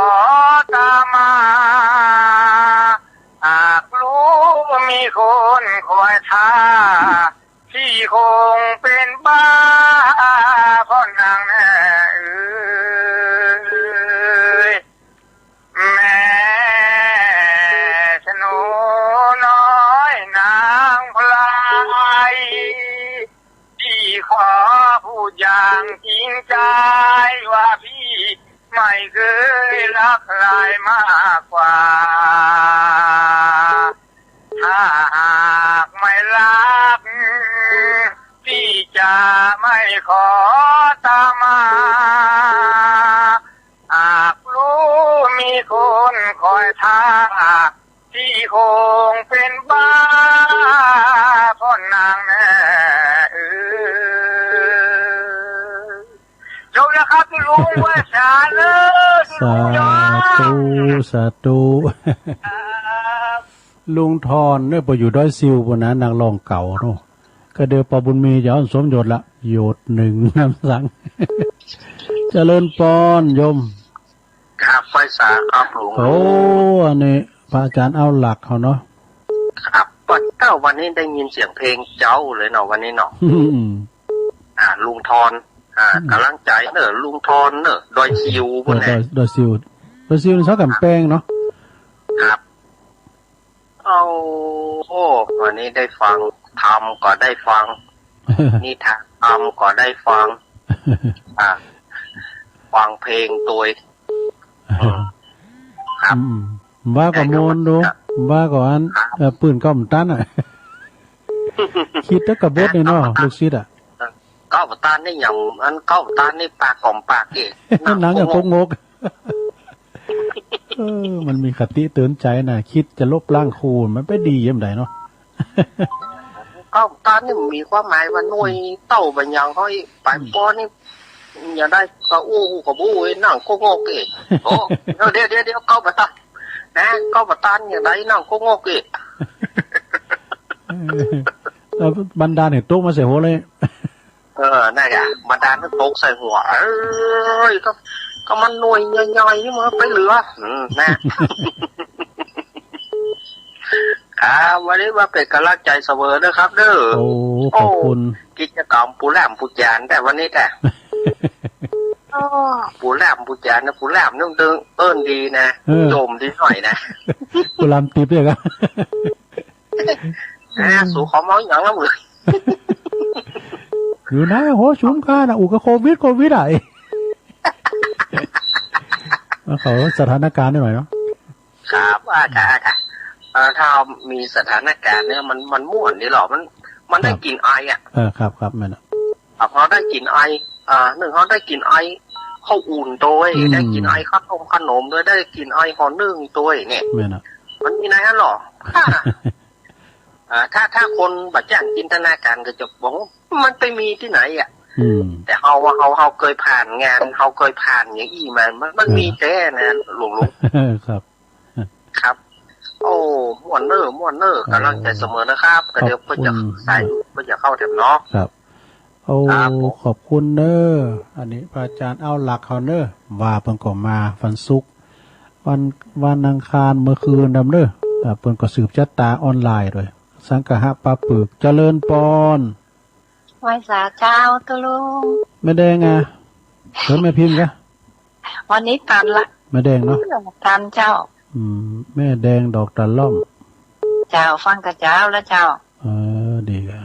ตามมา หากรู้มีคนคอยท้า พี่คงเป็นบ้า เพราะนางแน่เอ๋ย แม่สนุน้อยนางพลาย พี่ขอพูดอย่างจริงใจ ว่าพี่ไม่เคยรักใครมากกว่า ถ้าหากไม่รัก พี่จะไม่ขอตามมา หากรู้มีคนคอยท้า พี่คงเป็นบ้า เพราะนางแน่เอ๋ย จบแล้วครับตุ๊ลุง ไหว้สาเน่อตุ๊ลุงยอม สาธุ สาธุ ครับ ลุงทอนเนี่ย ไปอยู่ดอยซิวปู้นนะ นักร้องเก่าเนาะ ก็เดี๋ยวปอบุญมีจะเอาสมยศละ ยศหนึ่งนำสัง เจริญปอนโยม ครับ ไหว้สาครับหลวง โอ้ อันนี้พระอาจารย์เอาหลักเขาเนาะ ครับ ว่าเจ้าวันนี้ได้ยินเสียงเพลงเจ้าเลยเนาะ วันนี้เนาะ อืม อ่า ลุงทอน อ่า อืม ก๋ำลังใจ๋เน่อ ลุงทอนเน่อ ดอยซิว เออ ปู้นนะ ดอย ดอยซิว ดอยซิวนี่ชอบก๋ำแปงเนาะ ครับ โอ้โห วันนี้ได้ฟังธรรมก็ได้ฟัง นิทานธรรมก็ได้ฟัง อ่ะ ฟังเพลงตวย อืม ครับ อืม ว่าก็ม่วนดู ครับ ว่าก็อัน ครับ เอ่อ ปืนก็บ่ตันอะ คิดแต่กระบฏนี่เนาะ ครับ ลูกศิษย์อะ ก็บ่ตันนี่อย่างอัน ก็บ่ตันนี่ปากก็บ่ปากเอก หนังอย่างกกงก เออ มันมีคติเตือนใจ๋นะ คิดจะลบล้างครู มันไปดีเยี่ยมใดเนาะ ก็บ่ตันนี่มีความหมายว่าหน่วยเต้าบ่าหยังเฮ้ย ไป อืม ปอนี่ อย่าได้ก็อู้ก็บ่อู้ หนังกกงกเอก โอ้ เดี๋ยว เดี๋ยว เดี๋ยว ก็บ่ตัน นะ ก็บ่ตันอย่างใด หนังกกงกเอก เออ แล้วบันดาลให้ตกมาใส่หัวเลย เออ นั่นแหละ บันดาลให้ตกใส่หัว เอ้ย ก็ ก็มันหน่วยใหญ่ๆ นี่มันไปเหลือ อืม นะ ครับ วันนี้มาเป๋นก๋ำลังใจ๋เสมอนะครับเด้อ โอ้ ขอบคุณ โอ้ กิจกรรมปูแหลมปูจานแต่วันนี้แต่ อ้อ ปูแหลมปูจานนะ ปูแหลมนึ่งเดิงเอิ้นดีนะ เออ โยมดีหน่อยนะ ปูแหลมติบเลยครับ อ่า สูขอเมาอย่างละมื้อ อยู่นะ โห ชุมค่านะ อู้ก็โควิด โควิดอะ เอาเข้าสถานการณ์นิดหน่อยเนาะ ครับ อ่า ค่ะ ค่ะ เอ่อ ถ้ามีสถานการณ์เนี่ย มัน มันม่วนดีหรอ มัน มันได้ ครับ กลิ่นอายอะ เออ ครับ ครับ แม่นอะ ครับ เฮาได้กลิ่นอาย อ่า นึ่ง เฮาได้กลิ่นอายข้าวอุ่นตวย อืม ได้กลิ่นอายข้าวต้มข้าวหนมตวย ได้กลิ่นอายห่อนึ่งตวยเนี่ย แม่นอะ มันมีในนั้นหรอ อ่า ถ้า ถ้าคนบ่จ้างจินตนาการก็จะบอกว่ามันไปมีตี้ไหนอะ อืม แต่เฮาว่าเฮา เฮาเกยผ่านงาน เฮาเกยผ่านอย่างอี้มา มัน มัน อ่า มีแต๊นะ ลุงๆ ครับ ครับ โอ้ ม่วนเน้อ ม่วนเน้อ ครับ ก๋ำลังใจ๋เสมอนะครับ ก็เดี๋ยว ขอบคุณ เปิ้นจะสาย เปิ้นจะเข้าแถมเนาะ ครับ โอ้ ครับผม ขอบคุณเน้อ อันนี้พระอาจารย์เอาหลักเฮาเน้อ ว่าเปิ้นก็มาวันศุกร์ วัน วันอังคารเมื่อคืนนำเน้อ อ่า เปิ้นก็สืบชะตาออนไลน์ด้วย สังคหะปาปึก เจริญปอน ไหว้สาเจ้าตุ๊ลุง แม่แดงอะ หรือแม่พิมพ์กะ วันนี้ตันละ แม่แดงเนาะ ตันเจ้า อืม แม่แดงดอกตะล่อม เจ้า ฟังกะเจ้าแล้วเจ้า เออ ดีกะ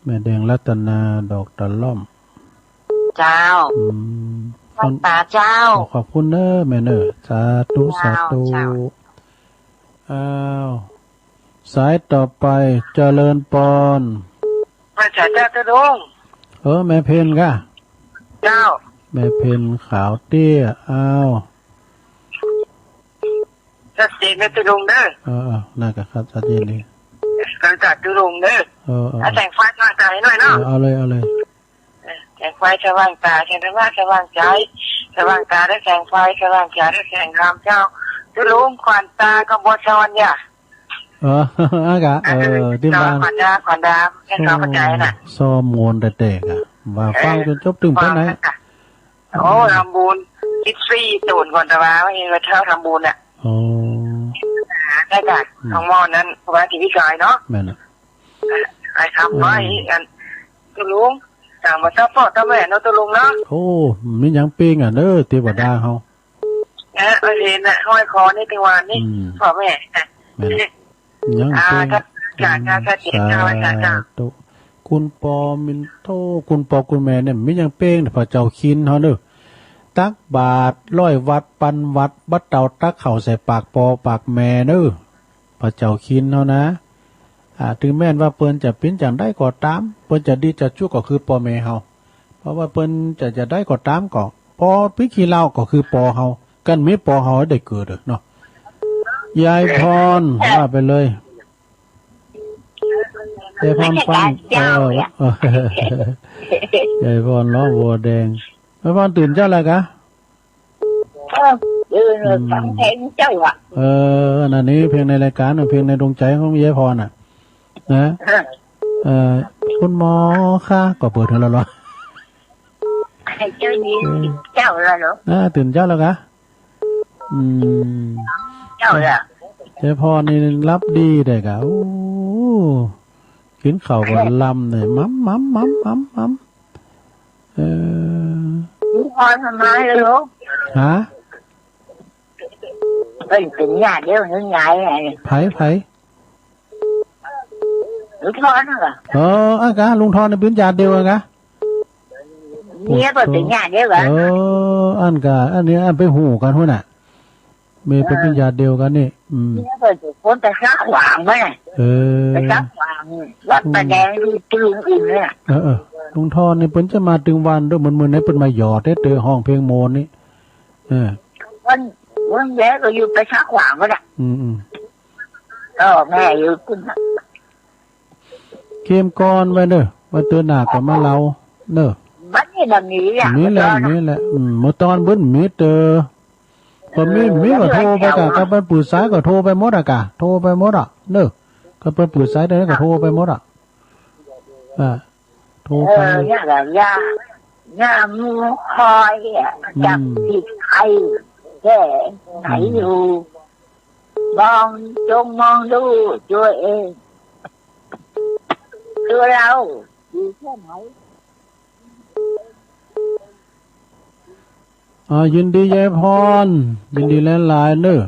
แม่แดงรัตนาดอกตะล่อม เจ้า อืม ไหว้สาเจ้า ขอขอบคุณเน้อแม่เน้อ สาธุ เจ้า สาธุ เจ้า อ้าว สายต่อไป เจริญปอน ไหว้สาเจ้าตุ๊ลุง เออ แม่เพ็ญกะ เจ้า แม่เพ็ญขาวเตี้ย อ้าว ชัดเจนเน้อตุ๊ลุงเน้อ เออ เออ นั่นกะครับ ชัดเจนดี ไหว้สาตุ๊ลุงเน้อ เออ เออ เอาแสงไฟสว่างตาให้หน่อยเนาะ เออ เอาเลย เอาเลย เออ แสงไฟสว่างตา แสงธรรมะสว่างใจ๋ สว่างตาด้วยแสงไฟ สว่างใจ๋ด้วยแสงธรรมเจ้า ตุ๊ลุง ขวัญตาก็บ่ซอนอย่า เออ อากะ เออ ตี้บ้าน ขวัญดา ขวัญดา แม่นก็เข้าใจ๋น่ะ โอ้ ซ่อมมนต์แต่แตกอะ ว่าฟัง เออ จ๋นจบ ตึงไปไหน ฟังแล้วกะ โอ้ ทำบุญ สิบสี่ ตูนก่อนตะวา ว่าเห็นว่าเจ้าทำบุญน่ะ อ๋อ ได้กะ อืม ของหม้อนั้น ว่าที่พี่กายเนาะ แม่นน่ะ ไอ้ทำไว้ อืม อัน ตุ๊ลุง สั่งมาเจ้าป้อเจ้าแม่เนาะตุ๊ลุงเนาะ โอ้ มีหยังเปงอะเน้อ เตวดาเฮา เออ เอาเห็นน่ะ ห้อยคอนี่ตึงวันนี่ อืม ป้อแม่ แม่น ยัง อ่า เปง จ้ะ จ้ะ จ้ะ จ้ะ สาธุ คุณปอมินโท คุณปอคุณแม่เนี่ย มีหยังเปงเนี่ย พระเจ้าคินเฮาเน้อ ตักบาตรร้อยวัตร ปันวัตร บ่เต้าตักเข้าใส่ปากปอปากแม่เน้อ พระเจ้าคินเฮานะ อ่า ถึงแม้นว่าเปิ้นจะเป๋นจาใดก็ต๋าม เปิ้นจะดีจะจั๊วก็คือป้อแม่เฮา เพราะว่าเปิ้นจะจาใดก็ต๋ามก็ ปอปิ๊กขี้เหล้าก็คือปอเฮา กันมีปอเฮาได้เกิดเนาะ ยายพร ว่าไปเลย ยายพรฟัง เออ ยายพรร้องบัวแดง ยายพรตื่นเจ๊าแล้วกะ เออ เออ อืม ฟังเพลงเจ้าอะ เออ นั่นนี่เพลงในรายการ เพลงในดวงใจ๋ของยายพรน่ะ นะ เออ เออ คุณหมอคะ ก็เปิดหื้อแล้วเหรอ ให้เจ้านี้ เออ เจ้าแล้วเหรอ อ่า ตื่นเจ๊าแล้วกะ อืม เจ้าแล้ว ยายพรนี่หลับดีได้กะ โอ้ กิ๋นข้าวก็ลำเนี่ย หม่ำ หม่ำ หม่ำ หม่ำ หม่ำ เออ ลุงพรทำไมล่ะลูก ฮะ เปิ้นเป๋นญาติเดียวหรือไงอะ ใผ ใผ ลุงทอนน่ะเหรอ เออ อันกะ ลุงทอนนี่เป๋นญาติเดียวกั๋นกะ เมียเปิ้นเป๋นญาติเดียวกั๋น เออ อันกะ อันนี้ อันไปฮู้กั๋นพู้นน่ะ เมียเปิ้นเป๋นญาติเดียวกั๋นนี่ อืม เมียเปิ้นเป๋นคนตะซะขวางไป เออ ตะซะขวาง วัดป่าแดง ตุ๊ลุงอื่นเนี่ย เออ เออ ลุงทอนนี่เปิ้นจะมาตึงวันโดย เหมือน เหมือนในเปิ้นมาหยอดเต๊อะ ฮ้องเพลงมนต์นี่ เออ วัน วันแดงก็อยู่ตะซะขวางไปน่ะ อืม อืม เออ แม่อยู่กุ่นน่ะ เกมก่อนไว้เน้อ ไว้เตื้อหน้าก็มาเล่าเน้อ บัดนี้บ่มีอะ มีแล้ว บ่มีแล้ว อืม เมื่อตอนเปิ้นมีเตื้อ ก็มี มีก็โทรไปกะ ก็เปิ้นปื๊ดสายก็โทรไปหมดอะกะ โทรไปหมดอะเน้อ ก็เปิ้นปื๊ดสายได้ก็โทรไปหมดอะ อ่า โทรไป เออ เนี่ยแบบย่า ย่าหมูคอยอะ อืม จับผิดใครแค่ไหนอยู่ มอง จงมองดูตัวเอง ตัวเราอยู่แค่ไหน อ่า ยินดียายพร ยินดีหลายๆเน้อ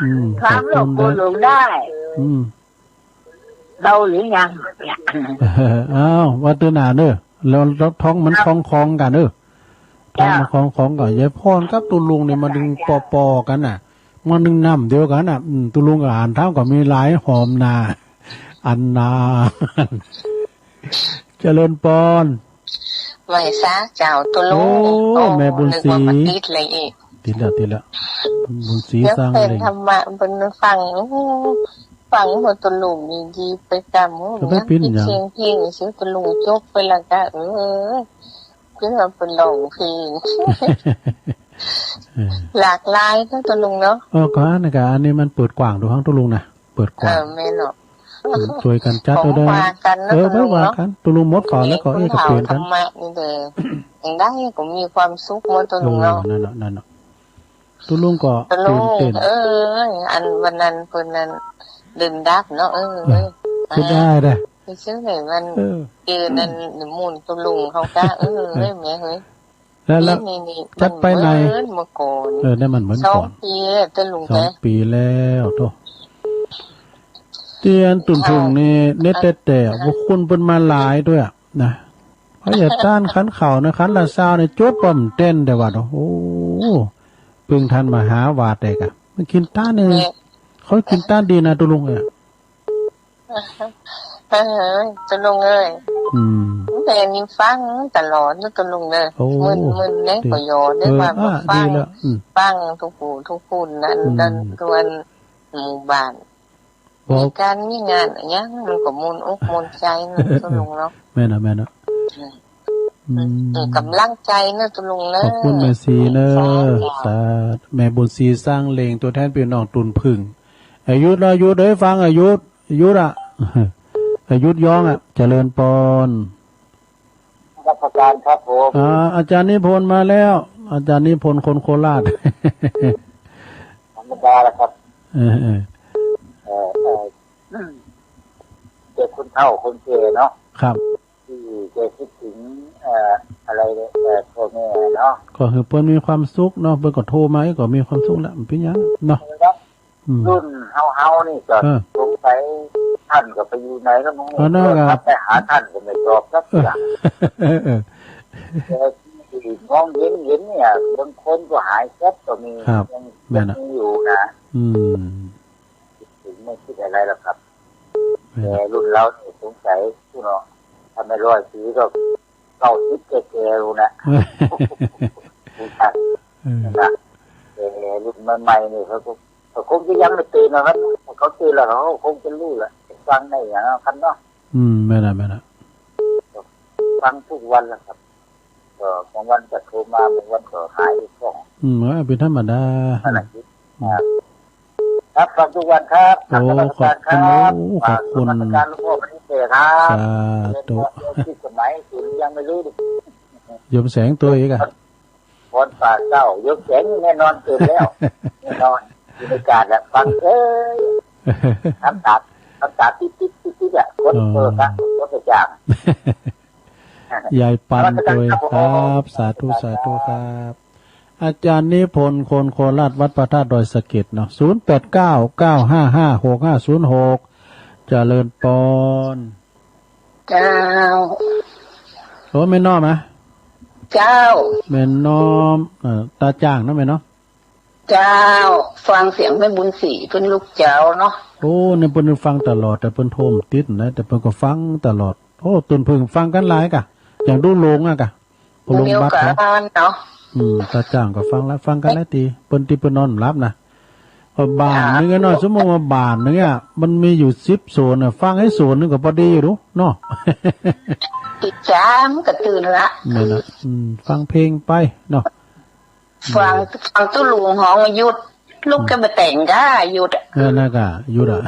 อืม ฟังหลวงปู่หลวงได้ ขอบคุณนะ อืม เบาหรือยัง อ้าว ว่าเตื้อหน้าเน้อ แล้ว แล้วท้องมัน ครับ คล้องๆกั๋นเน้อ ท้องมัน จ้ะ คล้องๆกั๋น ยายพรกับตุ๊ลุงนี่มันนึ่งปอๆกั๋นน่ะ มันนึ่งน้ำเดียวกั๋นน่ะ อืม ตุ๊ลุงก็หันถามก็มีหลายหอมนา อันนา เจริญปอน ไหว้สาเจ้าตุ๊ลุง โอ้ โอ้ แม่บุญศรี นึกว่าบ่ติดเลยอีก ติดแล้ว ติดแล้ว บุญศรี เดี๋ยว สร้าง เปิด เลย ธรรมะเปิ้นฟัง โอ้ ฟังหมด ตุ๊ลุงนี่ดีไปกำหู ก็บ่เป๋นหยัง เสียงเพลง เสียงตุ๊ลุงจบไปแล้วก็ เออ คือว่าเปิ้นร้องเพลง เออ หลากหลายเนาะตุ๊ลุงเนาะ เออ ก็อันนี้ก็ อันนี้มันเปิดกว้างดู ฟังตุ๊ลุงนะ เปิดกว้าง เออ แม่นเนาะ เออ ช่วยกั๋นจัด ของ เอาเด้อ ว่ากั๋นเนาะ เออ ตุ๊ลุงเนาะ บ่ว่ากั๋น ตุ๊ลุงหมดก่อนแล้วก็ เออ ก็เปลี่ยนกั๋น ธรรมะนี่แหละ จั่งใด๋ก็มีความสุขหมดตุ๊ลุงเนาะ เออ นั่นน่ะ นั่นน่ะ ตุ๊ลุงก็ ตุ๊ลุง ตื่นเต้น เออ อันวันนั้นเปิ้นนั้นเดินดับเนาะ เออ เออ เออ เสียดายเด้อ ไปซื้อให้มัน เออ เจอนั่นหมู่ตุ๊ลุงเขาก็ เออ เออ แม่เฮ้ย แล้ว แล้ว นี่ นี่ นี่ จัดไปไหน มันเหมือนเมื่อก่อน เออ นั่นมันเหมือนก่อน สองปีตุ๊ลุง สองปีแล้ว โธ่ ตี้อันตุ๊นผึ้งนี่ เออ เน็ตแต๊ๆ อ่ะ บ่คุ้นเปิ้นมาหลายด้วยอะนะ เพราะอย่าต้านคันข้าวนะ คันละซาวนี่ จดป้อมเต้นแต่ว่า โอ้โห เปิ้งทันมาหาว่าแต่กะ มันกิ๋นต้านนี่ แม่ เขากิ๋นต้านดีนะ ตุ๊ลุงเอ้ย เออ ตุ๊ลุงเอ้ย อืม แต่นี่ฟังตลอดนะตุ๊ลุงเอ้ย โอ้ มึนๆ เนี่ย ดี ก็ยอได้ เออ ว่า อ่ะ ฟัง ดีแล้ว อืม ฟังทุกผู้ทุกคนนั่น อืม ตันตัวนหมู่บ้าน บอก มีก๋านมีงานอะหยัง มันก็ม่วนอกม่วนใจ๋นะตุ๊ลุงเนาะ แม่นน่ะ แม่นน่ะ อืม อืม อืม ก๋ำลังใจ๋นะตุ๊ลุงเนาะ ขอบคุณแม่ศรีเนาะ สาธุ สาธุ แม่บุญศรี สร้างเหล็ง ตั๋วแทนปี้น้องตุ๊นผึ้ง อายุรอ อายุเด้อ ฟังอายุ อายุอะ อายุย้องอะ เจริญปอน นมัสการครับผม อ่า อาจ๋ารย์นิพนธ์มาแล้ว อาจ๋ารย์นิพนธ์คนโคราช ธรรมดาละครับ เออ เออ เออ เออ เจอคนเฒ่าคนแก่เนาะ ครับ ตี้แกกึ๊ดเถิง เอ่อ อะไร เอ่อ พ่อแม่เนาะ ก็หื้อเปิ้นมีความสุขเนาะ เปิ้นก็โทรมาก็มีความสุขแล้ว บ่เป๋นหยังเนาะ ครับ อืม รุ่นเฮาๆ นี่ก็ เออ สงสัยต้านก็ไปอยู่ไหนแล้วมั้ง เออ นั่นแหละ โทรศัพท์ไปหาต้านก็บ่ตอบสักเตื้อ เออ เออ แต่ตี้มองเห็นๆ เนี่ย บางคนก็หายแซ็บก็มี ครับ ยัง แม่นน่ะ ยังมีอยู่นะ อืม กึ๊ดเถิง บ่กึ๊ดอะไรหรอกครับ แม่นน่ะ แต่รุ่นเฮานี่สงสัย พู้นเนาะ ถ้าบ่ร้อยปี๋ก็ เก้าสิบแก่ๆ พู้นน่ะ เออ พู้นน่ะ เออ นะ แต่รุ่นใหม่ๆ นี่เขาก็ เขาคงจะยังบ่ตื่นหรอกครับ เขาตื่นแล้วเขาคงจะฮู้แหละ ฟังได้หยังครับเนาะ อืม แม่นน่ะ แม่นน่ะ ฟังทุกวันแหละครับ ก็บางวันก็โทรมา บางวันก็หายไปพ่อง อืม เออ เป๋นธรรมดา นั่นแหละ อืม ครับ ครับ ฟังทุกวันครับ โอ้ กราบนมัสการครับ ขอบคุณ โอ้ ขอบคุณ กราบนมัสการหลวงพ่อมณีเสถียรครับ สาธุ เรียนรู้ที่สมัยคุณยังไม่รู้ดิ โยมแสงตัวอีกอะ พรป่าเจ้า โยมแสงนี่แน่นอนเกินแล้ว แน่นอน อยู่ในกาดแหละ ฟังเอ้ย น้ำตา น้ำตาติ๊ดๆๆๆ อะ คน เออ เปิดอะ คนกระจ่าง ยายปันโตยครับ นมัสการครับผม สาธุ สาธุครับ อาจ๋ารย์นิพนธ์ คนโคราช วัดพระธาตุดอยสะเก็ดเนาะ ศูนย์แปดเก้า เก้าห้าห้า หกห้าศูนย์หก เจริญปอน เจ้า โอ้ แม่น้อมนะ เจ้า แม่น้อม เอ่อ ต๋าจ้างเนาะแม่เนาะ เจ้า ฟังเสียงแม่บุญศรีเปิ้นลูกเจ้าเนาะ โอ้ นี่เปิ้นฟังตลอด แต่เปิ้นโทรบ่ติดนะ แต่เปิ้นก็ฟังตลอด โอ้ ตุ๊นผึ้งฟังกั๋นหลายกะ อย่างดูโลงอะกะ โลงบัดเนาะ เดียวกั๋นเนาะ อืม ต๋าจ้างก็ฟังละ ฟังกั๋นหลายตี้ เปิ้นตี้เปิ้นนอนบ่หลับนะ ก็บ้านหนึ่งอะเนาะ สมมุติว่าบ้านหนึ่งอะ มันมีอยู่สิบโซนอะ ฟังให้โซนหนึ่งก็ปอดีอยู่ดูเนาะ ติดจามก็ตื่นละ นั่นน่ะ อืม ฟังเพลงไปเนาะ ฟัง ฟังตุ๊ลุงฮ้องหยุด ลุกก็บ่แต่งก้าหยุดอะ เออ นั่นก็หยุดอะ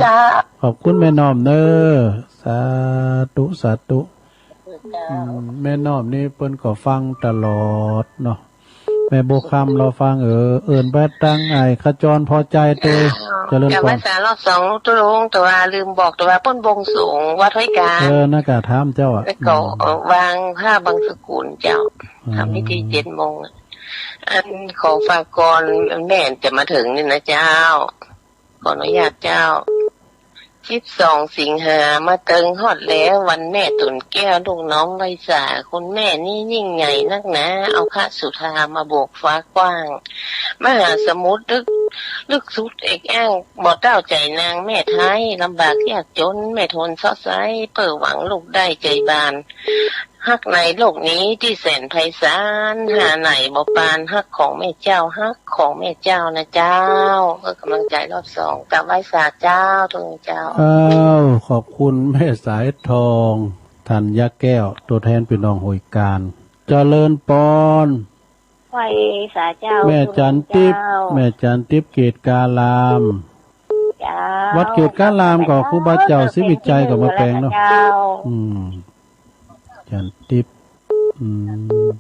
จ้า ขอบคุณแม่น้อมเน้อ สาธุ สาธุ เจ้า อืม แม่น้อมนี่เปิ้นก็ฟังตลอดเนาะ แม่บัวคำรอฟัง เออ เอิ้นไปตังไอ้ขจรพอใจเตย เจริญพร กลับมาสารรอบสองตุ๊ลุง แต่ว่าลืมบอก แต่ว่าเปิ้นบวงสรวงวัดห้วยกลาง เออ นั่นก็ถามเจ้าอะ แล้วก็ อืม เอ่อ วางผ้าบังสุกุลเจ้า อืม ทำพิธีเจ็ดโมงอะ อันขอฝากก่อน แม่จะมาเถิงนี่นะเจ้า ขออนุญาตเจ้า สิบสองสิงหามาเถิงฮอดแล้ว วันแม่ตุ่นแก้ว ลูกน้องไวสา คุณแม่นี่ยิ่งใหญ่นักหนา เอาพระสุธามาโบกฟ้ากว้าง มหาสมุทรลึก ลึกสุดเอกอ้าง บ่เต้าใจนางแม่ไท้ ลำบากยากจนแม่ทนเซาะไซ้ เป้อหวังลูกได้ใจบาน ฮักในโลกนี้ตี้แสนไพศาล หาไหนบ่ปานฮักของแม่เจ้า ฮักของแม่เจ้านะเจ้า เออ ก๋ำลังใจ๋รอบสอง กราบไหว้สาเจ้า ทุกเจ้า อ้าว ขอบคุณแม่สายทอง ธัญญาแก้ว ตั๋วแทนปี้น้องห้วยก๋าน เจริญปอน ไหว้สาเจ้า แม่จันทร์ติ๊บ เจ้า แม่จันทร์ติ๊บ เกตุการาม เจ้า วัดเกตุการามก็ครูบาเจ้าศรีวิชัยก็มาแป๋งเนาะ เจ้า อืม จันทร์ติ๊บ อืม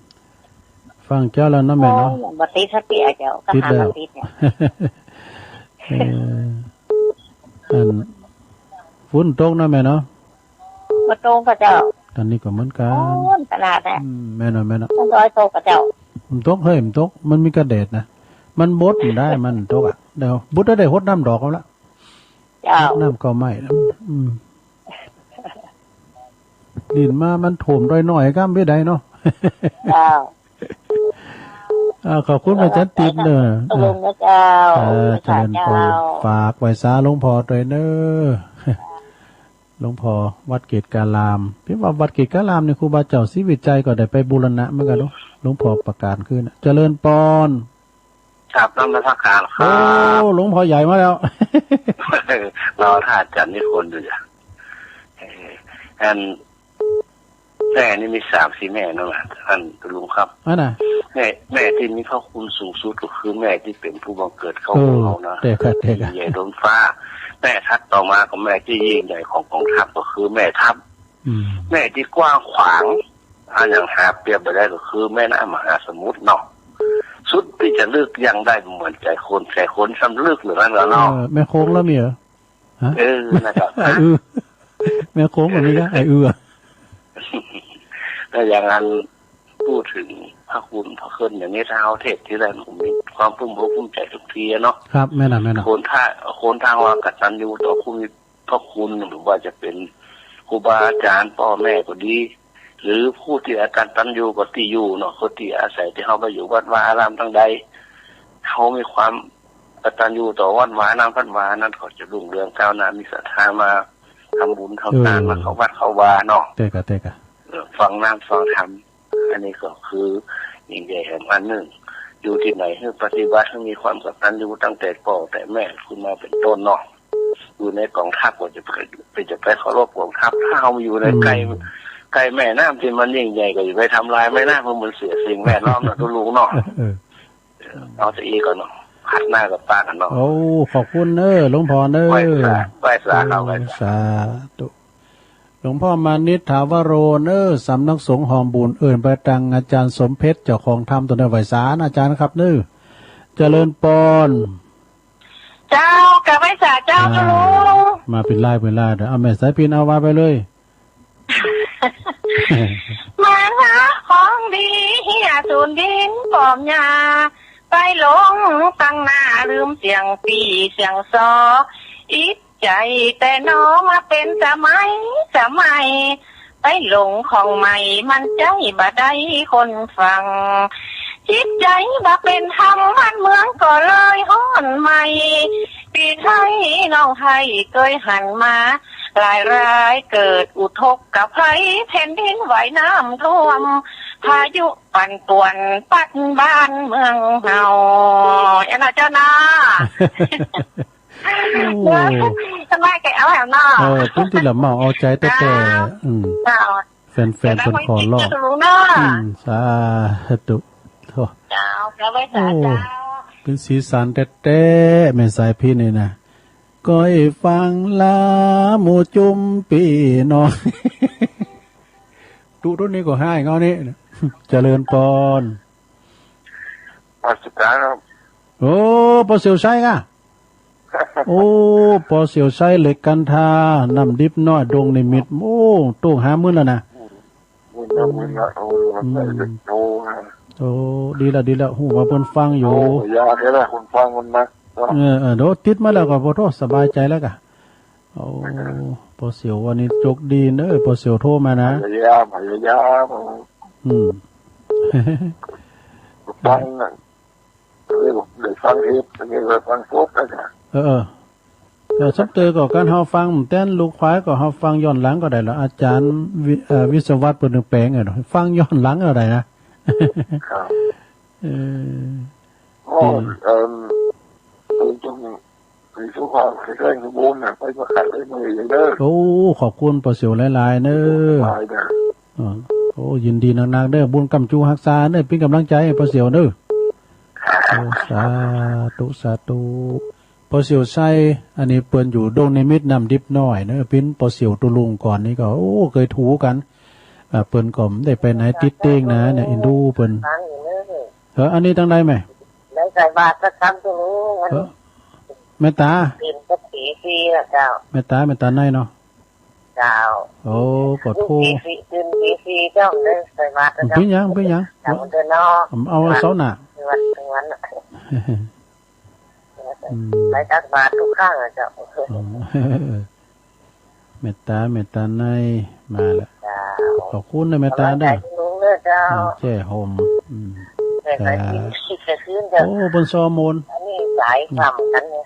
ฟังเจ้าแล้วเนาะแม่เนาะ โอ้ย บ่ติดสติอะเจ้า ก็ ติดแล้ว หาบ่ติดเนี่ย เออ อัน ฝนตกเนาะแม่เนาะ บ่ตกก็เจ้า อันนี้ก็เหมือนกั๋น โอ้ย ขนาดนั้น อืม แม่นเนาะ แม่นเนาะ มันร้อยตกก็เจ้า มันตก เฮ้ย มันตก มันมีกระแดดนะ มันบดมันได้ มันตกอะ เดี๋ยวบดได้ หดน้ำดอกเอาละ เจ้า หดน้ำก็ไม่ อืม ดินมามันถ่วมด้อยน้อยก้ำเปียใดเนาะ เจ้า อ่า ขอบคุณแม่จันทร์ติ๊บเนาะ ตกลงนะเจ้า เออ เจริญปอน เจ้า ฝากไหว้สาหลวงพ่อตวยเนาะ หลวงพ่อวัดเกตุการาม พี่ว่าวัดเกตุการามนี่ครูบาเจ้าศรีวิชัยก็ได้ไปบูรณะเหมือนกั๋นเนาะ หลวงพ่อประกาศคืนน่ะ เจริญปอน ครับ นมัสการครับ โอ้ หลวงพ่อใหญ่มาแล้ว รอท่านอาจารย์นิพนธ์อยู่จ้ะ เอ่อ อัน แม่นี่มีสามสี่แม่นั่นแหละ ท่านลุงครับ อันน่ะ แม่ แม่ตี้มีพระคุณสูงสุดก็คือแม่ตี้เป๋นผู้บังเกิดเกล้า เออ ของเฮานะ เต๊อะค่ะ เต๊อะค่ะ ยิ่งใหญ่ล้นฟ้า แม่ถัดต่อมาก็แม่ตี้ยิ่งใหญ่ของกองทัพก็คือแม่ทัพ อืม แม่ตี้กว้างขวาง อะ อย่างหาเปรียบบ่ได้ก็คือแม่น้ำมหาสมุทรเนาะ สุดตี้จะลึกยังได้เหมือนใจ๋คน ใจ๋คนซ้ำลึกเหลือเกินเนาะ เออ แม่โขงแล้วมีเหรอ ฮะ เออ นะครับ ไอ้อื้อ แม่โขงแบบนี้ก็ไอ้อื้อ ถ้าอย่างนั้น พูดถึงพระคุณพระคุณอย่างนี้ ถ้าเฮาเทศน์ทีไรผมมีความภูมิอกภูมิใจ๋ทุกทีอะเนาะ ครับ แม่นน่ะ แม่นน่ะ คนถ้า คนถ้าว่ากตัญญูต่อผู้มีพระคุณ หรือว่าจะเป๋นครูบาอาจารย์ ป้อแม่ก็ดี หรือผู้ตี้อกตัญญูก็ตี้อยู่เนาะ คนตี้อาศัยตี้เฮาไปอยู่วัดวาอารามตังใด เฮามีความกตัญญูต่อวัดวาอาราม วัดวานั้นก็จะรุ่งเรืองก้าวหน้า มีศรัทธามาทำบุญทำตาน เออ มาเข้าวัดเข้าวาเนาะ เต๊อะค่ะ เต๊อะค่ะ เออ ฟังน้ำฟังธรรม อันนี้ก็คือยิ่งใหญ่แหมอันนึ่ง อยู่ตี้ไหนหื้อปฏิบัติหื้อมีความกตัญญูตั้งแต่ป้อแต่แม่ขึ้นมาเป๋นต้นเนาะ อยู่ในกองทัพก็จะไป ไป จะไปเคารพกองทัพ ถ้าเฮาอยู่ใน อืม ใก้ ใก้แม่น้ำตี้มันยิ่งใหญ่ก็อย่าไปทำลายแม่น้ำ เพราะมันเสียสิ่งแวดล้อมนะตุ๊ลุงเนาะ เออ เอาแต่อี้ก่อนเนาะ คราวหน้าก็ปะกั๋นเนาะ โอ้ ขอบคุณเน้อ หลวงพ่อเน้อ ไหว้สา ไหว้สาครับ ไหว้สา สาธุ หลวงพ่อมานิต ถาวโร เน้อ สำนักสงฆ์หอมบุญ เอิ้นไปตังอาจารย์สมเพชร เจ้าของธรรมตนเน้อ ไหว้สาอาจารย์ครับเน้อ เจริญปอน เจ้า กราบไหว้สาเจ้า อ่า ตุ๊ลุง มาเป๋นลาย เป๋นลาย เดี๋ยว เอาแม่สายพิณ เอาว่าไปเลย มาหาของดี เหียสูนดินปอมหญ้า ไปหลงตังหน้า ลืมเสียงปี้เสียงซอ อิจใจ๋แต๊หนอ มาเป๋นสมัย สมัย ไปหลงของใหม่ มันใจ๊บ่ได้คนฟัง จิตใจ๋บ่เป๋นธรรม บ้านเมืองก็เลยฮ้อนไหม้ ปี้ไทน้องไทเกยหันมา หลายรายเกิดอุทกภัย แผ่นดินไหวน้ำท่วม พายุปั่นป่วนพัดบ้านเมืองเฮา อันน่ะเจ้าเนาะ โอ้ สบายแก่เอาแหมเนาะ เออ เปิ้นตี้ละเมาเอาใจ๋แต๊ๆ เจ้า อืม เจ้า แฟนๆ เปิ้นขอร้อง เจ้าลุงเนาะ อืม สาธุ โธ่ เจ้า เจ้าไหว้สาเจ้า โอ้ เป๋นสีสันแต๊ๆ แม่สายพิณนี่นะ ก้อยฟังลาหมู่จุมปี้น้อง ตุ๊ ตุ๊นี้ก็ฮ้ายเงานี้ เจริญปอน นมัสการครับ โอ้ ปอเสี่ยวชัยก่ะ โอ้ ปอเสี่ยวชัย เหล็กกันทา น้ำดิบน้อย ดงนิมิตร โอ้ โต้งห้าหมื่นแล้วนะ หมื่นละ หมื่นละ โอ้ อืม ได้เด็กโตนะ โอ้ ดีแล้ว ดีแล้ว ฮู้ว่าเปิ้นฟังอยู่ โอ้ อยากให้ได้คนฟังคนนัก เออ เออ เดี๋ยวติดมาแล้วก็ โอ้โธ่ สบายใจ๋แล้วก่ะ โอ้ ปอเสี่ยววันนี้โจคดีเน้อ ปอเสี่ยวโทรมานะ พยายาม พยายาม อืม ฟังนะ ได้ ได้ฟังเทป ได้ฟังสดนะจ๊ะ เออ เออ ก็สมเตยก็การเฮาฟังแต๊นลูกควายก็เฮาฟังย้อนหลังก็ได้ละ อาจ๋ารย์วิ เอ่อ วิศวัตรเปิ้นแป๋งอะเนาะ ฟังย้อนหลังก็ได้นะ ครับ เออ โอ้ เอิ่ม เปิ้นจง มีสุขภาพแข็งแรงสมบูรณ์นะ ไปมาขัดไปมาอย่างเด้อ โอ้ ขอบคุณป้อเสี่ยวหลายๆ เน้อ สบายนะ อ๋อ โอ้ ยินดีนักๆ เน้อ บุญกำจูฮักษาเน้อ เป๋นก๋ำลังใจ๋ให้ป้อเสี่ยวเน้อ โอ้ สาธุ สาธุ ป้อเสี่ยวชัย อันนี้เปิ้นอยู่ดงนิมิตรน้ำดิบน้อยเน้อ เป๋นป้อเสี่ยวตุ๊ลุงก่อนนี่ก็ โอ้ เกยถู๋กั๋น อ่า เปิ้นก็บ่ได้ไปไหนติดเตียงนะเนี่ย เอ็นดูเปิ้น เออ อันนี้ตังใดแม่ ได้ใส่บาตรสักครั้งตรงนี้ เออ แม่ต๋า กิ๋นสักสี่สี่นะเจ้า แม่ต๋า แม่ต๋าในเนาะ เจ้า โอ้ ก็โทร สี่สี่ ตื่นสี่สี่เจ้า ได้ใส่บาตรนะเจ้า เป๋นหยัง เป๋นหยัง เจ้ามันเดินเนาะ เอาเสาร์หน้า วัน วัน อืม ไปตักบาตรทุกครั้งอะเจ้า อืม เมตตา เมตตาในมาแล้ว เจ้า ขอบคุณนะเมตตาเด้อ ขอบใจลุงเด้อเจ้า อืม แจ้ห่ม อืม แจ้ สาธุ โอ้ เปิ้นซอมน อันนี้สายคำกันเนี่ย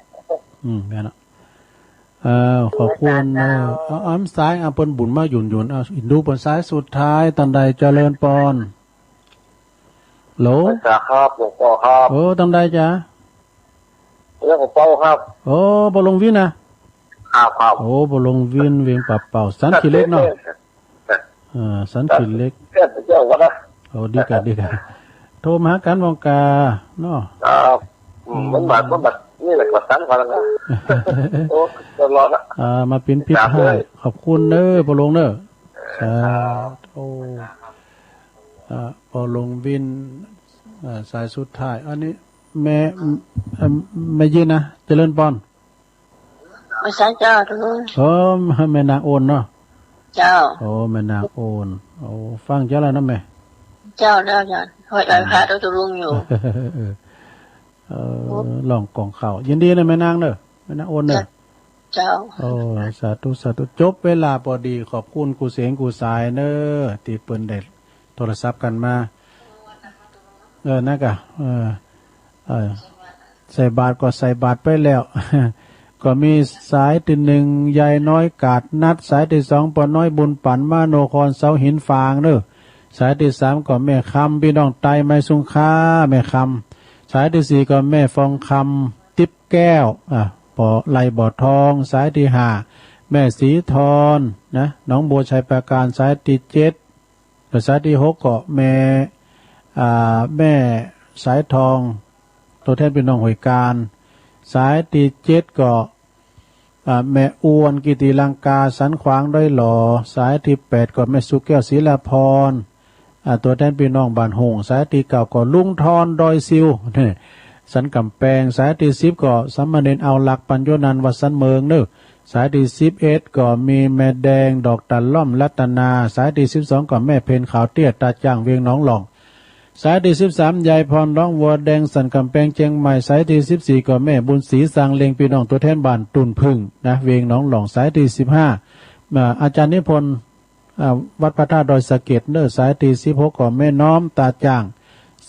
อืม แม่นเนาะ เออ ขอบคุณ เมตตาเจ้า เออ เอา เอาสาย เอาเปิ้นบุญมาหยุ่นๆ เอา อินดูเปิ้นสายสุดท้าย ตังใด เจริญปอน ฮัลโหล เมตตาครับ หลวงป้อครับ โอ้ ตังใดจ๊ะ เรื่องของเป้าครับ โอ้ ป้อหลวงวินนะ ครับ ครับ โอ้ ป้อหลวงวิน เวียงป่าเป้า สันขี้เหล็กเนาะ เออ สันขี้เหล็ก เทพเจ้าวัดนะ โอ้ ดีกะ ดีกะ โทรมาหากั๋นว่างกาเนาะ ครับ อืม อืม มันบาด มันบาด นี่แหละ กดตังค์ก่อนแล้วนะ โอ้ ตลอดละ อ่า มาเป๋นพิษให้ ขอบคุณเน้อ ป้อหลวงเน้อ สาธุ อ่า ป้อหลวงวิน อ่า สายสุดท้าย อันนี้แม่ เอิ่ม แม่ยินนะ เจริญปอน ไม่ใช่เจ้า ตุ๊ลุง เออ แม่นางโอนเนาะ เจ้า โอ้ แม่นางโอน โอ้ ฟังเจ้าแล้วนะแม่ เจ้าแล้ว เจ้า ห้อยไหว้พระตุ๊ลุงอยู่ เออ เออ โอ้ ร้องกองข้าว ยินดีนะแม่นางเน้อ แม่นางโอนเน้อ เจ้า โอ้ สาธุ สาธุ จบเวลาปอดี ขอบคุณกู้เสียงกู้สายเน้อ ตี้เปิ้นได้โทรศัพท์กั๋นมา เออ นั่นกะ เออ เออ ใส่บาตรก็ใส่บาตรไปแล้ว ก็มีสายตี้หนึ่ง ยายน้อยกาดนัด สายตี้สอง ป้อน้อยบุญปั๋น มโนคร เสาหินฝางเน้อ สายตี้สาม ก็แม่คำ ปี้น้องใต้ไม้สุงคา แม่คำ สายตี้สี่ ก็แม่ฟองคำ ติ๊บแก้ว อ่ะ ป้อไล่บ่อทอง สายตี้ห้า แม่สีทอน นะ หนองบัวชัยปราการ สายตี้เจ็ด และสายตี้หก ก็แม่ อ่า แม่สายทอง ตั๋วแทนปี้น้องห้วยกาญ สายตี้เจ็ด ก็ อ่า แม่อ้วน กิติลังกา สันขวาง ดอยหล่อ สายตี้แปด ก็แม่สุแก้ว ศิลาพร อ่า ตั๋วแทนปี้น้องบ้านหงส์ สายตี้เก้า ก็ลุงทอน ดอยซิว เนี่ย สันก๋ำแปง สายตี้สิบ ก็สามเณรเอาหลัก ปัญโญนันท์ วัดสันเมิงเน้อ สายตี้สิบเอ็ด ก็มีแม่แดง ดอกตะล่อม รัตนา สายตี้สิบสอง ก็แม่เพ็ญ ขาวเตี้ย ตาจ่าง เวียงหนองหล่อง สายตี้สิบสาม ยายพร ร้องวัวแดง สันก๋ำแปง เจียงใหม่ สายตี้สิบสี่ ก็แม่บุญศรี สร้างเล็ง ปี้น้องตั๋วแทนบ้านตุ่นผึ้งนะ เวียงหนองหล่อง สายตี้สิบห้า อ่า อาจ๋ารย์นิพนธ์ อ่า วัดพระธาตุดอยสะเก็ดเน้อ สายตี้สิบหก ก็แม่น้อม ตาจ่าง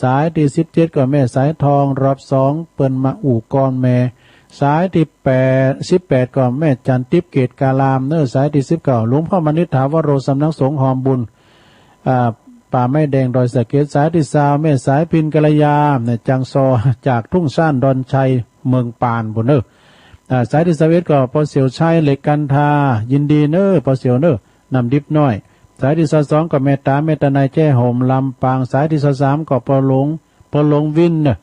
สายตี้สิบเจ็ด ก็แม่สายทอง รอบสอง เปิ้นมาอู้ก่อนแม่ สายตี้แปด สิบแปด ก็แม่จันติ๊บ เกตการามเน้อ สายตี้สิบเก้า หลวงพ่อมณิษฐาวโร สำนักสงฆ์หอมบุญ อ่า ป่าไม้แดง ดอยสะเก็ด สายตี้ซาว แม่สายพิณ กัลยา เนี่ย จังซอ จากทุ่งซ่าน ดอนชัย เมืองปานปู้นเน้อ อ่า สายตี้ซาวเอ็ด ก็ป้อเสี่ยวชัย เหล็กกันทา ยินดีเน้อ ป้อเสี่ยวเน้อ น้ำดิบน้อย สายตี้ซาวสอง ก็แม่ต๋า แม่ต๋าใน แจ้ห่ม ลำปาง สายตี้ซาวสาม ก็ป้อหลวง ป้อหลวงวินเน้อ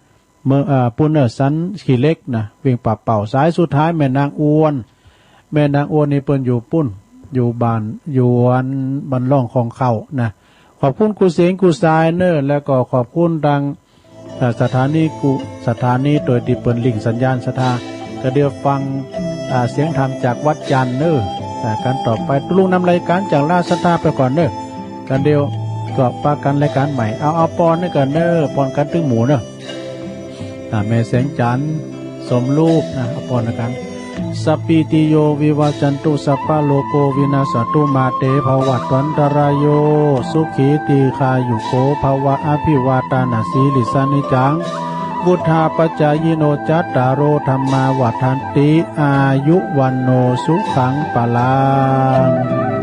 เมือง อ่า ปู้นเน้อ สันขี้เหล็กนะ เวียงป่าเป้า สายสุดท้าย แม่นางอ้วน แม่นางอ้วนนี่เปิ้นอยู่ปู้น อยู่บ้าน อยู่อันบ้านร่องของเขานะ ขอบคุณกู้เสียงกู้สายเน้อ แล้วก็ขอบคุณตาง อ่า สถานีกู้ สถานีโตยตี้เปิ้นลิงก์สัญญาณศรัทธา ก็เดี๋ยวฟัง อ่า เสียงธรรมจากวัดจันทน์เน้อ อ่า กั๋นต่อไป ตุ๊ลุงนำรายก๋านจากราชศรัทธาไปก่อนเน้อ ก็เดี๋ยวก็ปะกั๋นรายก๋านใหม่ เอา เอาปอนนี่ก่อนเน้อ ปอนกั๋นตึงหมู่เน้อ อ่า แม่แสงจันทร์ สมรูปนะ เอาปอนกั๋น สัพพีติโย วิวัชชันตุ สัพพะโรโค วินัสสะตุ มาเต ภวัตวันตะรายโย สุขี ทีฆายุโข ภะวะ อะภิวาตานะสีลิสสะนิจจัง พุทธาปัจจายิโน จัตตาโร ธัมมา วัฑฒันติ อายุ วัณโณ สุขัง พลัง